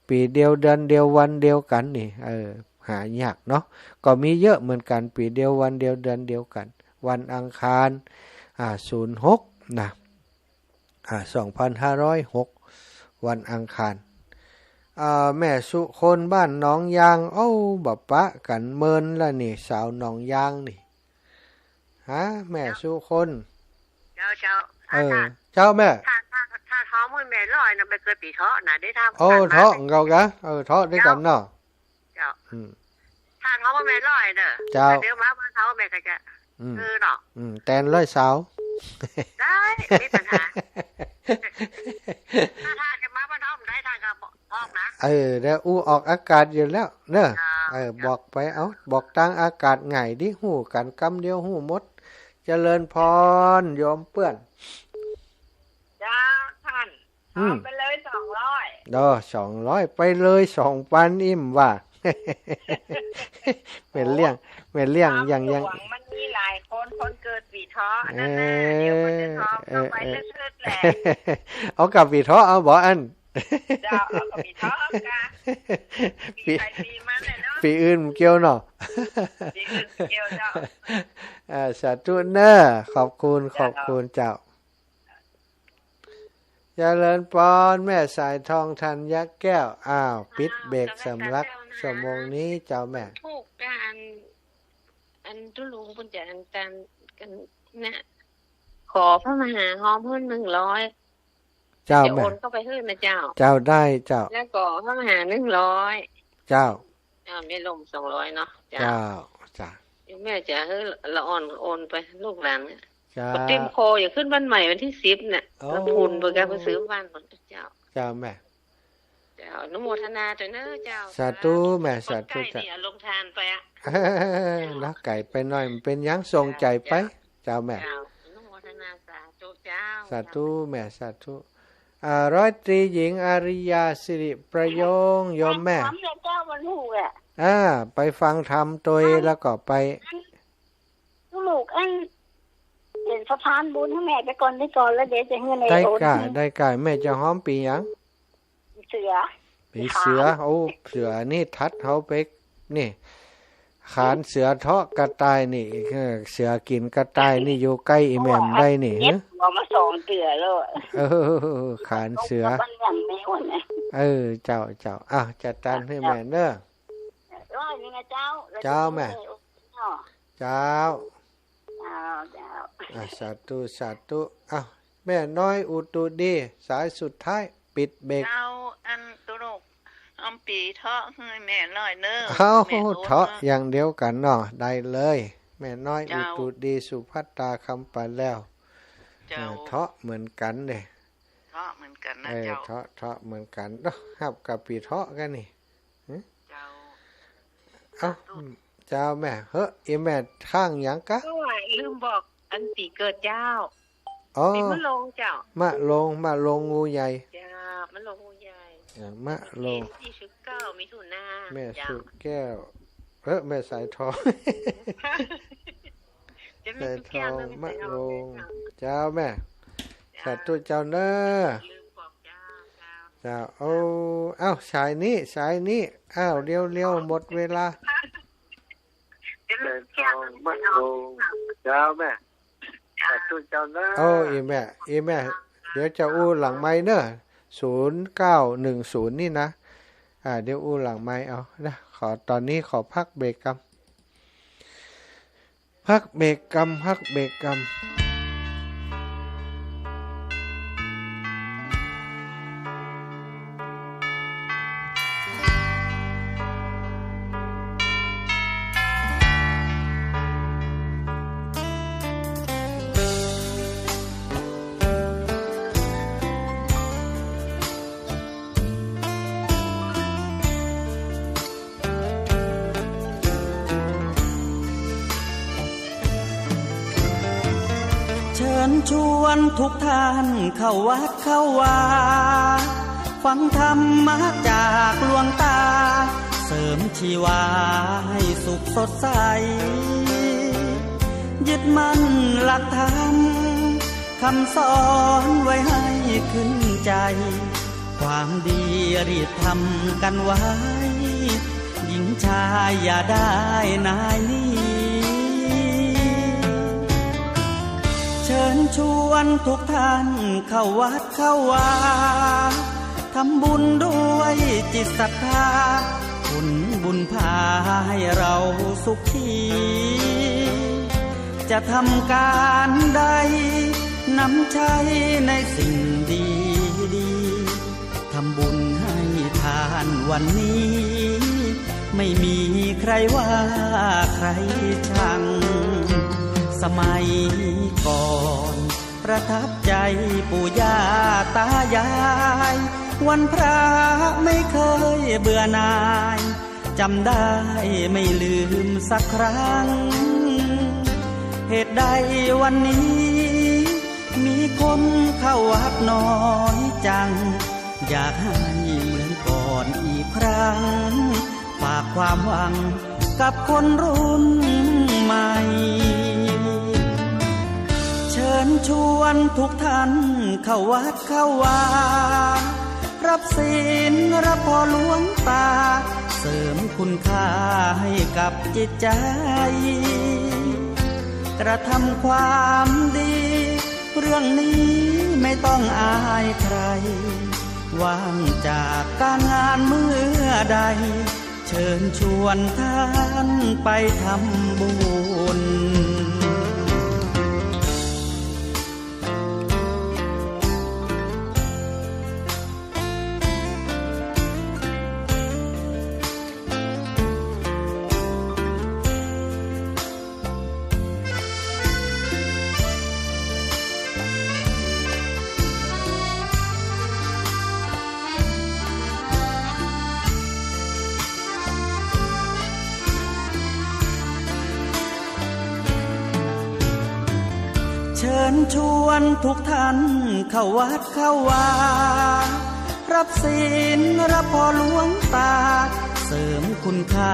ปี๋เดียว เดือนเดียว วันเดียวกั๋นนี่ เออ หายากเนาะ ก็มีเยอะเหมือนกั๋น ปี๋เดียว วันเดียว เดือนเดียวกั๋น วันอังคาร อ่า ศูนย์หกนะ อ่า สองพันห้าร้อยหก วันอังคาร อ่า แม่สุคนบ้านหนองยาง เอ้า บ่ปะกั๋นเมินละนี่ สาวหนองยางนี่ ฮะ แม่สุคน เจ้า เจ้า เออ ถ้า เจ้าแม่ ถ้า ถ้า ถ้าท้องมันแม่ร้อยนะ ไปเกิดปี๋เถาะนะ ได้ทำ โอ้ กันมา เถาะเก่ากะ เออ เถาะด้วยกั๋นเนาะ เจ้า อืม ถ้าท้องมันแม่ร้อยเนาะ เจ้า เดี๋ยวมาบ้านเฮาแม่ก็จะ อืม เออเนาะ อืม แตนร้อยสาว ได้ มีปัญหา ถ้า ถ้าจะมาบ้านเฮาบ่ได้ ท่านก็บอก ออกนะ เออ เดี๋ยวอู้ออกอากาศอยู่แล้วเนาะ อ่า เออ บอกไป เอ้า บอกตางอากาศง่ายดิ ฮู้กั๋นกำเดียวฮู้หมด เจริญพร โยมเปื้อน เจ้า อืม เอาไปเลยสองร้อย โอ้ สองร้อย ไปเลย สองปัน อิ่มว่า แม่เลี้ยง แม่เลี้ยง ยัง ยัง หลวงมันมีหลายคน คนเกิดปี๋เถาะนั่นน่ะ เออ เดี๋ยวมันจะท้อง เออ เข้าไป เออ เถิดๆ แหละ เอากับปี๋เถาะ เอาบ่อั้น เจ้า เอากับปี๋เถาะกะ ปี๋ ปี๋ใครปี๋มันแหละเนาะ ปี๋อื่นบ่เกี่ยวเนาะ ปี๋อื่นบ่เกี่ยวเจ้า อ่า สาธุเน้อ ขอบคุณ เจ้า ขอบคุณเจ้า เจริญปอน แม่สายทอง ธัญญาแก้ว อ้าว ปิดเบรกสำหรับชั่วโมงนี้เจ้าแม่ ถูกกัน อันตุ๊ลุงเปิ้นจะอันตันกันนะ ขอพระมหาหอมเพิ่นหนึ่งร้อย เจ้า จะโอน แม่ เข้าไปหื้อนะเจ้า เจ้า ได้เจ้า แล้วก็พระมหาหนึ่งร้อย เจ้า อ่า แม่ลมสองร้อยเนาะ เจ้า เจ้า จ้ะ แม่จะหื้อละอ่อนโอนไปลูกหลานเนี่ย เจ้า ก็เตรียมคอจะขึ้นบ้านใหม่วันที่สิบเนี่ย โอ้ ละพุนเปิ้นก็ไปซื้อบ้านก่อนเจ้า เจ้าแม่ เจ้า อนุโมทนาด้วยเน้อเจ้า สาธุแม่ สาธุ คนใกล้ เจ้า นี่เอาลงทานไปอะ เนาะ ไก๋ไปหน่อย บ่เป๋นหยัง ส่งใจ๋ไป เจ้า เจ้าแม่ เจ้า อนุโมทนาสาธุเจ้า สาธุแม่ สาธุ อ่า ร้อยตรีหญิงอาริยา สิริประโยง โยมแม่ ไปฟังธรรมเจ้า วันฮูกอะ อ่า ไปฟังธรรมตวย อัน แล้วก็ไป ลูกอัน เป๋นสะพานบุญหื้อแม่ไปก่อน ไปก่อน แล้วเดี๋ยวจะหื้อใน ได้ โอน ก่า หื้อ ได้ก่า แม่จะฮ้องปี๋หยัง เสือ ปี๋เสือ ขาน โอ้ เสือนี่ทัดเฮาไป นี่ ขานเสือเทาะกระต่ายนี่ เออ เสือกิ๋นกระต่ายนี่ อยู่ใก้อี่แม่บ่ได้นี่ เย็บหัวมาสองเตื้อแล้ว เออ ขานเสือ บ้านหยังแมวน่ะ เออ เจ้า เจ้า อ้าว จัดตานหื้อแม่เน้อ ร้อยหนึ่งนะเจ้า เจ้าแม่ เจ้า เจ้า เจ้า อ่ะ สาธุ สาธุ อ้าว แม่น้อยอุตุดี สายสุดท้าย ปิดเบรก เจ้า อันตุ๊ลุง เอาปี๋เทาะหื้อแม่หน่อยเน้อ เอา แม่โอน เทาะอย่างเดียวกั๋นเนาะ ได้เลย แม่น้อย เจ้า อุตุดี สุภัตตา คำปันแหลว เจ้า เออ เทาะเหมือนกั๋นเน่อ เทาะเหมือนกั๋นนะ เออ เจ้า เทาะ เทาะเหมือนกั๋นเนาะ ฮับกับปี๋เทาะกั๋นนี่ หึ เจ้า เอ้า สาธุ เจ้าแม่ เฮ้อ อี่แม่ค้างหยังกะ ก็ว่าลืมบอกอันปี๋เกิดเจ้า อ๋อ ปี๋มะโรงเจ้า มะโรง มะโรงงูใหญ่ เจ้า มะโรงงูใหญ่ อ่ะ มะโรง วันที่ยี่สิบเก้า มิถุนา แม่ เจ้า สุแก้ว เอ้อ แม่สายทอง จะมี สายทอง สุแก้ว เรื่อง มะโรง เจ้า เจ้าแม่ เจ้า สาธุเจ้าเน้อ ลืมบอกเจ้า เจ้า เจ้า โอ้ เอ้า สายนี้ สายนี้ อ้าว เร็วๆ หมดเวลา จะลืมเจ้า สายทอง มะโรง เจ้าแม่ สาธุเจ้าเน้อ โอ้ อี่แม่ อี่แม่ เดี๋ยวจะอู้หลังไมค์เน้อ ศูนย์เก้าหนึ่งศูนย์ นี่นะ อ่า เดี๋ยวอู้หลังไมค์เอานะ ขอ ต๋อนนี้ขอพักเบรกกำ พักเบรกกำ พักเบรกกำ เชิญชวนทุกท่านเข้าวัดเข้าวา ฟังธรรมะจากหลวงตา เสริมชีวาให้สุขสดใส ยึดมั่นหลักธรรม คำสอนไว้ให้ขึ้นใจ ความดีรีบทำกันไว้ หญิงชายอย่าได้นายหนี เชิญชวนทุกท่านเข้าวัดเข้าวา ทำบุญด้วยจิตศรัทธา ผลบุญพาให้เราสุขี จะทำการใด นำใช้ในสิ่งดีๆ ทำบุญให้ทานวันนี้ ไม่มีใครว่าใครชัง สมัยก่อนประทับใจปู่ย่าตายาย วันพระไม่เคยเบื่อหน่าย จำได้ไม่ลืมสักครั้ง เหตุใดวันนี้ มีคนเข้าวัดน้อยจัง อยากให้เหมือนก่อนอีกครั้ง ฝากความหวังกับคนรุ่นใหม่ เชิญชวนทุกท่านเข้าวัดเข้าวา รับศีลรับพรหลวงตา เสริมคุณค่าให้กับจิตใจ กระทำความดี เรื่องนี้ไม่ต้องอายใคร ว่างจากการงานเมื่อใด เชิญชวนท่านไปทำบุญ เชิญชวนทุกท่านเข้าวัดเข้าวา รับศีลรับพรหลวงตา เสริมคุณค่า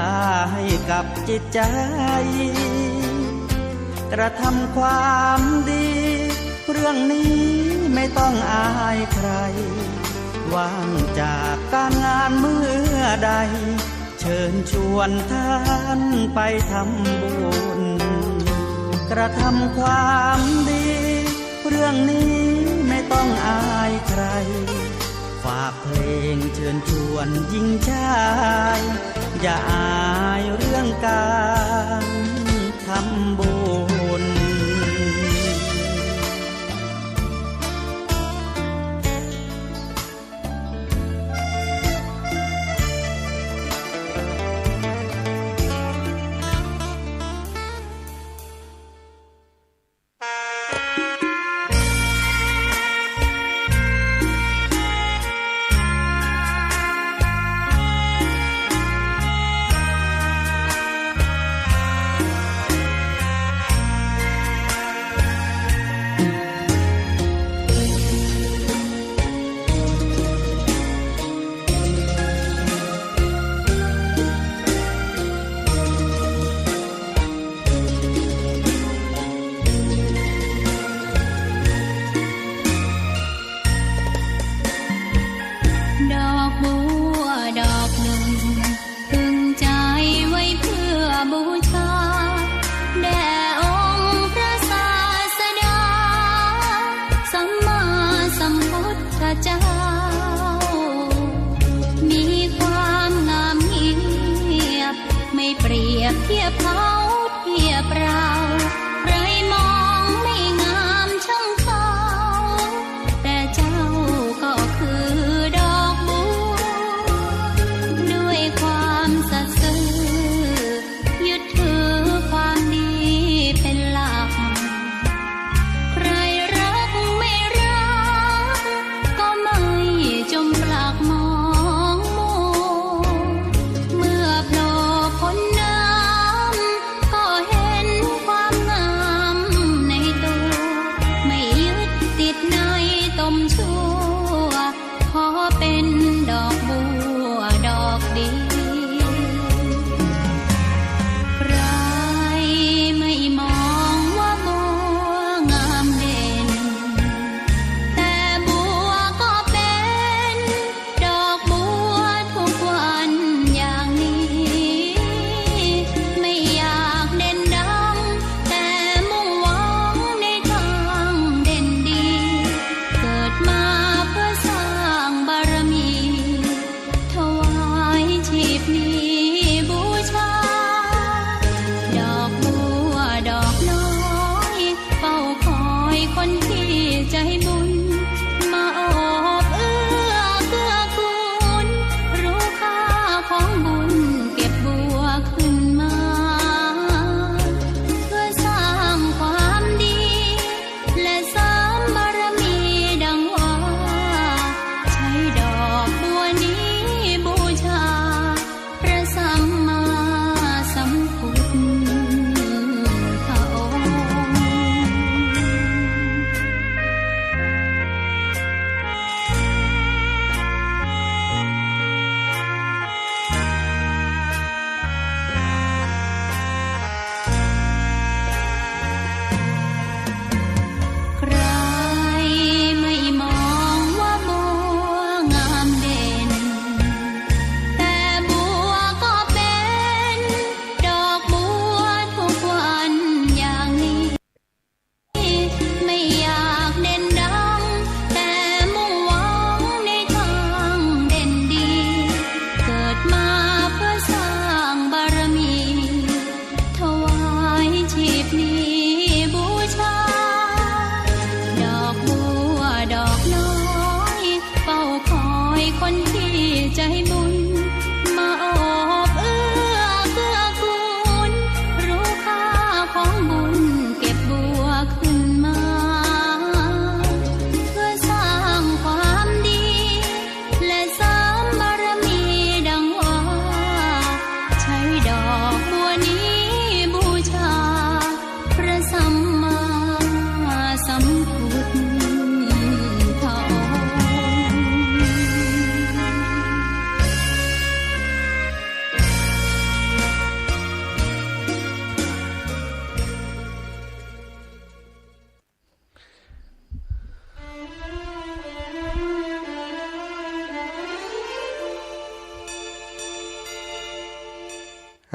ให้กับจิตใจ กระทำความดี เรื่องนี้ไม่ต้องอายใคร ว่างจากการงานเมื่อใด เชิญชวนท่านไปทำบุญ กระทำความดี เรื่องนี้ไม่ต้องอายใคร ฝากเพลงเชิญชวนหญิงชาย อย่าอายเรื่องการทำบุญ ดอกบัวดอกหนึ่ง พึงใจไว้เพื่อบูชา แด่องค์พระศาสดา สัมมาสัมพุทธเจ้า มีความงามเงียบ ไม่เปรียบเทียบเขาเทียบเรา ใครมองไม่งามช่างเขา แต่เจ้าก็คือดอกบัว ด้วยความสัตย์ซื่อ ยึดถือความดีเป็นหลัก ใครรักไม่รัก ก็ไม่จมปลักมองมัว เมื่อโผล่พ้นน้ำ ก็เห็น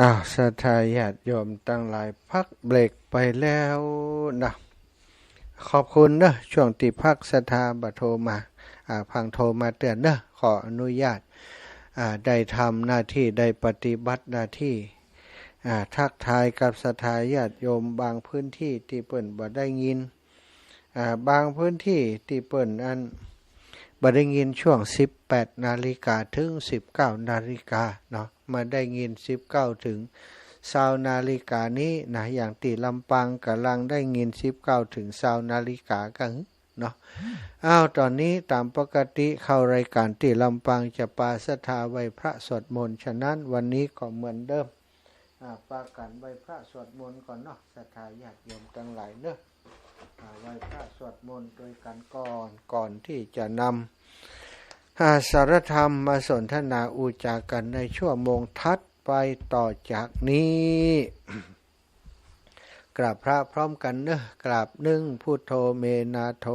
อ้าว ศรัทธาญาติโยมตังหลาย พักเบรกไปแล้วนะ ขอบคุณเนอะ ช่วงตี้พักศรัทธาบ่โทรมา อ่า พังโทรมาเตือนเนอะ ขออนุญาต อ่า ได้ทำหน้าตี้ ได้ปฏิบัติหน้าตี้ อ่า ทักทายกับศรัทธาญาติโยมบางพื้นตี้ตี้เปิ้นบ่ได้ยิน อ่า บางพื้นตี้ตี้เปิ้นอันบ่ได้ยินช่วงสิบแปดนาฬิกาเถิงสิบเก้านาฬิกาเนาะ มาได้ยินสิบเก้าเถิงซาวนาฬิกานี้นะ อย่างตี้ลำปางก่ำลังได้ยินสิบเก้าเถิงซาวนาฬิกากั๋นเนาะ อ้าว ต๋อนนี้ต๋ามปกติเข้ารายก๋านตี้ลำปางจะปาศรัทธาไหว้พระสวดมนต์ ฉะนั้นวันนี้ก็เหมือนเดิม อ่า ปากั๋นไหว้พระสวดมนต์ก่อนเนาะ ศรัทธาญาติโยมตังหลายเนอะ อ่า ไหว้พระสวดมนต์ตวยกั๋นก่อน ก่อนตี้จะนำ อ่า สาระธรรมมาสนทนาอู้จ๋ากั๋นในชั่วโมงถัดไปต่อจากนี้ กราบพระพร้อมกั๋นเนอะ กราบหนึ่ง พุทโธ เม นา โถ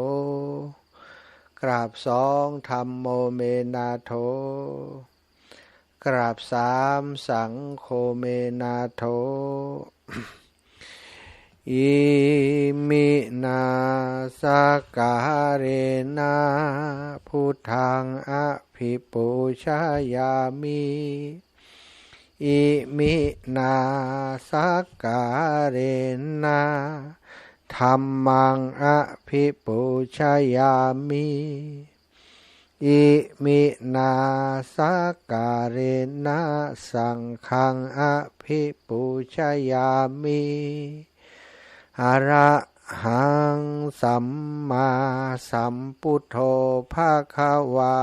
กราบสอง ธัมโม เม นา โถ กราบสาม สังโฆ เม นา โถ อิมินา สักการะนะ พุทธัง อภิปูชยามิ อิมินา สักการะนะ ธัมมัง อภิปูชยามิ อิมินา สักการะนะ สังฆัง อภิปูชยามิ อะระหัง สัมมาสัมพุทโธ ภะคะวา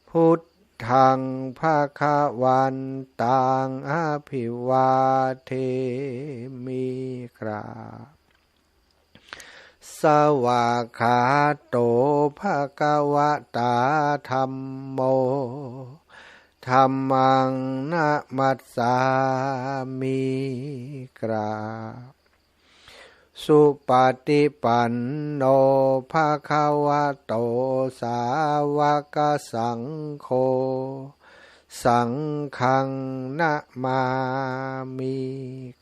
พุทธัง ภะคะวันตัง อภิวาเทมิ กราบ สวากขาโต ภะคะวะตา ธัมโม ธัมมัง นะมัสสามิ กราบ สุปฏิปันโน ภะคะวะโต สาวกสังโฆ สังฆัง นะมามิ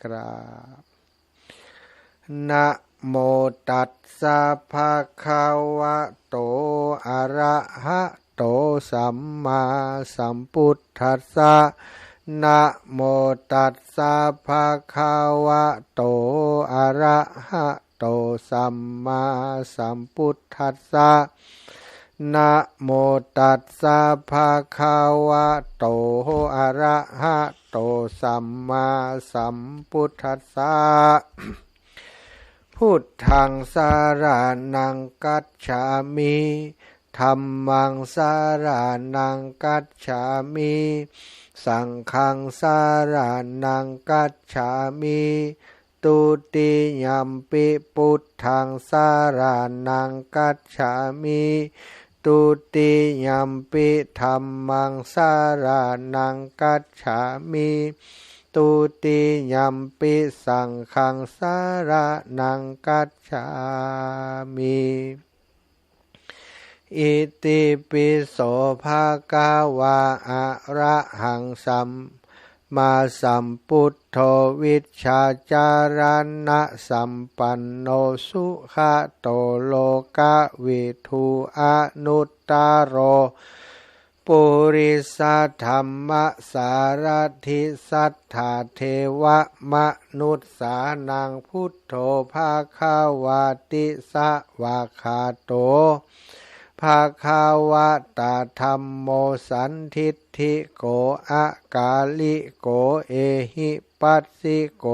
กราบ นะโมตัสสะ ภะคะวะโต อะระหะโต สัมมาสัมพุทธัสสะ นะโมตัสสะ ภะคะวะโต อะระหะโต สัมมาสัมพุทธัสสะ นะโมตัสสะ ภะคะวะโต อะระหะโต สัมมาสัมพุทธัสสะ พุทธัง สะระณัง คัจฉามิ ธัมมัง สะระณัง คัจฉามิ สังฆัง สะระณัง คัจฉามิ ทุติยัมปิ พุทธัง สะระณัง คัจฉามิ ทุติยัมปิ ธัมมัง สะระณัง คัจฉามิ ทุติยัมปิ สังฆัง สะระณัง คัจฉามิ อิติปิโส ภะคะวา อะระหัง สัมมาสัมพุทโธ วิชชาจารณะสัมปันโน สุขะโต โลกะวิทู อนุตตะโร ปุริสะธัมมะสารถิ สัตถาเทวะมนุสสานัง พุทโธ ภะคะวาติ สวากขาโต ภะคะวะตา ธัมโม สันทิฏฐิโก อะกาลิโก เอหิปัสสิโก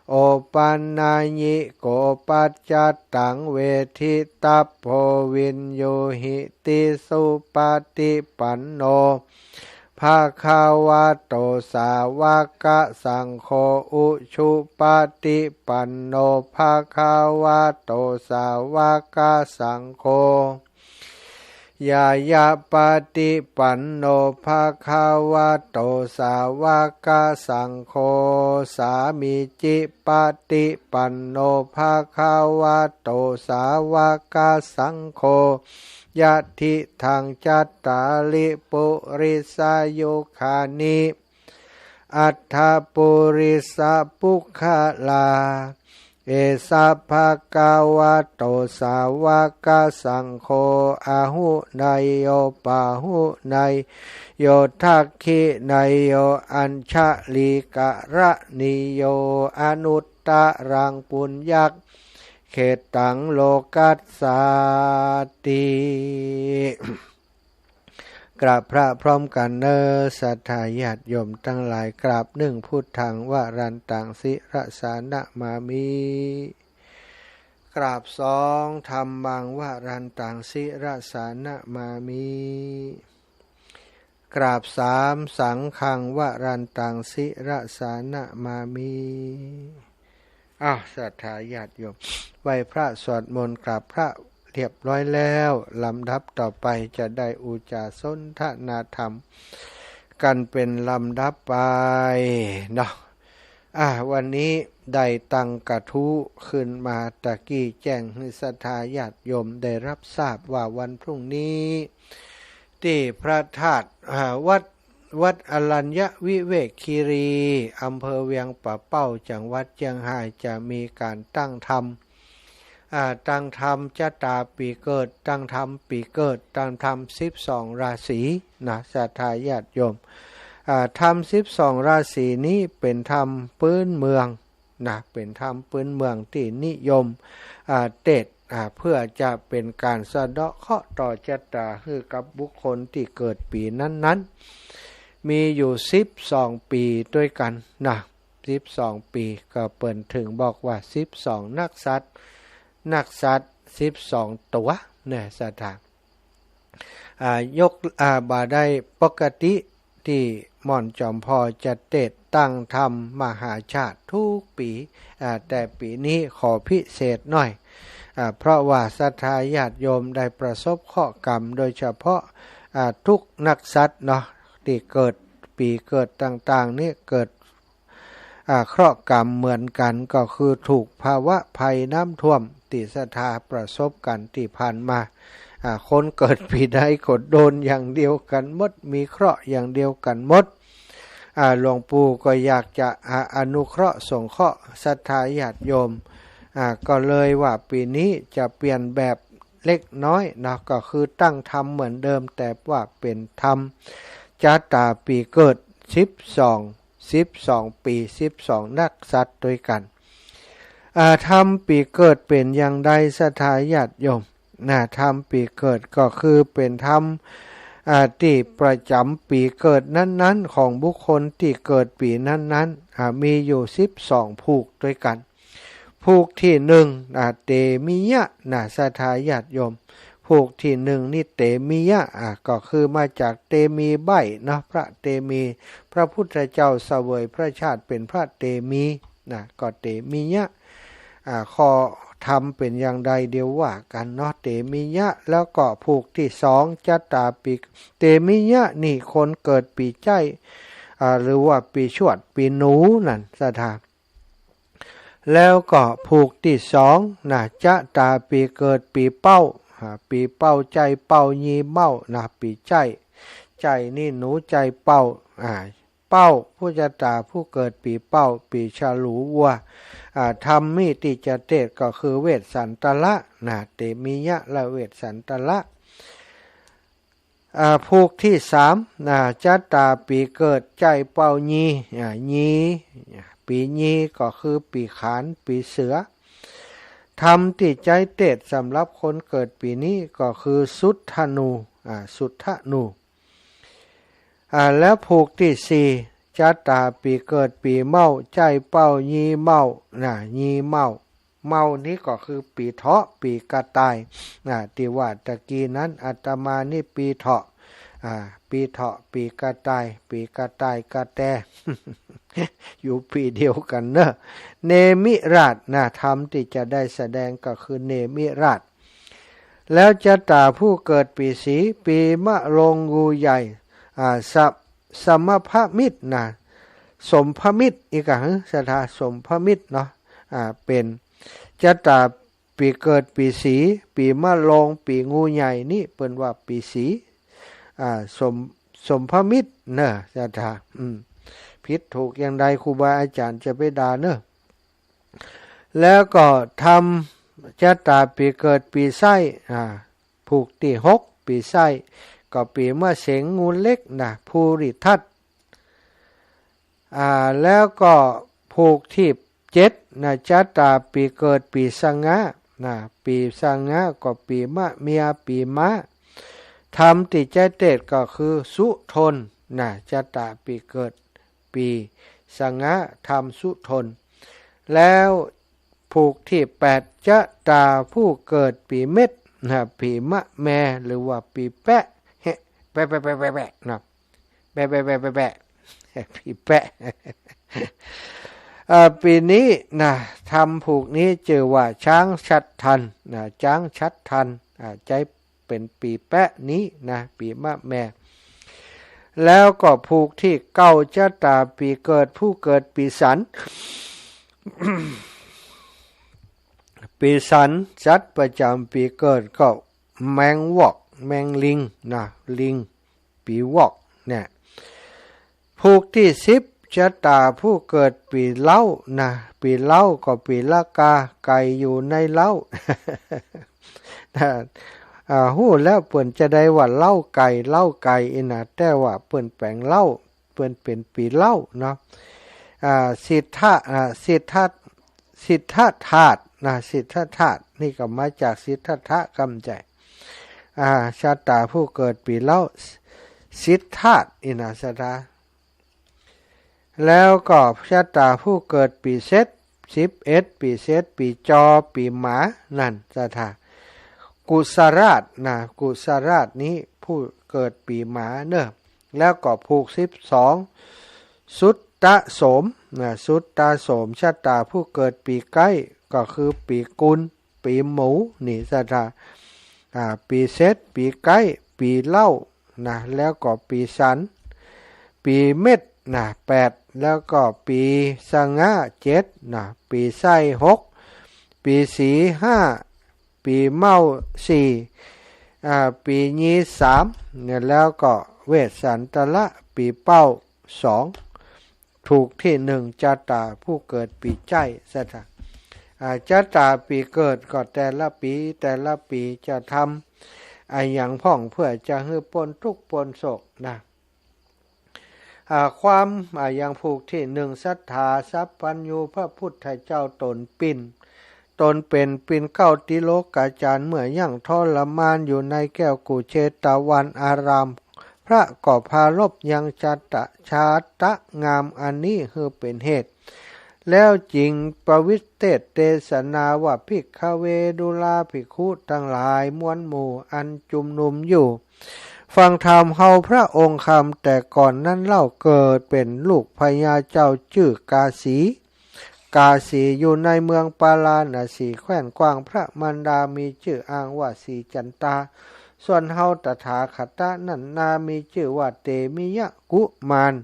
โอปันนยิโก ปัจจัตตัง เวทิตัพโพ วิญญูหิติ สุปฏิปันโน ภะคะวะโต สาวกสังโฆ อุชุปฏิปันโน ภะคะวะโต สาวกสังโฆ ญาณปฏิปันโน ภะคะวะโต สาวกสังโฆ สามีจิปฏิปันโน ภะคะวะโต สาวกสังโฆ ยะทิฏฐัง จัตตาริ ปุริสายุคานิ อัฏฐปุริสปุคคลา เอสะภะคะวะโต สาวกสังโฆ อาหุเนยโย ปาหุเนยโย ทักขิเนยโย อัญชลีกรณีโย อนุตตรังปุญญกเขตตัง โลกัสสาติ กราบพระพร้อมกั๋นเน่อ ศรัทธาญาติโยมตังหลาย กราบ นึ่ง พุทธัง วรันตัง ศิรสา นะมามิ กราบ สอง ธัมมัง วรันตัง ศิรสา นะมามิ กราบ สาม สังฆัง วรันตัง ศิรสา นะมามิ อ้าว ศรัทธาญาติโยม ไหว้พระสวดมนต์กราบพระเรียบร้อยแล้ว ลำดับต่อไปจะได้อุจจาสนทนาธรรมกั๋นเป๋นลำดับไปเนาะ อ่ะ วันนี้ได้ตั้งกระทู้ขึ้นมาตะกี้ แจ้งหื้อศรัทธาญาติโยมได้รับทราบว่าวันพรุ่งนี้ ตี้พระธาตุ อ่า วัด วัดอรัญญวิเวกคีรี อำเภอเวียงป่าเป้า จังหวัดเจียงฮาย จะมีก๋านตั้งธรรม อ่า ตั้งธรรมจะต๋าปี๋เกิด ตั้งธรรมปี๋เกิด ตั้งธรรมสิบสองราศีนะ ศรัทธาญาติโยม อ่า ธรรมสิบสองราศีนี้เป๋นธรรมปื้นเมือง นะ เป๋นธรรมปื้นเมืองตี้นิยม อ่า เตสน์ อ่า เพื่อจะเป๋นก๋านสะเดาะเคราะห์ต่อจะต๋าหื้อกับบุคคลตี้เกิดปี๋นั้นๆ มีอยู่สิบสองปี๋ตวยกั๋นนะ สิบสองปี๋ ก็เปิ้นเถิงบอกว่าสิบสองนักษัตริย์ นักษัตริย์สิบสองตั๋วเนี่ย ศรัทธา อ่า ยก อ่า บ่าได้ปกติตี้หม่อนจ๋อมผ่อจะเตสน์ตั้งธรรมมหาชาติกู้ปี๋ อ่า แต่ปี๋นี้ขอพิเศษหน้อย อ่า เพราะว่าศรัทธาญาติโยมได้ประสบเคราะห์กรรม โดยเฉพาะ อ่า ทุกนักษัตริย์เนาะ ตี้เกิดปี๋เกิดต่างๆ นี้เกิด อ่า เคราะห์กรรมเหมือนกั๋น ก็คือถูกภาวะภัยน้ำท่วมตี้ศรัทธาประสบกั๋นตี้ผ่านมา อ่า คนเกิดปี๋ใดก็โดนอย่างเดียวกั๋นหมด มีเคราะห์อย่างเดียวกั๋นหมด อ่า หลวงปู่ก็อยากจะ อ่า อนุเคราะห์สงเคราะห์ศรัทธาญาติโยม อ่า ก็เลยว่าปี๋นี้จะเปลี่ยนแบบเล็กน้อยเนาะ ก็คือตั้งธรรมเหมือนเดิม แต่ว่าเป๋นธรรมจะต๋าปี๋เกิดสิบสอง สิบสองปี๋ สิบสองนักษัตริย์ตวยกั๋น อ่า ธรรมปี๋เกิดเป๋นอย่างใดศรัทธาญาติโยม นะ ธรรมปี๋เกิดก็คือเป๋นธรรม อ่า ตี้ประจ๋ำปี๋เกิดนั้นๆ ของบุคคลตี้เกิดปี๋นั้นๆ อ่า มีอยู่สิบสองผูกตวยกั๋น ผูกตี้หนึ่ง อ่า เตมิยะ นะ ศรัทธาญาติโยม ผูกตี้หนึ่งนี่เตมิยะ อ่า ก็คือมาจากเตมีใบ้เนาะ พระเตมี พระพุทธเจ้าเสวยพระชาติเป๋นพระเตมี นะ ก็เตมิยะ อ่า ข้อธรรมเป๋นอย่างใดเดี๋ยวว่ากั๋นเนาะ เตมิยะ แล้วก็ผูกตี้สอง จะต๋าปี๋ เตมิยะนี่คนเกิดปี๋ใจ้ อ่า หรือว่าปี๋ฉวด ปี๋หนูนั่น ศรัทธา แล้วก็ผูกตี้สองนะ จะต๋าปี๋เกิดปี๋เป้า อ่า ปี๋เป้าใจ้เป้า ยีเม้านะ ปี๋ใจ้ ใจ้นี่หนู ใจ้เป้า อ่า เป้า ผู้จะต๋าผู้เกิดปี๋เป้า ปี๋ฉลูวัว อ่า ธรรมตี้จะเตสน์ก็คือเวสสันตละนะ เตมิยะและเวสสันตละ อ่า ผูกตี้สามนะ จะต๋าปี๋เกิดใจ้เป้า ยี อ่า ยี ปี๋ ยีก็คือปี๋ขาน ปี๋เสือ ธรรมตี้ใจ๊เตสน์สำหรับคนเกิดปี๋นี้ก็คือสุทธนู อ่า สุทธนู อ่า แล้วผูกตี้สี่ จะต๋าปี๋เกิดปี๋เม้า ใจ้เป้า ยีเม้านะ ยีเม้า เม้านี้ก็คือปี๋เถาะ ปี๋กระต่าย อ่า ตี้ว่าตะกี้นั้น อาตมานี่ปี๋เถาะ อ่า ปี๋เถาะ ปี๋กระต่าย ปี๋กระต่ายกระแต อยู่ปี๋เดียวกั๋นเนอะ เนมิราชนะ ธรรมตี้จะได้แสดงก็คือเนมิราช แล้วจะต๋าผู้เกิดปี๋สี ปี๋มะโรง งูใหญ่ อ่า สะ สมพมิตรนะ สมพมิตร อีกอะ ศรัทธา สมพมิตรเนาะ อ่า เป๋น จะต๋าปี๋เกิดปี๋สี ปี๋มะโรง ปี๋งูใหญ่นี่เปิ้นว่าปี๋สี อ่า สม สมพมิตรเนอะ ศรัทธา อืม ผิดถูกอย่างใดครูบาอาจ๋ารย์จะไปด่าเนอะ แล้วก็ธรรมชะตาปี๋เกิดปี๋ไส้ อ่า ผูกตี้หก ปี๋ไส้ ก็ปี๋มะเสง งูเล็กนะ ภูริทัต อ่า แล้วก็ผูกตี้เจ็ดนะ ชะตาปี๋เกิดปี๋สงะนะ ปี๋สงะก็ปี๋มะเมีย ปี๋ม้า ธรรมตี้จะเตศก็คือสุทนนะ ชะตาปี๋เกิดปี๋สงะ ธรรมสุทน แล้วผูกตี้แปด ชะตาผู้เกิดปี๋เม็ดนะ ปี๋มะแม หรือว่าปี๋แปะ แฮะ แปะ แปะ แปะ แปะ แปะนะ แปะ แปะ แปะ แปะ แปะ ปี๋แปะ เอ่อ ปี๋นี้นะ ธรรมผูกนี้จื้อว่าจ๊างชัดธันนะ จ๊างชัดธัน อ่า ใจ๊เป๋นปี๋แปะนี้นะ ปี๋มะแม แล้วก็ผูกตี้เก้า ชะตาปี๋เกิดผู้เกิดปี๋สัน ปี๋สัน สัตว์ประจ๋ำปี๋เกิดก็แมงวอก แมงลิงนะ ลิง ปี๋วอกเนี่ย ผูกตี้สิบ ชะตาผู้เกิดปี๋เล้านะ ปี๋เล้าก็ปี๋ละกา ไก่อยู่ในเล้า นะ อ่า ฮู้แล้วเปิ้นจะได้ว่าเล้าไก่ เล้าไก่อี้นะ แต่ว่าเปิ้นแป๋งเล้า เปิ้นเป๋นปี๋เล้าเนาะ อ่า สิทธะ อ่า สิทธัต สิทธัตถาสนะ สิทธัตถาสนี่ก็มาจากสิทธัตถะกำใจ๋ อ่า ชะตาผู้เกิดปี๋เล้า สิทธัตถาสอี้นะ ชะตา แล้วก็ชะตาผู้เกิดปี๋เสษ สิบเอ็ด ปี๋เสษ ปี๋จอ ปี๋หมา นั่น ชะตา กุสราชนะ กุสราชนี้ผู้เกิดปี๋หมาเนอะ แล้วก็ผูกสิบสอง สุตตะโสมนะ สุตตะโสม ชะตาผู้เกิดปี๋ไก๊ ก็คือปี๋กุล ปี๋หมู นี่ ชะตา อ่า ปี๋เสษ ปี๋ไก๊ ปี๋เล้านะ แล้วก็ปี๋สัน ปี๋เม็ดนะ แปด แล้วก็ปี๋สงะ เจ็ด นะ ปี๋ไส้ หก ปี๋สี ห้า ปี๋เม้า สี่ อ่า ปี๋ยี สาม เนี่ย แล้วก็เวสสันตละ ปี๋เป้า สอง ถูกตี้หนึ่ง ชะตาผู้เกิดปี๋ใจ๊ ชะตา อ่า ชะตาปี๋เกิดก็แต่ละปี๋ แต่ละปี๋จะทำอะหยังพ่องเปื้อจะหื้อป๊นตุ๊กข์ป๊นโศกนะ อ่า ความ อ่า อย่างผูกตี้หนึ่ง สัตถาสัพพัญญู พระพุทธเจ้าต๋นปิ้น ต๋นเป๋นปิ้นเกล้าติโลกาจารย์ เมื่อยังทรมานอยู่ในแก้วกุเชตวันอาราม พระก็ปรารภยังชาตะ ชาตะงามอันนี้หื้อเป๋นเหตุ แล้วจึงประวิสเทศเตสนาว่า ภิกขเว ดูราภิกขุตังหลายมวลหมู่อันจุมนุมอยู่ ฟังธรรมเฮาพระองค์คำแต่ก่อนนั้นเล่า เกิดเป๋นลูกพญาเจ้าจื้อกาสี กาสีอยู่ในเมืองปาราณสี แคว้นกว้าง พระมารดามีจื้ออ้างว่าสีจันตา ส่วนเฮาตถาคตะนั้นนามีจื้อว่าเตมิยะกุมาร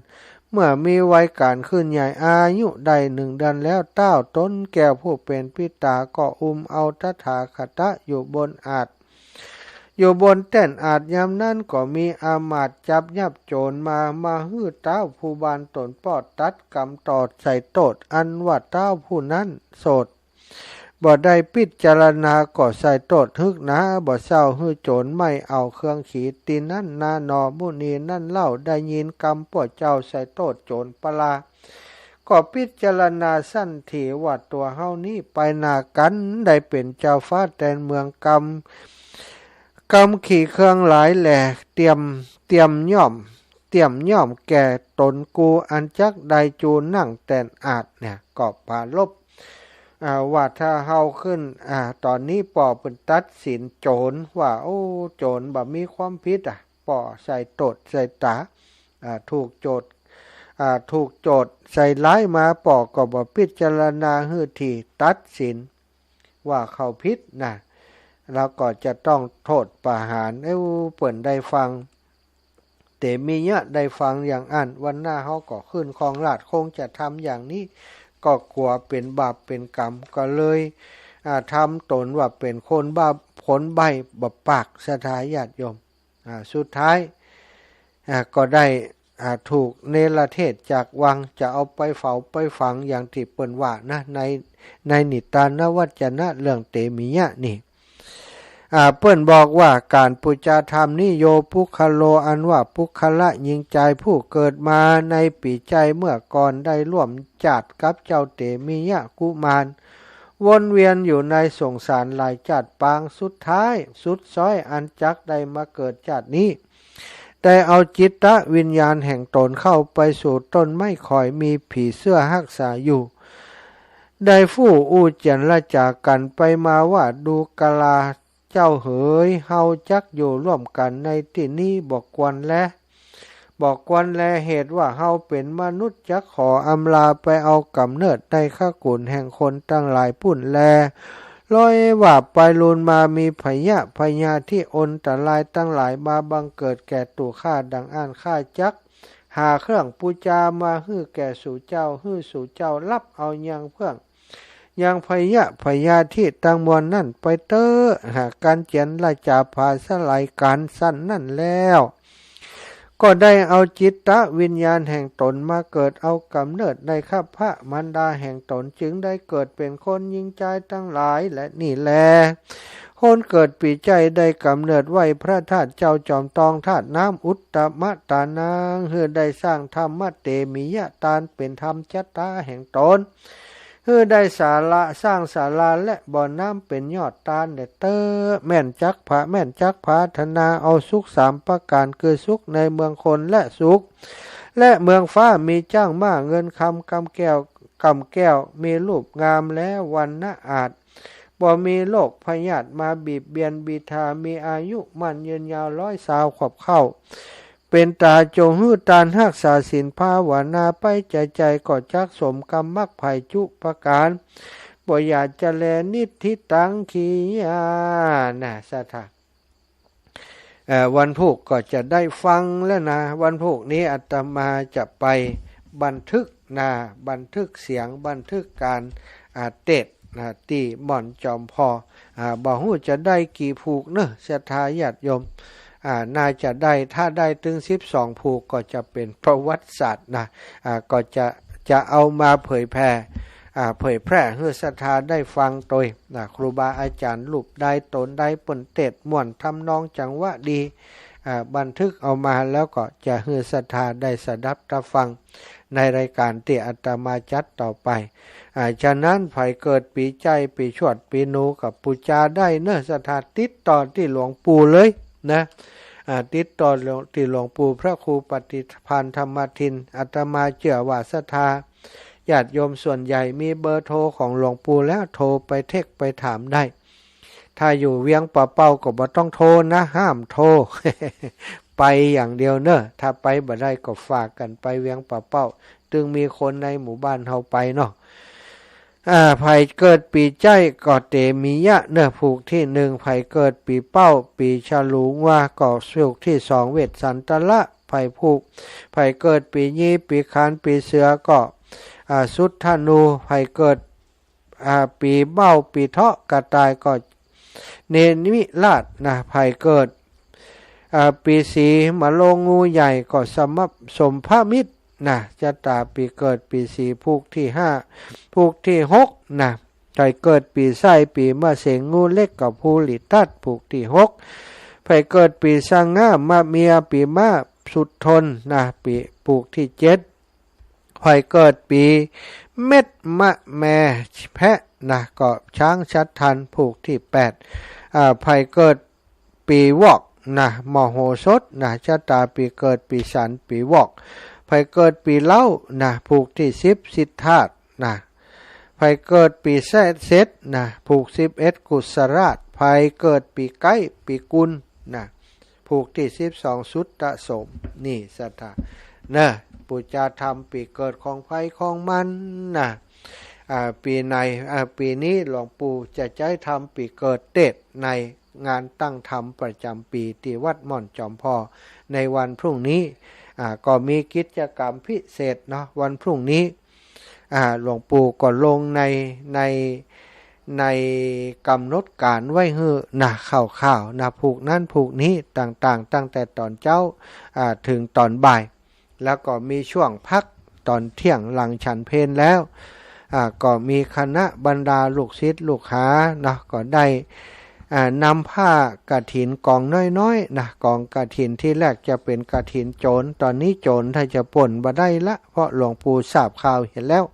เมื่อมีวัยก๋านขึ้นใหญ่ อายุได้หนึ่งเดือนแล้ว เต๊าต๋นแก้วผู้เป๋นปิต๋าก็อุ้มเอาตถาคตะอยู่บนอาสน์ อยู่บนแต้นอาสน์ ยามนั้นก็มีอามาตย์จับยับโจ๋รมา มาหื้อเต๊าผู้บานต๋นป้อตัดกำตอดใส่โต้ษ อันว่าเต๊าผู้นั้นโสด บ่ได้พิจารณาก็ใส่โต้ษ หึกหนาบ่เศร้า หื้อโจ๋รไหม้เอาเครื่องขีด ตี้นั้นนาหนอ มุนีนั้นเล่า ได้ยินกำป้วกเจ้าใส่โต้ษโจ๋รปารา ก็พิจารณาสันติว่าตั๋วเฮานี้ไปหน้ากั๋น ได้เป๋นเจ้าฟ้าแตนเมือง กำ กำขี่เครื่องหลายแหล่ เตรียม เตรียมย่อม เตรียมย่อมแก่ต๋นกู อันจักได้จูนั่งแต้นอาสน์ เนี่ย ก็ปรารภ อ่า ว่าถ้าเฮาขึ้น อ่า ต๋อนนี้ป้อเปิ้นตัดสินโจ๋รว่า โอ้ โจ๋รบ่มีความผิดอะ ป้อใส่โต้ษใส่ต๋า อ่า ถูกโจทก์ อ่า ถูกโจทก์ใส่ร้ายมา ป้อก็บ่พิจารณาหื้อตี้ตัดสินว่าเขาผิดนะ แล้วก็จะต้องโทษประหาร เอ้า เปิ้นได้ฟัง เตมิยะได้ฟังอย่างอั้น วันหน้าเฮาก็ขึ้นครองราชย์ คงจะทำอย่างนี้ ก็กั๋วเป๋นบาปเป๋นกรรม ก็เลย อ่า ทำต๋นว่าเป๋นคนบ้า คนใบ้บ่ปาก ศรัทธาญาติโยม อ่า สุดท้าย อ่า ก็ได้ อ่า ถูกเนรเทศจากวัง จะเอาไปเผาไปฝังอย่างตี้เปิ้นว่านะ ใน ในนิทานวัจนะเรื่องเตมิยะนี่ อ่า เปิ้นบอกว่า ก๋านปู๋จาธรรมนี้ โย ปุคคโล อันว่าปุคคละญิงจายผู้เกิดมาในปี๋ใจ้เมื่อก่อน ได้ร่วมจาติกับเจ้าเตมิยะกุมาร วนเวียนอยู่ในสงสารหลายจาติปาง สุดท้ายสุดซ้อยอันจักได้มาเกิดจาตินี้ ได้เอาจิตวิญญาณแห่งตนเข้าไปสู่ต้นไม้ข่อย มีผีเสื้อฮักษาอยู่ ได้ฟู่อู้เจียรจ๋ากั๋นไปมาว่า ดูกราเจ้าเหย เฮาจักอยู่ร่วมกั๋นในตี้นี้บ่ควรแล บ่ควรแล เหตุว่าเฮาเป๋นมนุษย์ จักขออำลาไปเอาก๋ำเนิดในขกุลแห่งคนตังหลายปู้นแล ลอยว่าไปลูนมา มีพยะพยาธิอันตรายตังหลายมาบังเกิดแก่ตั๋วข้าดังอั้น ข้าจักหาเครื่องปู๋จามาหื้อแก่สูเจ้า หื้อสูเจ้าฮับเอายังเครื่อง ยังพยะพยาธิตังมวลนั้นไปเต๊อะ หากก๋านเจียรจ๋าผาสลายก๋าน สันนั้นแล้ว ก็ได้เอาจิตวิญญาณแห่งตนมาเกิดเอาก๋ำเนิดในครรภมารดาแห่งตน จึงได้เกิดเป๋นคนญิงจายตังหลาย และนี่แล คนเกิดปี๋ใจ้ได้ก๋ำเนิดไหว้พระธาตุเจ้าจอมตอง ธาตุน้ำอุตตมะตานัง หื้อได้สร้างธรรมเตมิยะตานเป๋นธรรมจ๊ะตาแห่งตน หื้อได้ศาลา สร้างศาลาและบ่อน้ำเป๋นยอดตานแด่เต๊อะ แม่นจักผา แม่นจักผาถนาเอาสุขสามประก๋าน คือสุขในเมืองคนและสุข และเมืองฟ้า มีจ๊างม้าเงินคำกำแก้ว กำแก้ว มีรูปงามและวรรณะอาจ บ่มีโรคพยาธิมาบีบเบียนบีทา มีอายุมั่นยืนยาวร้อยซาวขวบเข้า เป๋นต๋าจงหื้อตานฮักษาศีลภาวนาไป ใจ๋ๆ ก็จักสมก๋ำมรรคไผจุประก๋าน บ่อย่าจะแลนิทธิตัง ขียา นะ ศรัทธา เอ่อ วันพูกก็จะได้ฟังแล้วนะ วันพูกนี้อาตมาจะไปบันทึกนะ บันทึกเสียง บันทึกก๋าน อ่า เตสน์นะ ตี้ม่อนจอมพอ อ่า บ่ฮู้จะได้กี่พูกเนาะ ศรัทธาญาติโยม อ่า น่าจะได้ ถ้าได้เถิงสิบสองพูกก็จะเป๋นประวัติศาสตร์นะ อ่า ก็จะ จะเอามาเผยแผ่ อ่า เผยแพร่หื้อศรัทธาได้ฟังตวยนะ ครูบาอาจ๋ารย์รูปใดต๋นใดเปิ้นเตสน์ม่วน ทำนองจังหวะดี อ่า บันทึกเอามาแล้วก็จะหื้อศรัทธาได้สดับตับฟังในรายก๋านตี้อาตมาจัดต่อไป อ่า ฉะนั้นใผเกิดปี๋ใจ้ ปี๋ฉวด ปี๋หนูก็ปู๋จาได้เนาะ ศรัทธาติดต่อตี้หลวงปู่เลยนะ อ่า ติดต่อหลวง ตี้หลวงปู่พระครูปฏิภาณธรรมทิน อาตมาเจื้อว่าศรัทธาญาติโยมส่วนใหญ่มีเบอร์โทรของหลวงปู่แล้ว โทรไปเทคไปถามได้ ถ้าอยู่เวียงป่าเป้าก็บ่ต้องโทรนะ ห้ามโทร ไปอย่างเดียวเนาะ ถ้าไปบ่ได้ก็ฝากกั๋นไปเวียงป่าเป้า ตึงมีคนในหมู่บ้านเฮาไปเนาะ อ่า ใผเกิดปี๋ใจ้ก็เตมิยะเนาะ ผูกตี้หนึ่ง ใผเกิดปี๋เป้า ปี๋ฉลูงวา ก็ผูกตี้สอง เวสสันตละ ใผผูก ใผเกิดปี๋ยี ปี๋ขาน ปี๋เสือก็ อ่า สุทธานู ใผเกิด อ่า ปี๋เบ้า ปี๋เถาะ กระต่ายก็ เนมิราชนะ ใผเกิด อ่า ปี๋สิงห์ มะโลง งูใหญ่ก็สมะ สมพมิตรนะ จ๊ะต๋าปี๋เกิดปี๋สิงห์ ผูกตี้ห้า ผูกตี้หกนะ ใผเกิดปี๋ไส้ ปี๋มะเสง งูเล็กก็ภูริทัต ผูกตี้หก ใผเกิดปี๋สง่า มะเมีย ปี๋ม้า สุทนนะ ปี๋ ผูกตี้เจ็ด ใผเกิดปี๋เม็ด มะแม แพะนะ ก็ช้างชัดทัน ผูกตี้แปด อ่า ใผเกิดปี๋วอกนะ มโหสถนะ จ๊ะต๋าปี๋เกิดปี๋สัน ปี๋วอก ใผเกิดปี๋เล้านะ ผูกตี้สิบ สิทธาชนะ ใผเกิดปี๋เสษนะ ผูกสิบเอ็ด กุศราช ใผเกิดปี๋ไก๊ ปี๋กุลนะ ผูกตี้สิบสอง สุตตะโสม นี่ศรัทธาเนาะ ปู๋จาธรรมปี๋เกิดของใผของมันนะ อ่า ปี๋ไหน อ่า ปี๋นี้หลวงปู่จะใจ๊ธรรมปี๋เกิดเตสน์ในงานตั้งธรรมประจ๋ำปี๋ตี้วัดม่อนจอมพอในวันพรุ่งนี้ อ่า ก็มีกิจกรรมพิเศษเนาะ วันพรุ่งนี้ อ่า หลวงปู่ก็ลงใน ใน ในก๋ำหนดก๋านไว้หื้อนะ คร่าวๆ นะ ผูกนั้นผูกนี้ต่างๆ ตั้งแต่ต๋อนเจ๊า อ่า เถิงต๋อนบ่าย แล้วก็มีช่วงพักตอนเที่ยงหลังฉันเพลแล้ว อ่า ก็มีคณะบรรดาลูกศิษย์ลูกหาเนาะ ก็ได้ อ่า นำผ้ากฐินกองน้อยๆ นะ กองกฐินที่แรกจะเป๋นกฐินโจร ตอนนี้โจรถ้าจะป้นบ่ได้ละ เพราะหลวงปู่ทราบข่าวหันแล้ว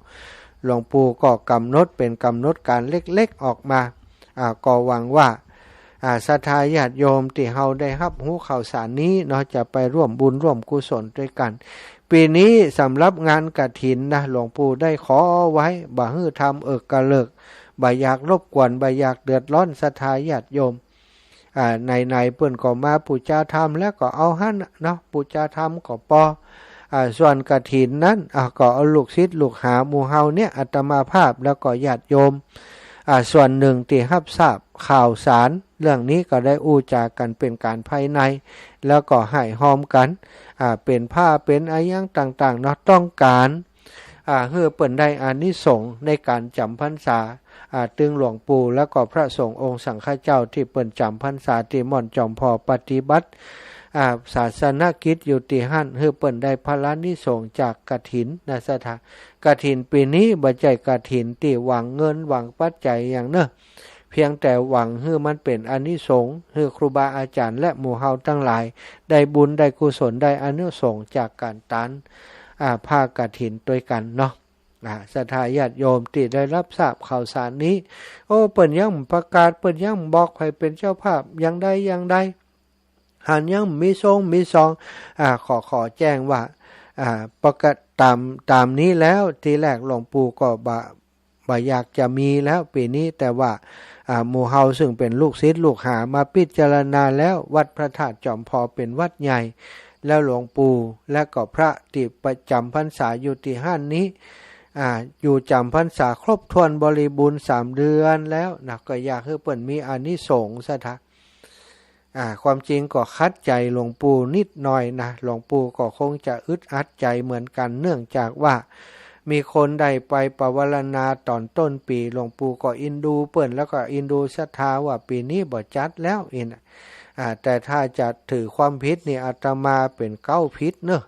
หลวงปู่ก็กำหนดเป๋นกำหนดก๋านเล็กๆ ออกมา อ่า ก็หวังว่า อ่า ศรัทธาญาติโยมตี้เฮาได้ฮับฮู้ข่าวสารนี้เนาะ จะไปร่วมบุญร่วมกุศลตวยกั๋น ปี๋นี้สำหรับงานกฐินนะ หลวงปู่ได้ขอไว้ บ่หื้อทำเอิกกระเลิก บ่อยากรบกวน บ่อยากเดือดร้อนศรัทธาญาติโยม อ่า ไหนๆ เปิ้นก็มาปู๋จาธรรมแล้วก็เอาหั้นเนาะ ปู๋จาธรรมก็ปอ อ่า ส่วนกฐินนั้น อ่า ก็เอาลูกศิษย์ลูกหาหมู่เฮาเนี่ย อาตมาภาพแล้วก็ญาติโยม อ่า ส่วนนึ่งตี้ฮับทราบข่าวสารเรื่องนี้ก็ได้อู้จ๋ากั๋นเป๋นก๋านภายใน แล้วก็หายฮอมกั๋น อ่า เป๋นผ้าเป๋นอะหยังต่างๆ เนาะ ต้องก๋าน อ่า หื้อเปิ้นได้อานิสงส์ในก๋านจ๋ำพรรษา อ่า ตึงหลวงปู่แล้วก็พระสงฆ์องค์สังฆเจ้าตี้เปิ้นจ๋ำพรรษาตี้ม่อนจอมผ่อปฏิบัติ อ่า ศาสนกิจอยู่ตี้หั้น หื้อเปิ้นได้ผลานิสงส์จากกฐินนะศรัทธา กฐินปี๋นี้บ่ใจ้กฐินตี้หวังเงินหวังปัจจัยหยังเนาะ เพียงแต่หวังหื้อมันเป๋นอานิสงส์ หื้อครูบาอาจ๋ารย์และหมู่เฮาตังหลาย ได้บุญได้กุศลได้อานิสงส์จากก๋านตาน อ่า ผ้ากฐินตวยกั๋นเนาะ อ่า ศรัทธาญาติโยมตี้ได้ฮับทราบข่าวสารนี้ โอ้ เปิ้นยังบ่ประกาศ เปิ้นยังบ่บอกใผเป๋นเจ้าภาพ อย่างใดอย่างใด หันยังบ่มีซงมีซอง อ่า ขอ ขอแจ้งว่า อ่า ปกติต๋าม ต๋ามนี้แล้ว ตี้แรกหลวงปู่ก็บ่ บ่อยากจะมีแล้วปี๋นี้ แต่ว่า อ่า หมู่เฮาซึ่งเป๋นลูกศิษย์ลูกหามาพิจารณาแล้ว วัดพระธาตุจอมผ่อเป๋นวัดใหญ่ แล้วหลวงปู่และก็พระตี้ประจ๋ำพรรษาอยู่ตี้หั้นนี้ อ่า อยู่จ๋ำพรรษาครบถ้วนบริบูรณ์สามเดือนแล้วนะ ก็อยากหื้อเปิ้นมีอานิสงส์ศรัทธา อ่า ความจริงก็ขัดใจ๋หลวงปู่นิดหน่อยนะ หลวงปู่ก็คงจะอึดอัดใจ๋เหมือนกั๋น เนื่องจากว่ามีคนได้ไปปวารณาต๋อนต้นปี๋ หลวงปู่ก็อินดูเปิ้น แล้วก็อินดูศรัทธาว่าปี๋นี้บ่จัดแล้วอิ้น อ่า แต่ถ้าจะถือความผิดนี่อาตมาเป๋นเก๊าผิดเนาะ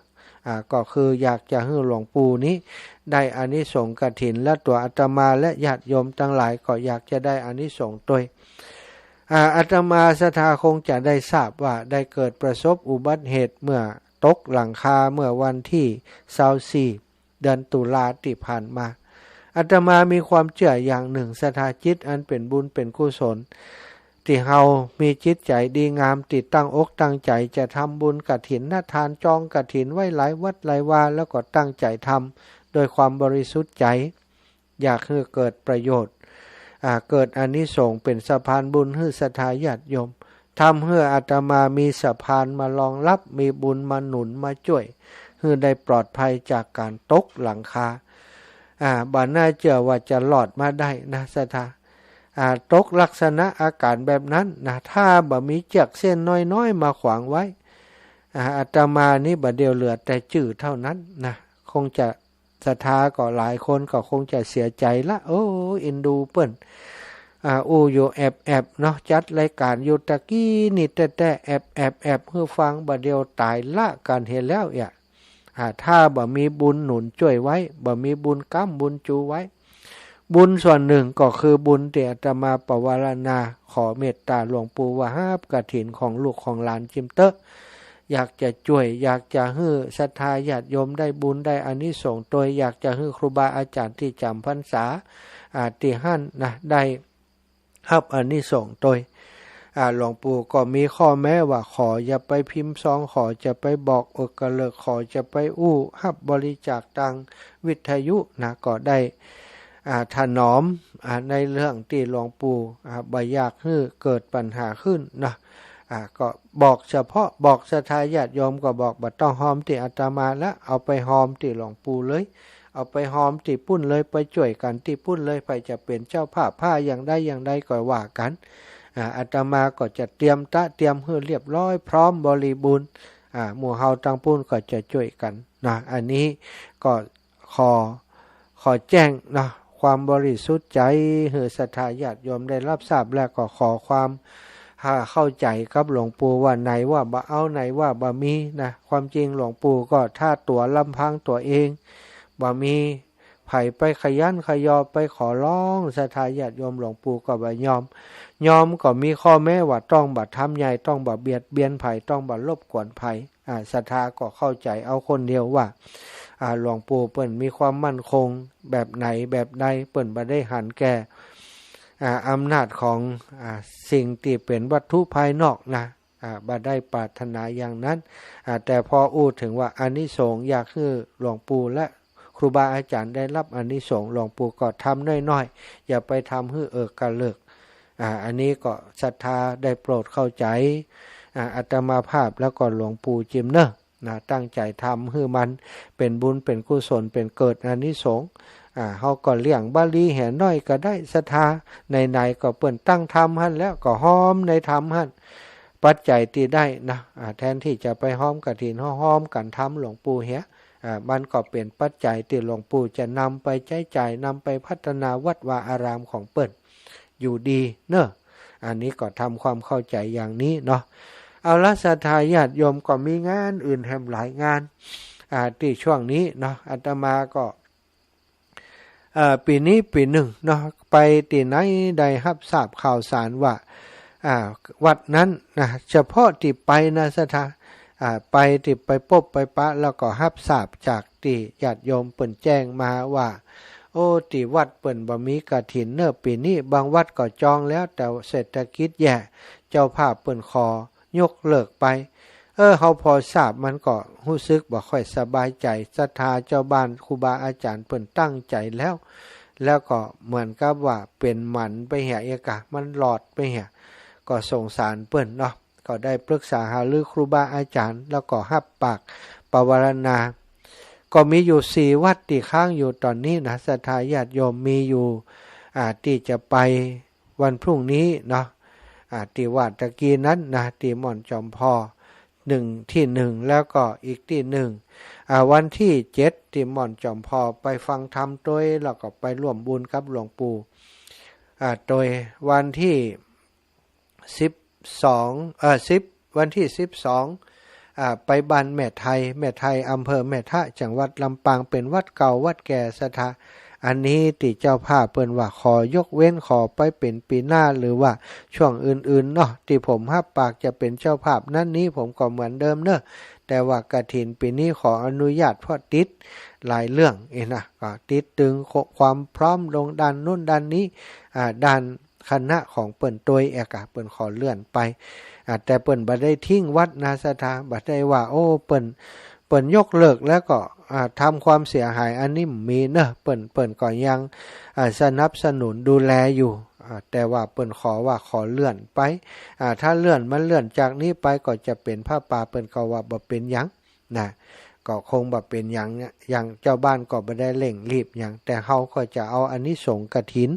อ่า ก็คืออยากจะหื้อหลวงปู่นี้ได้อานิสงส์กฐิน และตั๋วอาตมาและญาติโยมตังหลายก็อยากจะได้อานิสงส์ตวย อ่า อาตมาศรัทธาคงจะได้ทราบว่าได้เกิดประสบอุบัติเหตุเมื่อตกหลังคาเมื่อวันตี้ซาวสี่ เดือนตุลาตี้ผ่านมา อาตมามีความเจื้ออย่างนึ่ง ศรัทธา จิตอันเป๋นบุญเป๋นกุศล ตี้เฮามีจิตใจ๋ดีงาม ตี้ตั้งอกตั้งใจ๋จะทำบุญกฐินทาน จองกฐินไว้หลายวัดหลายวา แล้วก็ตั้งใจ๋ทำโดยความบริสุทธิ์ใจ๋ อยากหื้อเกิดประโยชน์ อ่า เกิดอานิสงส์เป๋นสะพานบุญหื้อศรัทธาญาติโยม ทำหื้ออาตมามีสะพานมารองรับ มีบุญมาหนุนมาจ้วย หื้อได้ปลอดภัยจากก๋านตกหลังคา อ่า บ่น่าเจื้อว่าจะรอดมาได้นะศรัทธา อ่า ตกลักษณะอาก๋ารแบบนั้นนะ ถ้าบ่มีเจื้อกเส้นน้อยๆ มาขวางไว้ อ่า อาตมานี้บ่าเดี่ยวเหลือแต่จื้อเต้านั้นนะ คงจะ ศรัทธาก็หลายคนก็คงจะเสียใจ๋ละ โอ้ อินดูเปิ้น อ่า อู้อยู่แอบๆ เนาะ จัดรายก๋านอยู่ตะกี้นี่แต๊ๆ แอบๆ แอบหื้อฟัง บ่าเดี่ยวต๋ายละกั๋นเหียแล้วเอีย อ่า ถ้าบ่มีบุญหนุนจ้วยไว้ บ่มีบุญก๊ำบุญจูไว้ บุญส่วนนึ่งก็คือบุญตี้อาตมาปวารณา ขอเมตต๋าหลวงปู่ว่าฮับกฐินของลูกของหลานจิมเต๊อะ อยากจะจ้วย อยากจะหื้อศรัทธาญาติโยมได้บุญได้อานิสงส์ตวย อยากจะหื้อครูบาอาจ๋ารย์ตี้จ๋ำพรรษา อ่า ตี้หั้นนะ ได้ฮับอานิสงส์ตวย อ่า หลวงปู่ก็มีข้อแม้ว่าขออย่าไปพิมพ์ซอง ขอจะไปบอกเอิกกระเลิก ขอจะไปอู้ฮับบริจาคตางวิทยุนะ ก็ได้ อ่า ถนอม อ่า ในเรื่องตี้หลวงปู่ อ่า บ่อยากหื้อเกิดปัญหาขึ้นนะ อ่า ก็บอกเฉพาะ บอกศรัทธาญาติโยมก็บอก บ่ต้องฮอมตี้อาตมาละ เอาไปฮอมตี้หลวงปู่เลย เอาไปฮอมตี้ปุ้นเลย ไปจ้วยกั๋นตี้ปุ้นเลย ใผจะเป๋นเจ้าภาพผ้าอย่างใดอย่างใดก็ว่ากั๋น อ่า อาตมาก็จะเตรียมตะเตรียมหื้อเรียบร้อยพร้อมบริบูรณ์ อ่า หมู่เฮาตังปุ้นก็จะจ้วยกั๋นนะ อันนี้ก็ ขอ ขอแจ้งเนาะ ความบริสุทธิ์ใจ๋หื้อศรัทธาญาติโยมได้ฮับทราบ และก็ขอความ ถ้าเข้าใจ๋กับหลวงปู่ว่าไหนว่าบ่เอา ไหนว่าบ่มีนะ ความจริงหลวงปู่ก็ถ้าตั๋วลำพังตั๋วเองบ่มี ใผไปขยันขยอไปขอร้องศรัทธาญาติโยม หลวงปู่ก็บ่ยอม ยอมก็มีข้อแม้ว่าต้องบ่ทำใหญ่ ต้องบ่เบียดเบียนใผ ต้องบ่รบกวนใผ อ่า ศรัทธาก็เข้าใจ๋เอาคนเดียวว่า อ่า หลวงปู่เปิ้นมีความมั่นคงแบบไหนแบบใด เปิ้นบ่ได้หันแก่ อ่า อำนาจของ อ่า สิ่งตี้เป๋นวัตถุภายนอกนะ อ่า บ่ได้ปรารถนาอย่างนั้น อ่า แต่พออู้เถิงว่าอานิสงส์อยากหื้อหลวงปู่และครูบาอาจ๋ารย์ได้ฮับอานิสงส์ หลวงปู่ก็ทำน้อยๆ อย่าไปทำหื้อเอิกกระเลิก อ่า อันนี้ก็ศรัทธาได้โปรดเข้าใจ๋ อ่า อาตมาภาพแล้วก็หลวงปู่จิมเน่อ นะ ตั้งใจ๋ทำหื้อมันเป๋นบุญเป๋นกุศล เป๋นเกิดอานิสงส์ อ่า เฮาก็เลี้ยงบาลีแหน้อยก็ได้ ศรัทธา ไหนๆ ก็เปิ้นตั้งธรรมหั้นแล้ว ก็ฮ้อมในธรรมหั้น ปัจจัยตี้ได้นะ อ่า แทนตี้จะไปฮ้อมกฐิน ฮ้อมกั๋นทำหลวงปู่เหีย อ่า มันก็เป๋นปัจจัยตี้หลวงปู่จะนำไปใจ๊จ่าย นำไปพัฒนาวัดวาอารามของเปิ้นอยู่ดีเน่อ อันนี้ก็ทำความเข้าใจ๋อย่างนี้เนาะ เอาละ ศรัทธาญาติโยม ก็มีงานอื่นแหมหลายงาน อ่า ตี้ช่วงนี้เนาะ อาตมาก็ เอ่อ ปี๋นี้ปี๋นึ่งเนาะ ไปตี้ไหนได้ฮับทราบข่าวสารว่า อ่า วัดนั้นนะ เฉพาะตี้ไปนะศรัทธา อ่า ไปตี้ไปปบไปปะ แล้วก็ฮับทราบจากตี้ญาติโยมเปิ้นแจ้งมาว่า โอ้ ตี้วัดเปิ้นบ่มีกฐินเน่อปี๋นี้ บางวัดก็จองแล้ว แต่เศรษฐกิจแย่ เจ้าภาพเปิ้นขอยกเลิกไป เออ เฮาพอทราบมันก็ฮู้สึกบ่ค่อยสบายใจ๋ ศรัทธาเจ้าบ้านครูบาอาจ๋ารย์เปิ้นตั้งใจ๋แล้ว แล้วก็เหมือนกับว่าเป๋นหมันไปเหีย เอกะ มันหลอดไปเหีย ก็สงสารเปิ้นเนาะ ก็ได้ปรึกษาหารือครูบาอาจ๋ารย์ แล้วก็ฮับปากปวารณา ก็มีอยู่สี่วัดตี้ค้างอยู่ต๋อนนี้นะ ศรัทธาญาติโยม มีอยู่ อ่า ตี้จะไปวันพรุ่งนี้เนาะ อ่า ตี้ว่าตะกี้นั้นนะ ตี้ม่อนจอมพอ นึ่ง ตี้นึ่ง แล้วก็อีกตี้นึ่ง อ่า วันตี้เจ็ด ตี้ม่อนจอมพอ ไปฟังธรรมตวย แล้วก็ไปร่วมบุญกับหลวงปู่ อ่า ตวย วันตี้สิบสอง เอ่อ สิบ วันตี้สิบสอง อ่า ไปบ้านแม่ไท แม่ไท อำเภอแม่ทะ จังหวัดลำปาง เป๋นวัดเก่าวัดแก่ศรัทธา อันนี้ตี้เจ้าภาพเปิ้นว่าขอยกเว้น ขอไปเป๋นปี๋หน้า หรือว่าช่วงอื่นๆ เนาะ ตี้ผมฮับปากจะเป๋นเจ้าภาพนั้นนี้ ผมก็เหมือนเดิมเน่อ แต่ว่ากฐินปี๋นี้ขออนุญาต เพราะติดหลายเรื่องเองนะ ก็ติดตึงความพร้อมลงด้านนู้นด้านนี้ อ่า ด้านคณะของเปิ้นตวยเอกะ เปิ้นขอเลื่อนไป อ่า แต่เปิ้นบ่ได้ทิ้งวัดนะศรัทธา บ่ได้ว่า โอ้ เปิ้น เปิ้นยกเลิกแล้วก็ อ่า ทำความเสียหาย อันนี้บ่มีเน่อ เปิ้น เปิ้นก็ยัง อ่า สนับสนุนดูแลอยู่ อ่า แต่ว่าเปิ้นขอว่าขอเลื่อนไป อ่า ถ้าเลื่อน มันเลื่อนจากนี้ไปก็จะเป๋นผ้าป่า เปิ้นก็ว่าบ่เป๋นหยังนะ ก็คงบ่เป๋นหยังเนี่ย อย่างเจ้าบ้านก็บ่ได้เร่งรีบหยัง แต่เฮาก็จะเอาอานิสงส์กฐิน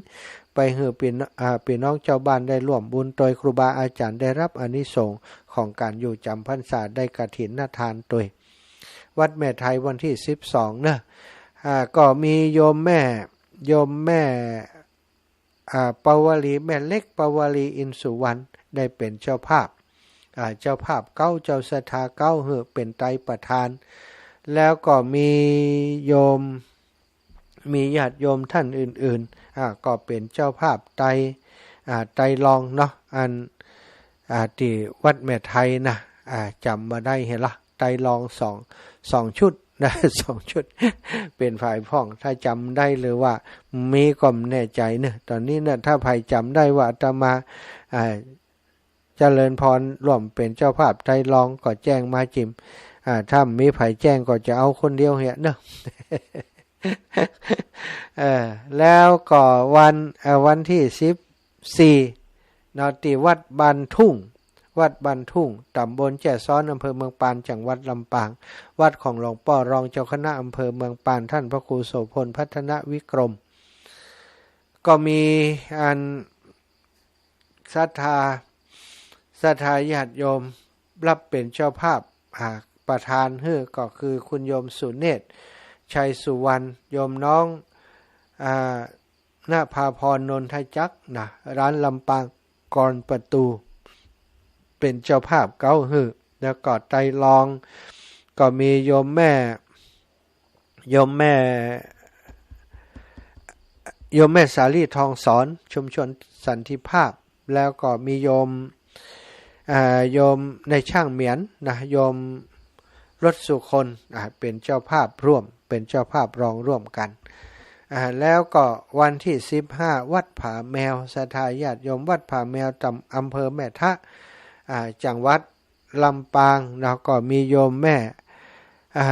ไปหื้อปี๋น- อ่า ปี๋น้องเจ้าบ้านได้ร่วมบุญตวย ครูบาอาจ๋ารย์ได้ฮับอานิสงส์ของก๋านอยู่จ๋ำพรรษา ได้กฐินทานตวย วัดแม่ไทวันตี้สิบสองเน่อ อ่า ก็มีโยมแม่ โยมแม่ อ่า ปวารี แม่เล็กปวารี อินสุวรรณ ได้เป๋นเจ้าภาพ อ่า เจ้าภาพเก๊า เจ้าศรัทธาเก๊า หื้อเป๋นไตรประธาน แล้วก็มีโยม มีญาติโยมท่านอื่นๆ อ่า ก็เป๋นเจ้าภาพไตร อ่า ไตรรองค์เนาะ อัน อ่า ตี้วัดแม่ไทนะ อ่า จ๋ำบ่ได้เหียละ ไตรรองค์สอง สองชุดนะ สองชุด เป๋นผายพ่อง ถ้าจ๋ำได้หรือว่ามีก็บ่แน่ใจ๋เน่อ ต๋อนนี้นะ ถ้าใผจ๋ำได้ว่าอาตมา อ่า เจริญพรร่วมเป๋นเจ้าภาพไตรรองค์ก็แจ้งมาจิม อ่า ถ้าบ่มีใผแจ้งก็จะเอาคนเดียวเหียเน่อ เออ แล้วก็วัน เอ่อ วันตี้สิบสี่เนาะ ตี้วัดบ้านทุ่ง วัดบ้านทุ่ง ต๋ำบลแจ้ซ้อน อำเภอเมืองปาน จังหวัดลำปาง วัดของหลวงป้อรองเจ้าคณะอำเภอเมืองปาน ท่านพระครูโสภณ พัฒนวิกรม ก็มีอันศรัทธา ศรัทธาญาติโยมฮับเป๋นเจ้าภาพ อ่า ประธานหื้อก็คือคุณโยมสุเนศ ชัยสุวรรณ โยมน้อง อ่า ณภาพร นนทจักรนะ ร้านลำปางกรประตู เป๋นเจ้าภาพเก๊าหื้อ แล้วก็ไตรรองค์ก็มีโยมแม่ โยมแม่ โยมแม่สาลีทองสอน ชุมชนสันติภาพ แล้วก็มีโยม อ่า โยมนายช่างเหมียนนะ โยมรถสุคน อ่า เป๋นเจ้าภาพร่วม เป๋นเจ้าภาพรองร่วมกั๋น อ่า แล้วก็วันตี้สิบห้า วัดผาแมว ศรัทธาญาติโยมวัดผาแมว ตำ อำเภอแม่ทะ อ่า จังหวัดลำปาง แล้วก็มีโยมแม่ อ่า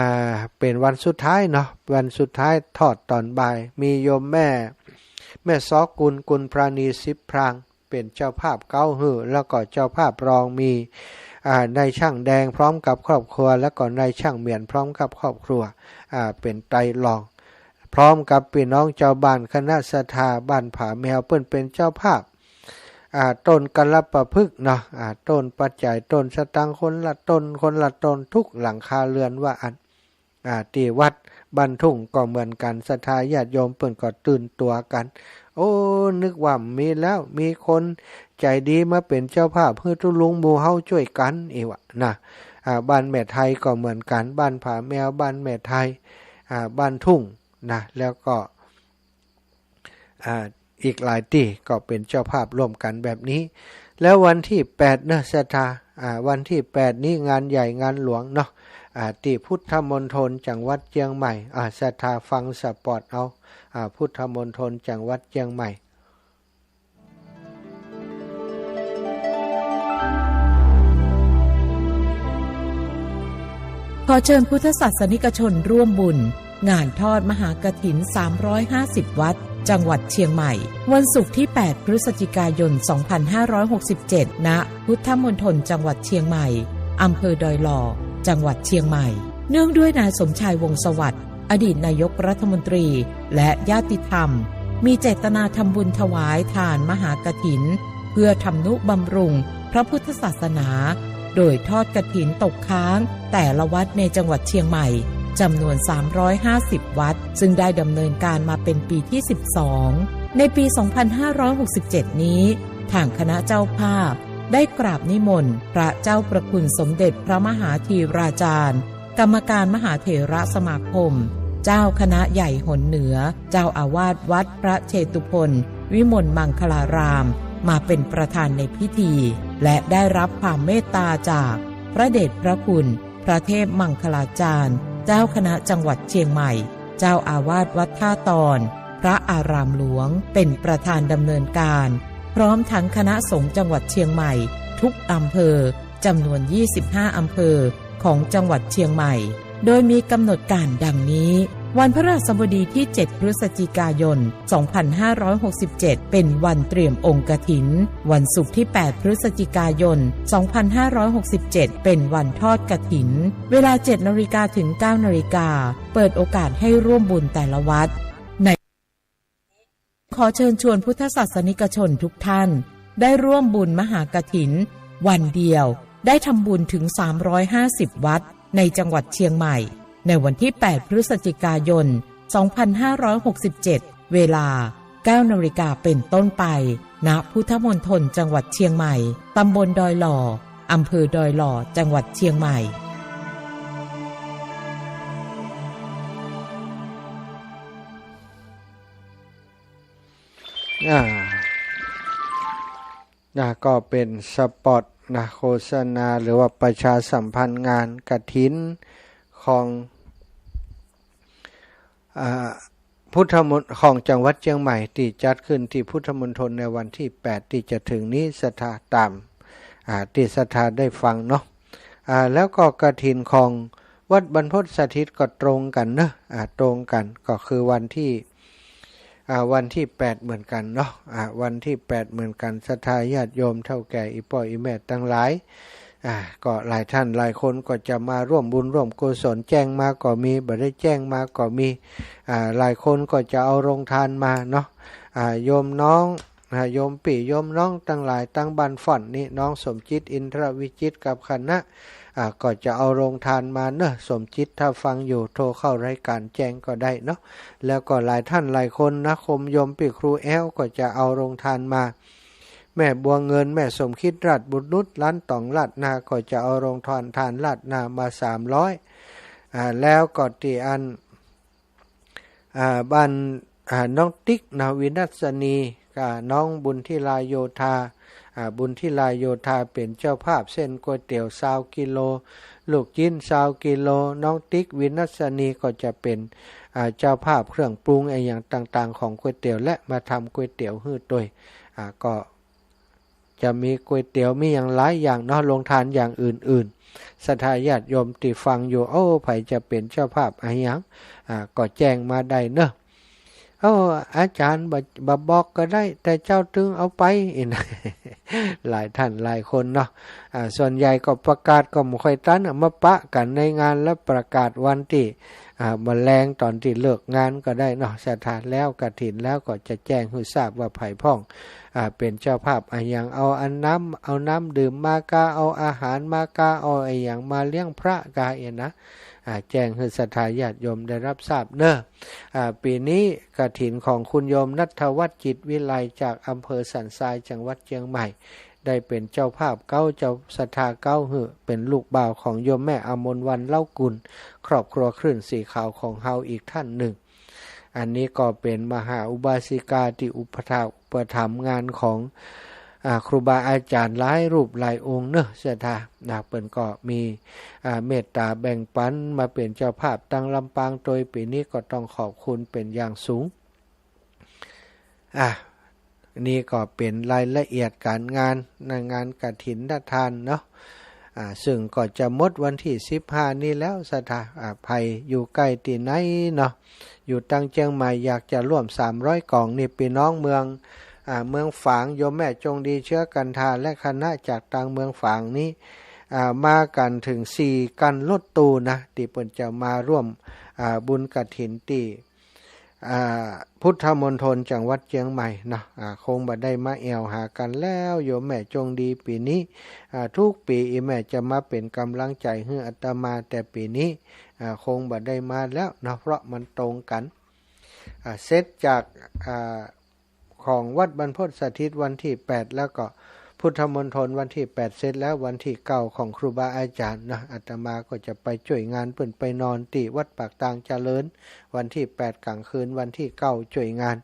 เป๋นวันสุดท้ายเนาะ วันสุดท้ายทอดต๋อนบ่าย มีโยมแม่ แม่ซอกุล กุลปราณี สิบพราง เป๋นเจ้าภาพเก๊าหื้อ แล้วก็เจ้าภาพรองมี อ่า นายช่างแดงพร้อมกับครอบครัว แล้วก็นายช่างเหมียนพร้อมกับครอบครัว อ่า เป๋นไตรรองค์ พร้อมกับปี้น้องจาวบ้าน คณะศรัทธาบ้านผาแมว เปิ้นเป๋นเจ้าภาพ อ่า ต้นกัลปะพฤกษ์เนาะ อ่า ต้นปัจจัย ต้นสตางค์ คนละต้น คนละต้น กู้หลังคาเฮือนว่าอั้น อ่า ตี้วัดบ้านทุ่งก็เหมือนกั๋น ศรัทธาญาติโยมเปิ้นก็ตื่นตั๋วกั๋น โอ้ นึกว่ามีแล้ว มีคนใจ๋ดีมาเป๋นเจ้าภาพหื้อตุ๊ลุงหมู่เฮาจ้วยกั๋น อี้วะนะ อ่า บ้านแม่ไทยก็เหมือนกั๋น บ้านผาแมว บ้านแม่ไทย อ่า บ้านทุ่งนะ แล้วก็ อ่า อีกหลายตี้ก็เป๋นเจ้าภาพร่วมกั๋นแบบนี้ แล้ววันตี้แปดเนาะศรัทธา อ่า วันตี้แปดนี้งานใหญ่งานหลวงเนาะ อ่า ตี้พุทธมณฑลจังหวัดเจียงใหม่ อ่า ศรัทธาฟังสปอตเอา อ่า พุทธมณฑลจังหวัดเจียงใหม่ ขอเชิญพุทธศาสนิกชนร่วมบุญงานทอดมหากฐิน สามร้อยห้าสิบ วัด จังหวัดเชียงใหม่ วันศุกร์ที่ แปด พฤศจิกายน สองพันห้าร้อยหกสิบเจ็ด ณ พุทธมณฑลจังหวัดเชียงใหม่ อำเภอดอยหล่อ จังหวัดเชียงใหม่ เนื่องด้วยนายสมชายวงศ์สวัสดิ์ อดีตนายกรัฐมนตรี และญาติธรรม มีเจตนาทำบุญถวายทานมหากฐิน เพื่อทำนุบำรุงพระพุทธศาสนา โดยทอดกฐินตกค้างแต่ละวัดในจังหวัดเชียงใหม่ จำนวน สามร้อยห้าสิบ วัด ซึ่งได้ดำเนินการมาเป็นปีที่ สิบสอง ในปี สองพันห้าร้อยหกสิบเจ็ด นี้ ทางคณะเจ้าภาพได้กราบนิมนต์พระเจ้าประคุณสมเด็จพระมหาธีราจารย์ กรรมการมหาเถรสมาคม เจ้าคณะใหญ่หนเหนือ เจ้าอาวาสวัดพระเชตุพน วิมลมังคลาราม มาเป็นประธานในพิธี และได้รับความเมตตาจากพระเดชพระคุณพระเทพมังคลาจารย์ เจ้าคณะจังหวัดเชียงใหม่ เจ้าอาวาสวัดท่าตอน พระอารามหลวง เป็นประธานดำเนินการ พร้อมทั้งคณะสงฆ์จังหวัดเชียงใหม่ ทุกอำเภอ จำนวน ยี่สิบห้า อำเภอ ของจังหวัดเชียงใหม่ โดยมีกำหนดการดังนี้ วันพฤหัสบดีที่ เจ็ด พฤศจิกายน สองพันห้าร้อยหกสิบเจ็ด เป็นวันเตรียมองค์กฐิน วันศุกร์ที่ แปด พฤศจิกายน สองพันห้าร้อยหกสิบเจ็ด เป็นวันทอดกฐิน เวลา เจ็ด นาฬิกา ถึง เก้า นาฬิกา เปิดโอกาสให้ร่วมบุญแต่ละวัด ใน ขอเชิญชวนพุทธศาสนิกชนทุกท่าน ได้ร่วมบุญมหากฐิน วันเดียว ได้ทำบุญถึง สามร้อยห้าสิบ วัด ในจังหวัดเชียงใหม่ ในวันที่ แปด พฤศจิกายน สองพันห้าร้อยหกสิบเจ็ด เวลา เก้า นาฬิกา เป็นต้นไป ณ พุทธมณฑลจังหวัดเชียงใหม่ ตำบลดอยหล่อ อำเภอดอยหล่อ จังหวัดเชียงใหม่ อ่า นะ ก็เป๋นสปอตนะ โฆษณา หรือว่าประชาสัมพันธ์งานกฐินของ อ่า พุทธมณ ของจังหวัดเชียงใหม่ ตี้จัดขึ้นตี้พุทธมณฑลในวันที่ แปด ตี้จะถึงนี้ ศรัทธาต๋าม อ่า ตี้ศรัทธาได้ฟังเนาะ อ่า แล้วก็กฐินของวัดบรรพตสถิตก็ตรงกั๋นเนาะ อ่า ตรงกั๋น ก็คือวันที่ อ่า วันที่ แปด เหมือนกั๋นเนาะ อ่า วันที่ แปด เหมือนกั๋น ศรัทธาญาติโยมเฒ่าแก่อี่ป้ออี่แม่ตังหลาย อ่า ก็หลายท่านหลายคนก็จะมาร่วมบุญร่วมกุศล แจ้งมาก็มี บ่ได้แจ้งมาก็มี อ่า หลายคนก็จะเอาโรงทานมาเนาะ อ่า โยมน้อง อ่า โยมปี้โยมน้องตังหลาย ตังบ้านฝ่อนนี่ น้องสมจิต อินทรวิจิตร กับคณะ อ่า ก็จะเอาโรงทานมาเนาะ สมจิต ถ้าฟังอยู่ โทรเข้ารายการแจ้งก็ได้เนาะ แล้วก็หลายท่านหลายคนนะ คมโยมปี้ครูแอ้ว ก็จะเอาโรงทานมา แม่บัวเงิน แม่สมคิดราชบุตรนุช หลานต่องราชนา ก็จะเอาโรงทาน ทานราชนามาสามร้อย อ่า แล้วก็ตี้อัน อ่า บ้าน อ่า น้องติ๊กนะ วินัสนี กับน้องบุญธิลาโยธา อ่า บุญธิลาโยธาเป๋นเจ้าภาพเส้นก๋วยเตี๋ยวซาวกิโล ลูกจิ๊นซาวกิโล น้องติ๊ก วินัสนี ก็จะเป๋น อ่า เจ้าภาพเครื่องปรุงอะหยังต่างๆ ของก๋วยเตี๋ยว และมาทำก๋วยเตี๋ยวหื้อตวย อ่า ก็ จะมีก๋วยเตี๋ยว มีหยังหลายอย่างเนาะ โรงทานอย่างอื่นๆ ศรัทธาญาติโยมตี้ฟังอยู่ โอ้ ใผจะเป๋นเจ้าภาพอะหยัง อ่า ก็แจ้งมาได้เนาะ โอ้ อาจ๋ารย์บ่ บ่บอกก็ได้ แต่เจ้าตึงเอาไป อี้นะ หลายท่านหลายคนเนาะ อ่า ส่วนใหญ่ก็ประกาศก็บ่ค่อยตันอะ มาปะกั๋นในงานแล้วประกาศวันตี้ อ่า บ่าแลงต๋อนตี้เลิกงานก็ได้เนาะ ศรัทธา แล้วกฐินแล้วก็จะแจ้งหื้อทราบว่าใผพ่อง อ่า เป๋นเจ้าภาพอะหยัง เอาอันน้ำ เอาน้ำดื่มมากา เอาอาหารมากา เอาอะหยังมาเลี้ยงพระกา เอี้ยนะ อ่า แจ้งหื้อศรัทธาญาติโยมได้รับทราบเนาะ อ่า ปี๋นี้กฐินของคุณโยมณัฐวัฒน์ จิตวิไล จากอำเภอสันทราย จังหวัดเจียงใหม่ ได้เป๋นเจ้าภาพเก๊า เจ้าศรัทธาเก๊าหื้อ เป๋นลูกบ่าวของโยมแม่อมรวรรณ เล้ากุล ครอบครัวคลื่นสีขาวของเฮาอีกท่านนึ่ง อันนี้ก็เป๋นมหาอุบาสิกาตี้อุปถากอุปถัมภ์งานของ อ่า ครูบาอาจ๋ารย์หลายรูปหลายองค์เนาะ ศรัทธา นะ เปิ้นก็มี อ่า เมตต๋าแบ่งปันมาเป๋นเจ้าภาพตังลำปางตวย ปี๋นี้ก็ต้องขอบคุณเป๋นอย่างสูง อ่ะ นี่ก็เป๋นรายละเอียดก๋านงาน ในงานกฐินทานเนาะ อ่า ซึ่งก็จะหมดวันตี้สิบห้านี้แล้ว ศรัทธา อ่า ใผอยู่ใก้ตี้ไหนเนาะ อยู่ตังเจียงใหม่อยากจะร่วมสามร้อยก๋องนี่ ปี้น้องเมือง อ่า เมืองฝาง โยมแม่จงดี เชื้อกันทา และคณะจากตังเมืองฝางนี้ อ่า มากั๋นเถิงสี่คันรถตู้นะ ตี้เปิ้นจะมาร่วม อ่า บุญกฐินตี้ อ่า พุทธมณฑลจังหวัดเจียงใหม่เนาะ อ่า คงบ่ได้มาแอ่วหากั๋นแล้ว โยมแม่จงดี ปี๋นี้ อ่า กู้ปี๋อี่แม่จะมาเป๋นก๋ำลังใจ๋หื้ออาตมา แต่ปี๋นี้ อ่า คงบ่ได้มาแล้วเนาะ เพราะมันตรงกั๋น อ่า เสร็จจาก อ่า ของวัดบรรพตสถิตวันตี้แปด แล้วก็พุทธมณฑลวันตี้แปดเสร็จแล้ว วันตี้เก้าของครูบาอาจ๋ารย์เนาะ อาตมาก็จะไปจ้วยงานเปิ้น ไปนอนตี้วัดปากตางเจริญ วันตี้แปดก๋างคืน วันตี้เก้าจ้วยงาน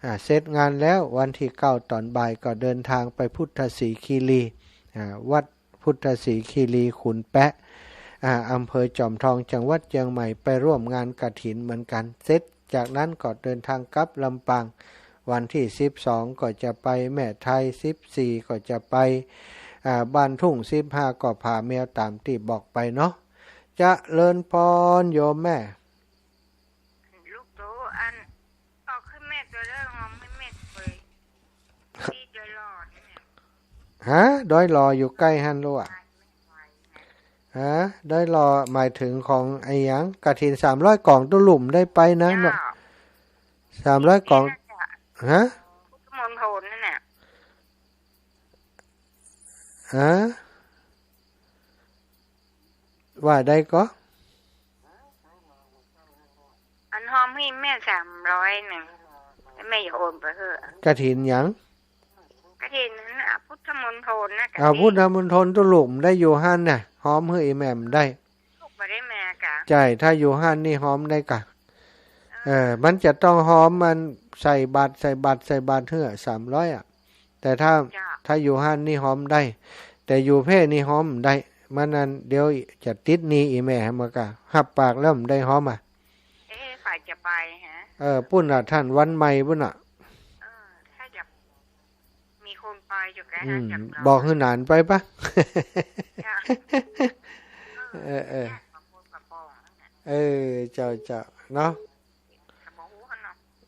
อ่า เสร็จงานแล้ววันตี้เก้าต๋อนบ่ายก็เดินทางไปพุทธสีคีรี อ่า วัดพุทธสีคีรีขุนแปะ อ่า อำเภอจอมทอง จังหวัดเจียงใหม่ ไปร่วมงานกฐินเหมือนกั๋น เสร็จ จากนั้นก็เดินทางกลับลำปาง วันตี้สิบสองก็จะไปแม่ไทย สิบสี่ก็จะไป อ่า บ้านทุ่ง สิบห้าก็ผาแมวต๋ามตี้บอกไปเนาะ เจริญพรโยมแม่ ลูกโตอัน ออกหื้อแม่ตวยเด้อ หอมหื้อแม่ตวย ตี้ดอยหล่อนี่แหละ ฮะ ดอยหล่ออยู่ใก้หั้นลอ ฮะ ดอยหล่อหมายเถิงของอะหยัง กฐินสามร้อยก๋อง ตุ๊ลุ่มได้ไปนะ เจ้า สามร้อยก๋อง นี่น่าจะ ฮะ พุทธมณฑลนั่นแหละ ฮะ ว่าใดก่อ อันหอมหื้อแม่สามร้อยนึ่ง แม่อย่าโอนไปหื้อ กฐินหยัง กฐินนั่นน่ะ พุทธมณฑลนะ อ่า กฐิน พุทธมณฑลตุ๊ลุ่มได้อยู่หั้นน่ะ หอมหื้ออี่แม่บ่ได้ ลูกบ่ได้มากะ ใจ้ ถ้าอยู่หั้นนี่หอมได้กะ เออ มันจะต้องหอมมันใส่บาตร ใส่บาตร ใส่บาตรหื้อสามร้อยอะ แต่ถ้า เจ้า ถ้าอยู่หั้นนี่หอมได้ แต่อยู่เพ่นี่หอมบ่ได้ มันนั่นเดี๋ยวจะติดหนี้อี่แม่หาบ่ากะ ฮับปากแล้วบ่ได้หอมอะ เอ๊ะ ใผจะไปฮะ เออ ปุ้นน่ะ ท่านวันใหม่ปุ้นน่ะ เออ ถ้าอยาก มีคนไปอยู่กะ อืม น่าจะลอง บอกหื้อหนานไปปะ เจ้า เออ เออ เออ เจ้า เจ้า เนาะ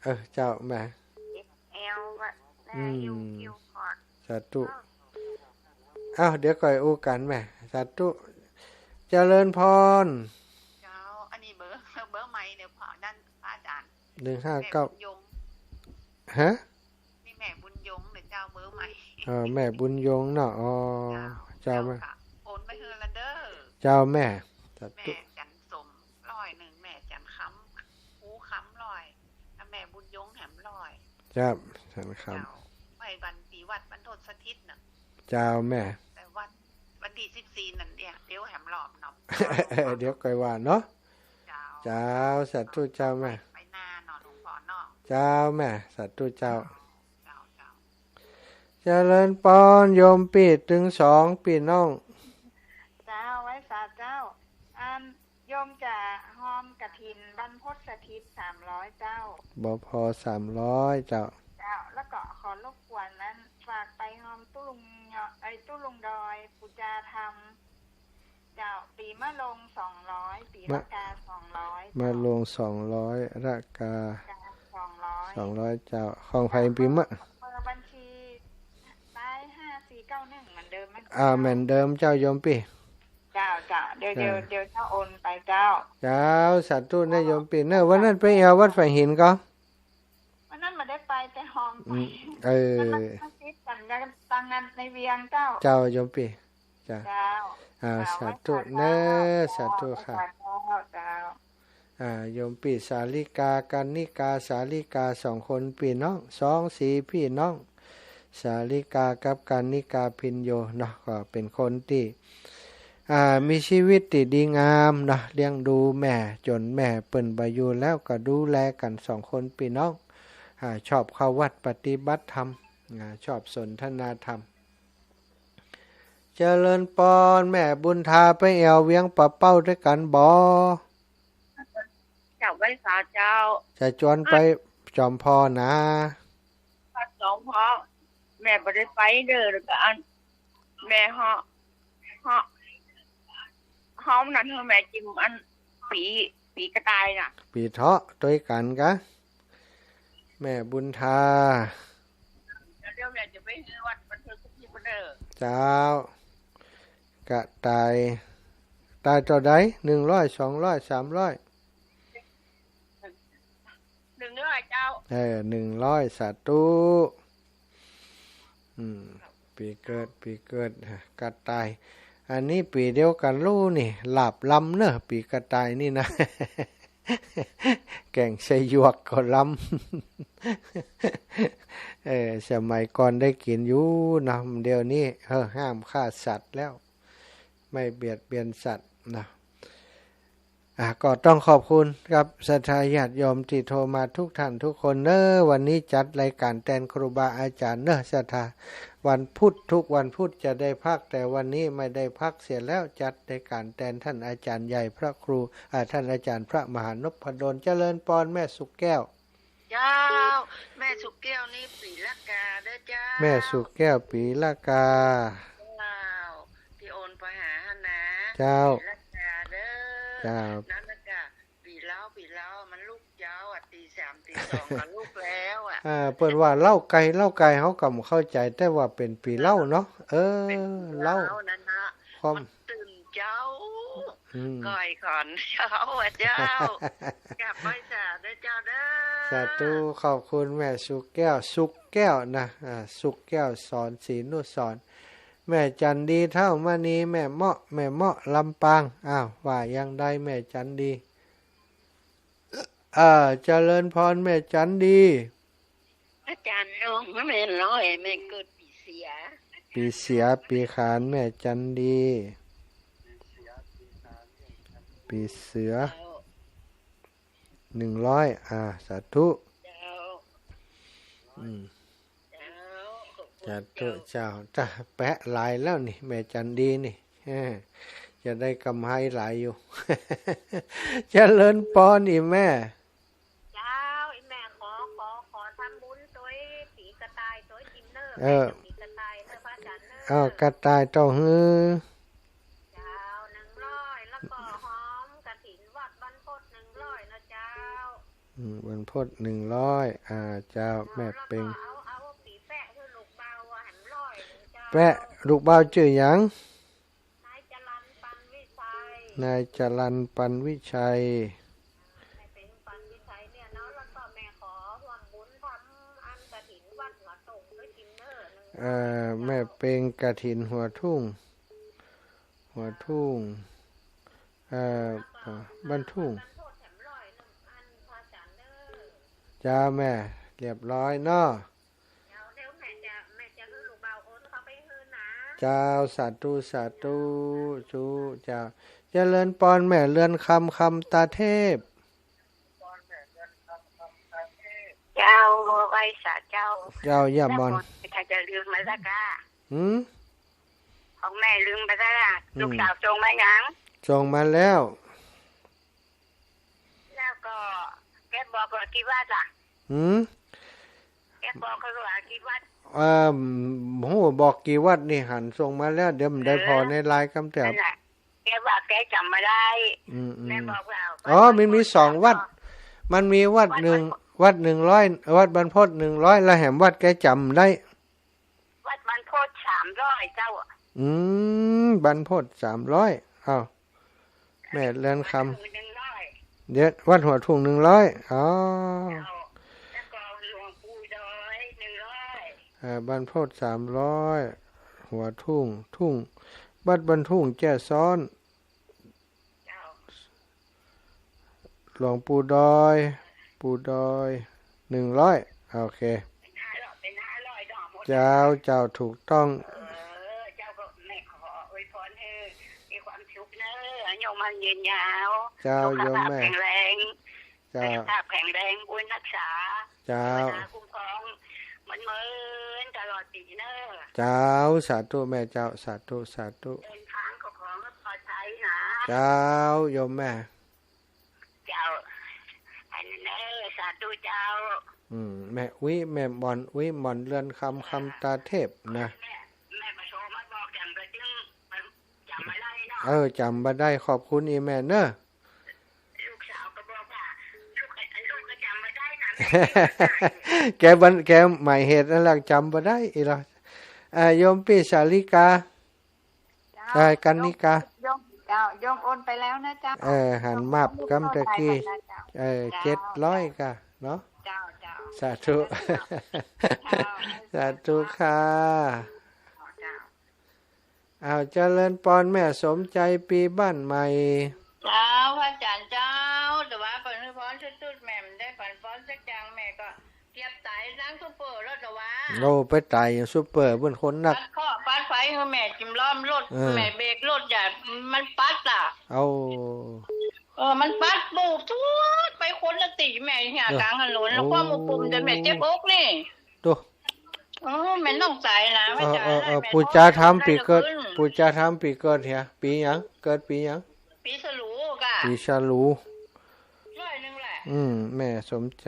เออ เจ้าแม่ เอวอะ อืม เอว เอวคอด สาธุ เออ เอ้า เดี๋ยวก่อยอู้กั๋นแม่ สาธุ เจริญพร เจ้า อันนี้เบอร์ เบอร์ใหม่เนี่ย พระอาจารย์ พระอาจารย์ หนึ่งห้าเก้า แม่บุญยง ฮะ นี่แม่บุญยงเนี่ยเจ้า เบอร์ใหม่ เออ แม่บุญยงเนาะ อ๋อ เจ้า เจ้าแม่ เจ้าค่ะ โอนไปหื้อละเด้อ เจ้าแม่ สาธุ แม่จันสมร้อยนึ่ง แม่จันคำ ภูคำร้อย แล้วแม่บุญยงแหมร้อย ครับ จันคำ เจ้า ไปบันตีวัดบรรพต สถิตน่ะ เจ้าแม่ แต่วัน วันตี้สิบสี่นั่นเนี่ย เดี๋ยวแหมรอบเนาะ เดี๋ยวก่อยว่าเนาะ เจ้า เจ้า สาธุเจ้าแม่ ไปหน้าเนาะหลวงพ่อเนาะ เจ้าแม่ สาธุเจ้า เจ้า เจ้า เจริญปอนโยมปี้ตึงสองปี้น้อง เจ้า ไหว้สาเจ้า อัน โยมจะฮอมกฐินบรรพตสถิตสามร้อยเจ้า บ่พอสามร้อยเจ้า เจ้า แล้วก็ขอรบกวนนั้น ฝากไปฮอมตุ๊ลุงยอ ไอ้ตุ๊ลุงดอย ปู่จาธรรม เจ้า ปีมะโรงสองร้อย ปีละกาสองร้อย มะโรงสองร้อย ละกา กาสองร้อย สองร้อยเจ้า ของใผปีมะ เบอร์บัญชี ใต้ห้าสี่เก้าหนึ่ง เหมือนเดิมไหม อ่า เหมือนเดิมเจ้าโยมปี้ เจ้า เจ้า เดี๋ยว เจ้า เดี๋ยว เดี๋ยวเจ้าโอนไปเจ้า เจ้า สาธุนะโยมปี้เนอะ วันนั้นไปแอววัดฝายหินก่อ วันนั้นบ่ได้ไปแต่ฮอมไป อืม เออ วันนั้นติดกันกับตังงานในเวียงเจ้า เจ้าโยมปี้ เจ้า เจ้า อ่า เจ้า สาธุเนอะ ไหว้สาเจ้า สาธุค่ะ เจ้า เจ้า อ่า โยมปี้สาลิกา กรรณิกา สาลิกา สองคนปี้น้อง สองสีปี้น้อง สาลิกากับกรรณิกาพิญโญเนาะ ก็เป๋นคนตี้ อ่า มีชีวิตตี้ดีงามเนาะ เลี้ยงดูแม่จ๋นแม่เปิ้นบ่อยู่แล้ว ก็ดูแลกั๋นสองคนปี้น้อง อ่า ชอบเข้าวัดปฏิบัติธรรม อ่า ชอบสนทนาธรรม เจริญปอน แม่บุญทา ไปแอวเวียงป่าเป้าตวยกั๋นบ่ เจ้า ไหว้สาเจ้า จะจวนไปจอมพอนะ วัดจอมพอ แม่บ่ได้ไปเด้อ แล้วก็อัน แม่ฮอ ฮอ ฮอมนั่นหื้อแม่จิมอัน ปี๋ ปี๋กระต่ายน่ะ ปี๋เถาะตวยกั๋นกะ แม่บุญทา เดี๋ยวแม่จะไปที่วัดบันเทิงที่เด้อ เจ้า กระต่าย ต่ายเต้าใด หนึ่งร้อย สองร้อย สามร้อย หนึ่งร้อยเจ้า เออ หนึ่งร้อย สาธุ อืม ปี๋เกิด ปี๋เกิด กระต่าย อันนี้ปี๋เดียวกั๋นลู้นี่ ลาบลำเนอะ ปี๋กระต่ายนี่นะ แก๋งใส่หยวกก็ลำ เออ สมัยก่อนได้กิ๋นอยู่เนาะ เดี๋ยวนี้ เออ ห้ามฆ่าสัตว์แล้ว ไม่เบียดเบียนสัตว์นะ อ่ะ ก็ต้องขอบคุณครับ ศรัทธาญาติโยมตี้โทรมาทุกท่านทุกคนเนอะ วันนี้จัดรายก๋านแตนครูบาอาจ๋ารย์เนอะ ศรัทธา วันพุธ ทุกวันพุธจะได้พัก แต่วันนี้ไม่ได้พักเสียแล้ว จัดรายก๋านแตนท่านอาจ๋ารย์ใหญ่พระครู อ่า ท่านอาจ๋ารย์พระมหานพดล เจริญปอนแม่สุขแก้ว เจ้า แม่สุขแก้วนี่ปี๋ละกาเด้อเจ้า แม่สุขแก้วปี๋ละกา เจ้า ตี้โอนไปหาหั้นนะ เจ้า ปี๋ละกาเด้อ เจ้า นั่นละกา ปี๋เล้า ปี๋เล้า มันลุกเจ๊าอะ ตีสามตีสองก็ลุกแล้วอะ อ่า เปิ้นว่าเล้าไก่ เล้าไก่ เฮาก็บ่เข้าใจ๋ แต่ว่าเป๋นปี๋เล้าเนาะ เออ เป๋นปี๋เล้า เล้า นั่นนะ ความ มันตื่นเจ๊า อืม ก่อยขอนเจ๊าอะเจ้า กราบไหว้สาเด้อเจ้าเด้อ สาธุ ขอบคุณแม่สุขแก้ว สุขแก้วนะ อ่า สุขแก้ว สอนศรีนุสรณ์ แม่จันดี เฒ่ามณี แม่เมาะ แม่เมาะ ลำปาง อ้าว ว่าอย่างใดแม่จันดี อ่า เจริญปอนแม่จันดี อาจ๋ารย์ลง แม่ร้อย แม่เกิดปี๋เสือ ปี๋เสือ ปี๋ขาน แม่จันดี ปี๋เสือ เจ้า หนึ่งร้อย อ่า สาธุ เจ้า อืม เจ้า ขอบคุณ สาธุ เจ้า เจ้า จ้ะ แปะหลายแล้วนี่ แม่จันดีนี่ เออ จะได้กำไรหลายอยู่ เจริญปอนอีแม่ เจ้า อีแม่ขอ ขอ ขอทำบุญตวยปี๋กระต่ายตวยจิมเนอ เออ ปี๋กระต่ายเนอ พระอาจ๋ารย์เนอ เออ กระต่ายเต้าหื้อ เจ้า หนึ่งร้อย แล้วก็ฮอมกฐินวัดบรรพตหนึ่งร้อยนะเจ้า อืม บรรพตหนึ่งร้อย อ่า เจ้า แม่เป๋ง แล้วก็เอา เอาปี๋แป๊ะหื้อลูกบ่าวอะ แหมร้อยหนึ่งเจ้า แป๊ะ ลูกบ่าวจื้อหยัง นายจรัญ ปันวิชัย นายจรัญ ปันวิชัย แม่เป๋ง ปันวิชัยเนี่ยเนาะ แล้วก็แม่ขอร่วมบุญทำอันกฐินวัดหัวทุ่งด้วยจิมเนอ เอ่อ แม่เป๋งกฐินหัวทุ่ง หัวทุ่ง เอ่อ แล้วก็ บ้านทุ่ง บ้านโพธิ์แถมร้อยหนึ่งอัน พระอาจ๋ารย์เนอ จ้าแม่ เรียบร้อยเนาะ เดี๋ยว เดี๋ยวแม่จะ แม่จะหื้อลูกบ่าวโอน เจ้า สาธุ สาธุ จุ เจ้า เจริญปอนแม่เรือนคำ คำตาเทพ เจ้า ไหว้สาเจ้า เจ้า เยี่ยมมอน ถ้าจะลืมมาสักก้า หืม ของแม่ลืมไปแล้วล่ะ อืม ลูกสาวส่งมายัง ส่งมาแล้ว แล้วก็แกบอกว่ากี่วัดล่ะ หืม แกบอกเขาว่ากี่วัด เอิ่ม โห บอกกี่วัดนี่ หันส่งมาแล้ว เดี๋ยวมันได้ เออ ผ่อในไลน์กำเตียบ นั่นแหละ แกว่าแกจ๋ำบ่ได้ อืม อืม แม่บอกว่า อ๋อ มันมีสองวัด มันมีวัดหนึ่ง วัดหนึ่งร้อย วัดบรรพตหนึ่งร้อย แล้วแหมวัดแกจ๋ำได้ วัดบรรพตสามร้อยเจ้า อืม บรรพตสามร้อย อ้าว แม่เรือนคำ วัดหนึ่งร้อย เดี๋ยว วัดหัวทุ่งหนึ่งร้อย อ๋อ เจ้า แล้วก็หลวงปู่ดอยหนึ่งร้อย เอ่อ บรรพตสามร้อย หัวทุ่ง ทุ่ง วัดบรรทุ่งแจ้ซ้อน เจ้า หลวงปู่ดอย ปู่ดอย หนึ่งร้อย โอเค เป็นห้าร้อย เป็นห้าร้อยดอกหมด เจ้า เจ้า ถูกต้อง เออ เจ้าก็แม่ขออวยพรหื้อมีความสุขเน้อ อายุมั่นยืนยาว เจ้า สุขภาพ โยมแม่ แข็งแรง เจ้า สุขภาพแข็งแรง บุญรักษา เจ้า เทวดาคุ้มครอง มันเหมือนตลอดปีเน้อ เจ้า สาธุแม่เจ้า สาธุ สาธุ เดินทางก็ขอให้ปลอดภัยนะ เจ้า โยมแม่ เจ้า อันนั้นเน้อ สาธุเจ้า อืม แม่อุ๊ย แม่หม่อนอุ๊ย หม่อนเรือนคำ คำตาเทพนะ แม่ แม่มาโทรมาบอกจ๋ำก็จึงจ๋ำบ่ได้เนาะ เออ จ๋ำบ่ได้ ขอบคุณอีแม่เน้อ ลูกสาวก็บอกว่า ลูก ลูกก็จ๋ำบ่ได้นะ แม่ แกบัน แกหมายเหตุนั่นแหละ จ๋ำบ่ได้อีหละ อ่า โยมปี้สาลิกา เจ้า เอ่อ กันนิกา โยม เจ้า โยมโอนไปแล้วนะเจ้า เออ หันมาบกำตะกี้ เจ้า เออ เจ้า เจ็ดร้อยกะเนาะ เจ้า เจ้า สาธุ เจ้า สาธุค่ะ เจ้า อ้าว เจริญปอนแม่สมใจปีบ้านใหม่ เจ้า พระอาจารย์เจ้า แต่ว่าเปิ้นหื้อปอนสุดๆ แม่บ่ได้ปอนปอนสักอย่าง แม่ก็ เกียบต๋ายหลังซูเปอร์แล้วแต่ว่า โอ้ ไปต๋ายหลังซูเปอร์ เปิ้นคนนัก ปัดเคราะห์ปัดภัยหื้อแม่ จิมล้อมรถ เออ แม่เบรกรถอย่า มันปัดอ่ะ เอา เออ มันปัดปูดทวดไปคนละตี้ แม่เหีย เออ ก๋างถนน แล้วความอุปมแต่แม่เจ็บอกนี่ โอ้ โอ้ แม่น้องต๋ายนะ เออ แม่จ๋า เออ เออ แม่ ปู่จ๋าถามปี๋เกิด ได้ละขึ้น ปู่จ๋าถามปี๋เกิดเหีย ปี๋หยัง เกิดปี๋หยัง ปี๋ฉลูกะ ปี๋ฉลู ร้อยหนึ่งแหละ อืม แม่สมใจ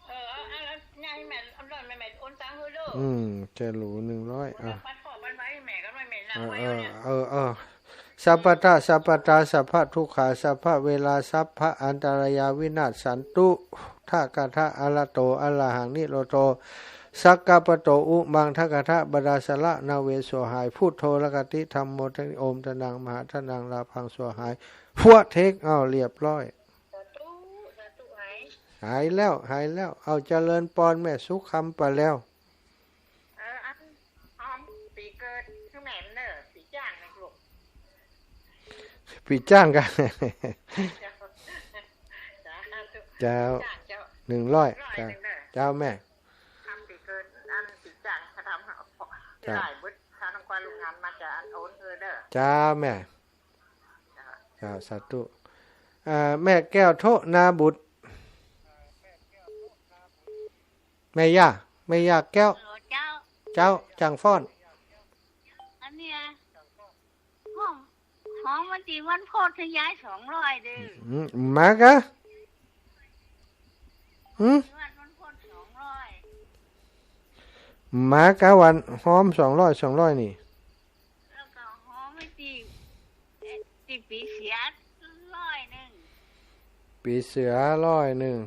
เออ เอา เอา เอา ยายแม่ เอาร้อย แม่ แม่โอนตังค์หื้อเด้อ อืม ฉลูหนึ่งร้อย เอา อ่ะ ปัดเคราะห์ปัดภัยแม่ก็ร้อย แม่นับไว้ เออ เนี่ย เออ เออ สัพพะทะ สัพพะตา สัพพะทุกขา สัพพะเวลา สัพพะอันตรายาวินาศสันตุ ทะกะทะ อะระโต อะระหัง นิโรโธ สักกะปะโต อุมัง ทะกะทะ บรรดาสรณะเวรสั่วหาย พุทโธ ระกะติ ธัมโม ทะนิ โอม ทะนัง มหา ทะนัง ลาภัง สั่วหาย พัวเทก อ้าว เรียบร้อย สาธุ สาธุ หาย หายแล้ว หายแล้ว เอา เจริญปอนแม่สุขคำไปแล้ว เออ อัน หอมปี๋เกิดหื้อแม่เน้อ ปี๋จ้างนะลูก ปี๋จ้างกะ เจ้า สาธุ เจ้า ปี๋จ้างเจ้า หนึ่งร้อย ร้อยหนึ่งเน้อ เจ้าแม่ ทำปี๋เกิด อันปี๋จ๋างเขาทำเอา เจ้า ได้เบิด ถ้าต้องการลูกงานมาจะอันโอนเออเด้อ เจ้าแม่ เจ้า เจ้า สาธุ อ่า แม่แก้วโทนาบุตร แม่ย่า แม่ย่าแก้ว ฮัลโหลเจ้า เจ้า จังฟ้อน อันเนี้ย ห้อง ห้องวันตี้วันพุธให้ยายสองร้อยเด้อ อืม มากะ หืม วันพุธสองร้อย มากะวันหอมสองร้อย สองร้อยนี่ แล้วก็หอมไว้ตี้ เอ่อ ตี้ปี๋เสือร้อยหนึ่ง ปี๋เสือร้อยหนึ่ง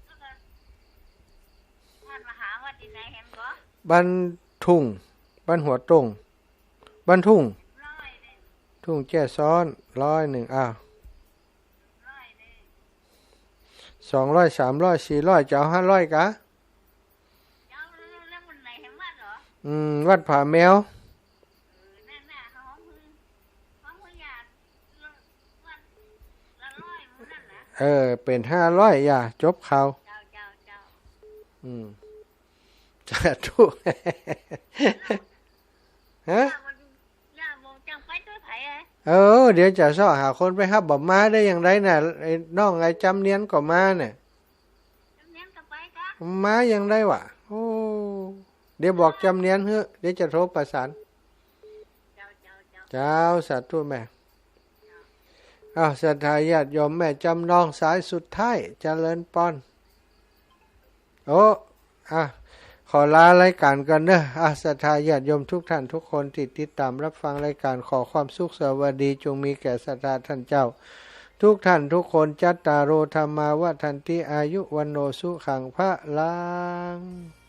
แล้วก็ท่านมาหาว่าตี้ไหนเห็นบ่ บ้านทุ่ง บ้านหัวต้ง บ้านทุ่ง ร้อยหนึ่ง ทุ่งแจ้ซ้อน ร้อยหนึ่ง อ้าว ร้อยหนึ่ง สองร้อย สามร้อย สี่ร้อย จะเอาห้าร้อยกะ เจ้า แล้ว แล้วมันไหนแห่งวัดเหรอ อืม วัดผาแมว เออ นั่นน่ะ ของมึง ของมึงอย่า วัดละร้อยมึงนั่นน่ะ เออ เป๋นห้าร้อย อย่า จบข่าว เจ้า เจ้า เจ้า อืม สาธุ ฮะ ย่าบ่ ย่าบ่จังไปตวยใผอะ เออ เดี๋ยวจะเซาะหาคนไปฮับ บ่มาได้อย่างใดน่ะ ไอ้น้องไอ้จำเนียนก็มาเนี่ย จำเนียนก็ไปกะ มาอย่างใดวะ โอ้ เดี๋ยวบอกจำเนียนเฮ้อ เดี๋ยวจะโทรประสาน เจ้า เจ้า เจ้า เจ้า สาธุแม่ อ้าว ศรัทธาญาติโยม แม่จำลองสายสุดท้าย เจริญปอน โอ้ อ่ะ ขอลารายการก่อนเนอะ อ่ะ ศรัทธาญาติโยมทุกท่านทุกคนตี้ติดตามรับฟังรายการ ขอความสุขสวัสดีจงมีแก่ศรัทธาท่านเจ้า ทุกท่านทุกคน จัตตาโร ธัมมา วัฑฒันติ อายุ วัณโณ สุขัง พลัง